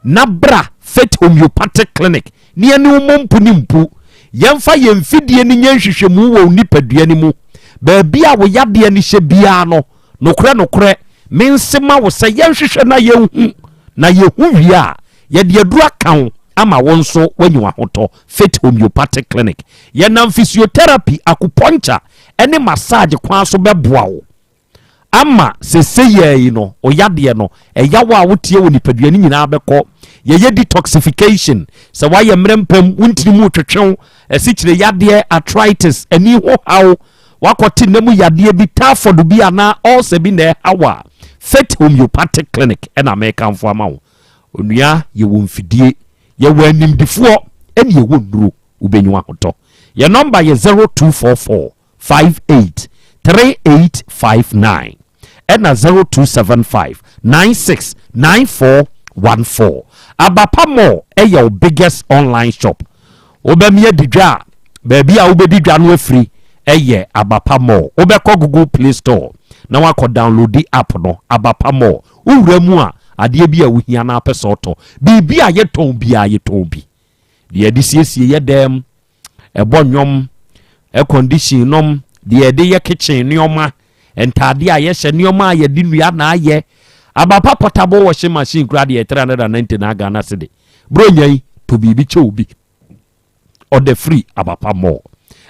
na bra Faith Homeopathic Clinic na yɛne wo mmɔ mpu ne mpu. Yɛmfa yɛn mfidie no nyɛ nhwehwɛmu wɔ wo nipadua no mu. Baabi a wo yadeɛ no hyɛ biara no, nokorɛ nokorɛ, mense ma wo sɛ yɛnhwehwɛ na yɛnhu, na yɛhu wie a, yɛde aduru aka wo. ama wo nso woanya w'ahotɔ. Faith Homeopathic Clinic, yɛnam physiotherapy, acupuncture ne massage kwan so bɛboa wo ama seseiaa yi no wo yadeɛ no, ɛyaw a woteɛ wɔ nipadua no nyinaa bɛkɔ. Yɛyɛ detoxification, sɛ woayɛ mmerɛ mpam, wo ntini mu retwetwe wo, asikyire yadeɛ, arthritis, ani ho haw, woakɔte nna mu yadeɛ bi, typhoid bi anaa ulcer bi na ɛha wo a, Faith Homeopathic Clinic na mekamfo ama wo. Onua, yɛwɔ mfidie, yɛwɔ animdefoɔ ɛne yɛwɔ nnuro, wobɛnya w'ahotɔ. Yɛn nɔmba yɛ 0244 58 3859 ɛna 0275 96 9414. Abapa Mall ɛyɛ wo biggest online shop. Wobɛmia di dwa a, baabi a wobɛdi dwa no afiri ɛyɛ Abapa Mall. Wobɛkɔ Google Play Store na wakɔ downloadi app no, Abapa Mall. Wowura mu a, adeɛ bi a wohia na apɛ sɛ ɔtɔ, biribi a yɛtɔn biara yɛtɔn bi. Deɛ yɛde siesie yɛ dɛm, ɛbɔ nnwom, air condition nom, deɛ yɛde yɛ kitchen nneɛma, ntaadeɛ a yɛhyɛ, nneɛma a yɛde nnua na ayɛ. Abapa portable washing machine koraa deɛ 399 Ghana cedi. Buronya yi, tɔ biribi kyɛ obi. Ɔda firi Abapa Mall.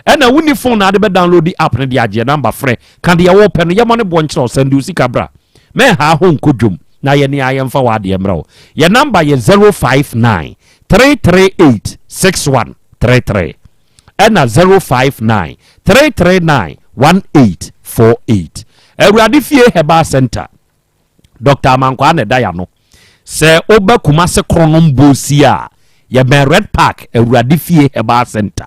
Ɛna wonni phone na ade bɛ download app no de agyeɛ number frɛ ka deɛ wɔpɛ no yɛmɔ ne boɔ nkyerɛ wo sɛnde wo sika bra mɛnhaa ho nkɔ dwom na yɛne a yɛmfa w'adeɛ mmerɛ wo. Yɛ number yɛ 059 338 6133 ɛna 059 339 1848. Awurade Fie Herbal Center. Dɔkta Amankwaa na ɛda y'ano. Sɛ woba Kumase Kronom Bosi a, yɛbɛn Red Park, Awurade Fie Herbal Center.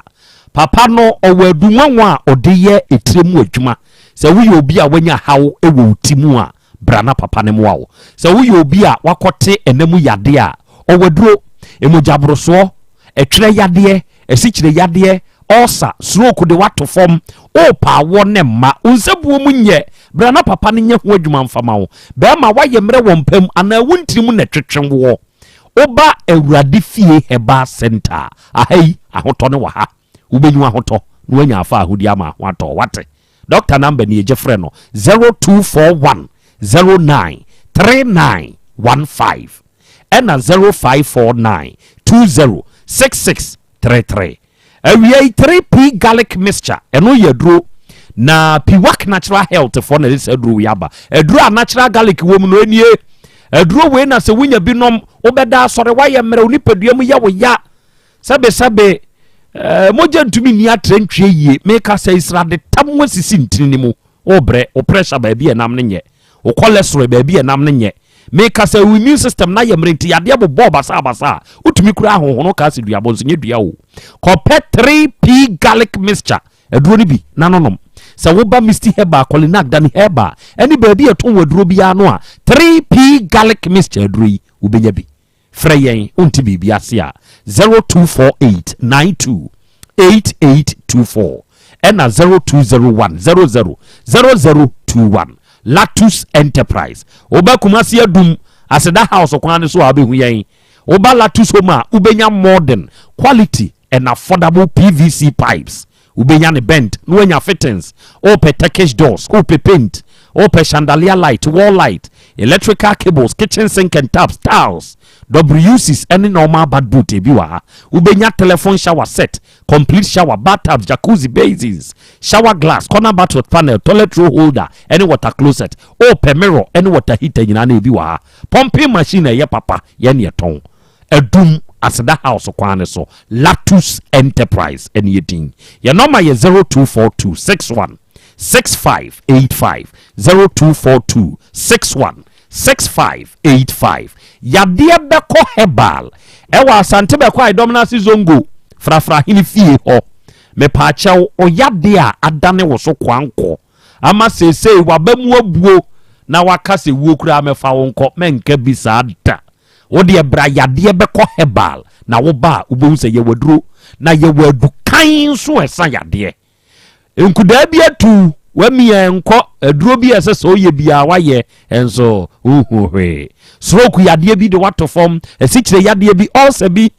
Papa no, ɔwɔ adu nwanwa a ɔde yɛ etire mu adwuma. Sɛ woyɛ obi a wanya haw wɔ wo ti mu a, bra na papa no mmoa wo. Sɛ woyɛ obi a wakɔte ɛna mu yadeɛ a, ɔwɔ aduro. Mogyaborosoɔ, ɛtwerɛ yadeɛ, asikyire yadeɛ, ulcer, stroke de woato fam, worepɛ awoɔ ne mma, wo nsabuo mu nyɛ, bra na papa no nyɛ ho adwuma mfa ma wo. Barima, woayɛ mmerɛ wɔ mpa mu anaa wo ntini mu na ɛtwetwe woɔ, woba Awurade Fie Herbal Centre a, aha yi, ahotɔ no wɔ ha. Wobɛnya w'ahotɔ na woanya afa ahodie ama ho atɔ wo, woate? Doctor number nie, gye frɛ no, 0241 09 3915 ɛna 0549 20 6633. Awia yi 3P garlic mixture ɛno yɛ aduro na Piwak Natural Health foɔ na ɛde saa aduro wei aba. Aduro a natural garlic wɔ mu no nie. Aduro wei na sɛ wonya bi nom wobɛda asɔre woayɛ mmerɛ wo nipadua mu yɛ wo ya sɛbesɛbe eh, mogya ntumi nni atrɛ ntwie yie meka sɛ israde tam asisi ntini no mu wobrɛ wo pressure baabi a ɛnam no nyɛ Wo cholesterol baabi a ɛnam no nyɛ. Meka sɛ wo immune system no ayɛ mmerɛ nti yadeɛ bobɔ wo basabasa a, wotumi kura ahohono kaa sɛ duabɔ nso nyɛ dua o. Kɔpɛ 3P garlic mixture aduro no bi na no nom. Sɛ woba Misty Herbal, Kolinak, Dani Herbal ɛne baabi a ɛtɔn aduro biara no a, 3P garlic mixture aduro yi wobɛnya bi. Frɛ yɛn wonte biribi ase a, 0248 92 8824 ɛna 0201 00 0021. Lactus Enterprise. Woba Kumasi Adum, Aseda House kwan no so a wobɛhu yɛn. Woba Lactus Home a wobɛnya modern, quality and affordable PVC pipes. Wobɛnya ne bent na woanya fittings. Wopɛ Turkish doors, wopɛ paint, wopɛ chandelier light, wall light, electrical cables, kitchen sink and taps, tiles, WCs ɛne normal bath boot ebi wɔ ha. Wobɛnya telephone shower set, complete shower, bathtubs, jacuzzi, basins, shower glass, corner bath with panel, toilet roll holder ɛne water closet. Wopɛ mirror ɛne water heater nyinaa na ebi wɔ ha. Pumping machine a ɛyɛ papa yɛne yɛtɔn. Adum, Aseda House kwan no so, Latus Enterprise ɛne yɛ din. Yɛ nɔma yɛ 0242 61 6585, 0242 61 6585. Yadeɛ bɛkɔ Herbal ɛwɔ Asante Bɛkɔ Aidɔm no ase Zongo, Frafra Hene fie hɔ. Mepaakyɛw, wo yadeɛ a adane wo so koankɔ ama seesei w'aba mu abuo na waka sɛ wuo koraa mɛfa wo nkɔ, mɛnka bi saa da. Wo deɛ bra yadeɛ bɛkɔ herbal na wo ba a wobɛhu sɛ yɛwɔ aduro na yɛwɔ adukan nso a ɛsa yadeɛ. Nkudaa bi atu wamia nkɔ aduro bi a ɛsɛ sɛ ɔyɛ biara wayɛ nso wohu hwee. Stroke yadeɛ bi de wato fam, asikyire yadeɛ bi, ulcer bi,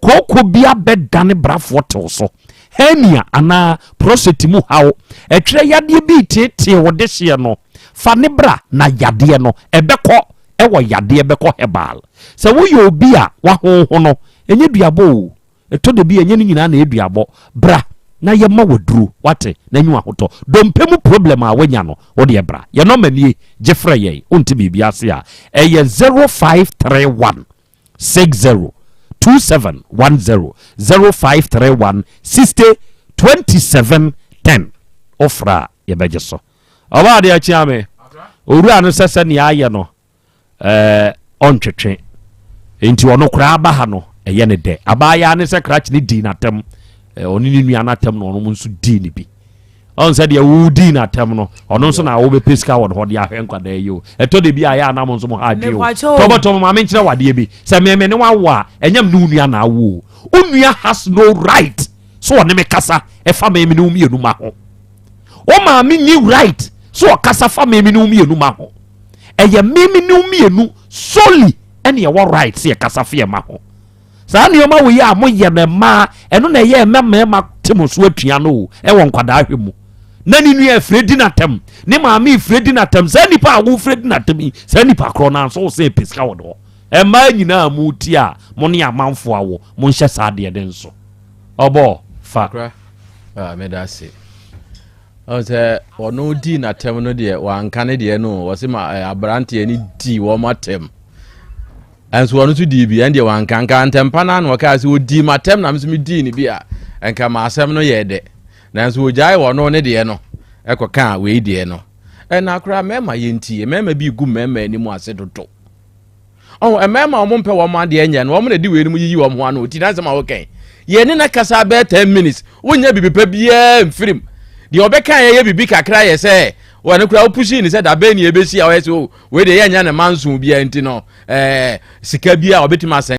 kooko bi abɛdane brafoɔ tew so, hernia anaa prostate mu haw, ɛtwerɛ yadeɛ bi reteetee wo dehyeɛ no, fa ne bra na yadeɛ no ɛbɛkɔ. Ɛwɔ yadeɛ bɛkɔ herbal. Sɛ woyɛ obi a wahonhono, Ɛnyɛ duabɔ o. Ɛtɔ da bi a ɛnyɛ ne nyinaa na ɛyɛ duabɔ. Bra na yɛma wo aduro, wate, na nya w'ahotɔ. Dompe mu problem a woanya no, wo deɛ bra. Yɛn nɔma nie, gye frɛ yɛn. Wonte biribi ase a, ɛyɛ 0531 60 27 10, 0531 60 27 10. Wofrɛ a, yɛbɛgye so. Ɔbaa adeɛ akyea me. Owura no sɛ sɛnea ayɛ no, ɛɛ ɔntwetwe nti ɔno koraa ba ha no ɛyɛ ne dɛ abaayaa ne sɛ krakye ne dii n'atɛm ɔne ne nua n'atɛm na ɔno nso dii ne bi ɔn sɛ deɛ wo dii n'atɛm no ɔno nso na wobɛpɛ sika wɔ ne hɔ de ahwɛ nkwadaa yi o ɛtɔ de bi a yɛ anam nso mo ha adwe o tɔbɔtɔbɔ maame nkyerɛ wadeɛ bi sɛ mɛmɛ ne wawo a ɛnyɛ me ne wo nua na awo o wo nua has no right so ɔne me kasa ɛfa mɛmɛ ne wo mmienu ma ho wo maame nyi right so ɔkasa fa mɛmɛ ne wo mmienu ma ho Ɛyɛ me me ne wo mmienu solely ɛne ɛwɔ right sɛ yɛkasa fa yɛn mma ho. Saa nneɛma wei a moyɛ no mmaa, ɛno na ɛyɛ ɛma mmarima te mo so atua no o, ɛwɔ nkwadaa hwɛ mu. Na ne nua afire di n'atam, ne maame efire di n'atam, saa nipa a wofire di n'atam yi, saa nipa korɔ no nso wo sɛ pɛ sika wɔ ne hɔ. Mmaa nyinaa mo ti a mo ne amanfoɔ awo, monhyɛ saa adeɛ no nso. Ɔbɔ fa. Akora, ah, meda ase. Ɔn sɛ ɔno dii n'atɛm no deɛ wanka ne deɛ no wɔse ma eh, aberanteɛ no dii wɔn atɛm ɛnso ɔno nso dii bi ɛn deɛ wanka nka ntɛmpa no ano ɔkaa sɛ ɔdii m'atɛm na me nso medii ne bi a nka ma asɛm no yɛɛ dɛ nanso ɔgyae ɔno ne deɛ no ɛkɔkaa wei deɛ no ɛna koraa mmarima yɛntie mmarima bi gu mmarima anim ase dodo Ɔho, mmarima a wɔn mpɛ wɔn adeɛ nyɛ no, wɔn na ɛde wei no mu yiyi wɔn ho ano. Ti n'asɛm a wɔkɛn. Yɛn ne na kasa bɛyɛ 10 minutes. Wonyɛ bibi pa biara mfirim. Deɛ ɔbɛka yɛ yɛ bibi kakra yɛ sɛ, wɔn kura wopusi ne sɛ dabɛn ne ebesi a ɔyɛ sɛ o, wei deɛ yɛnyɛ ne manso biara nti no, ɛɛ sika bi a ɔbɛtumi asɛn.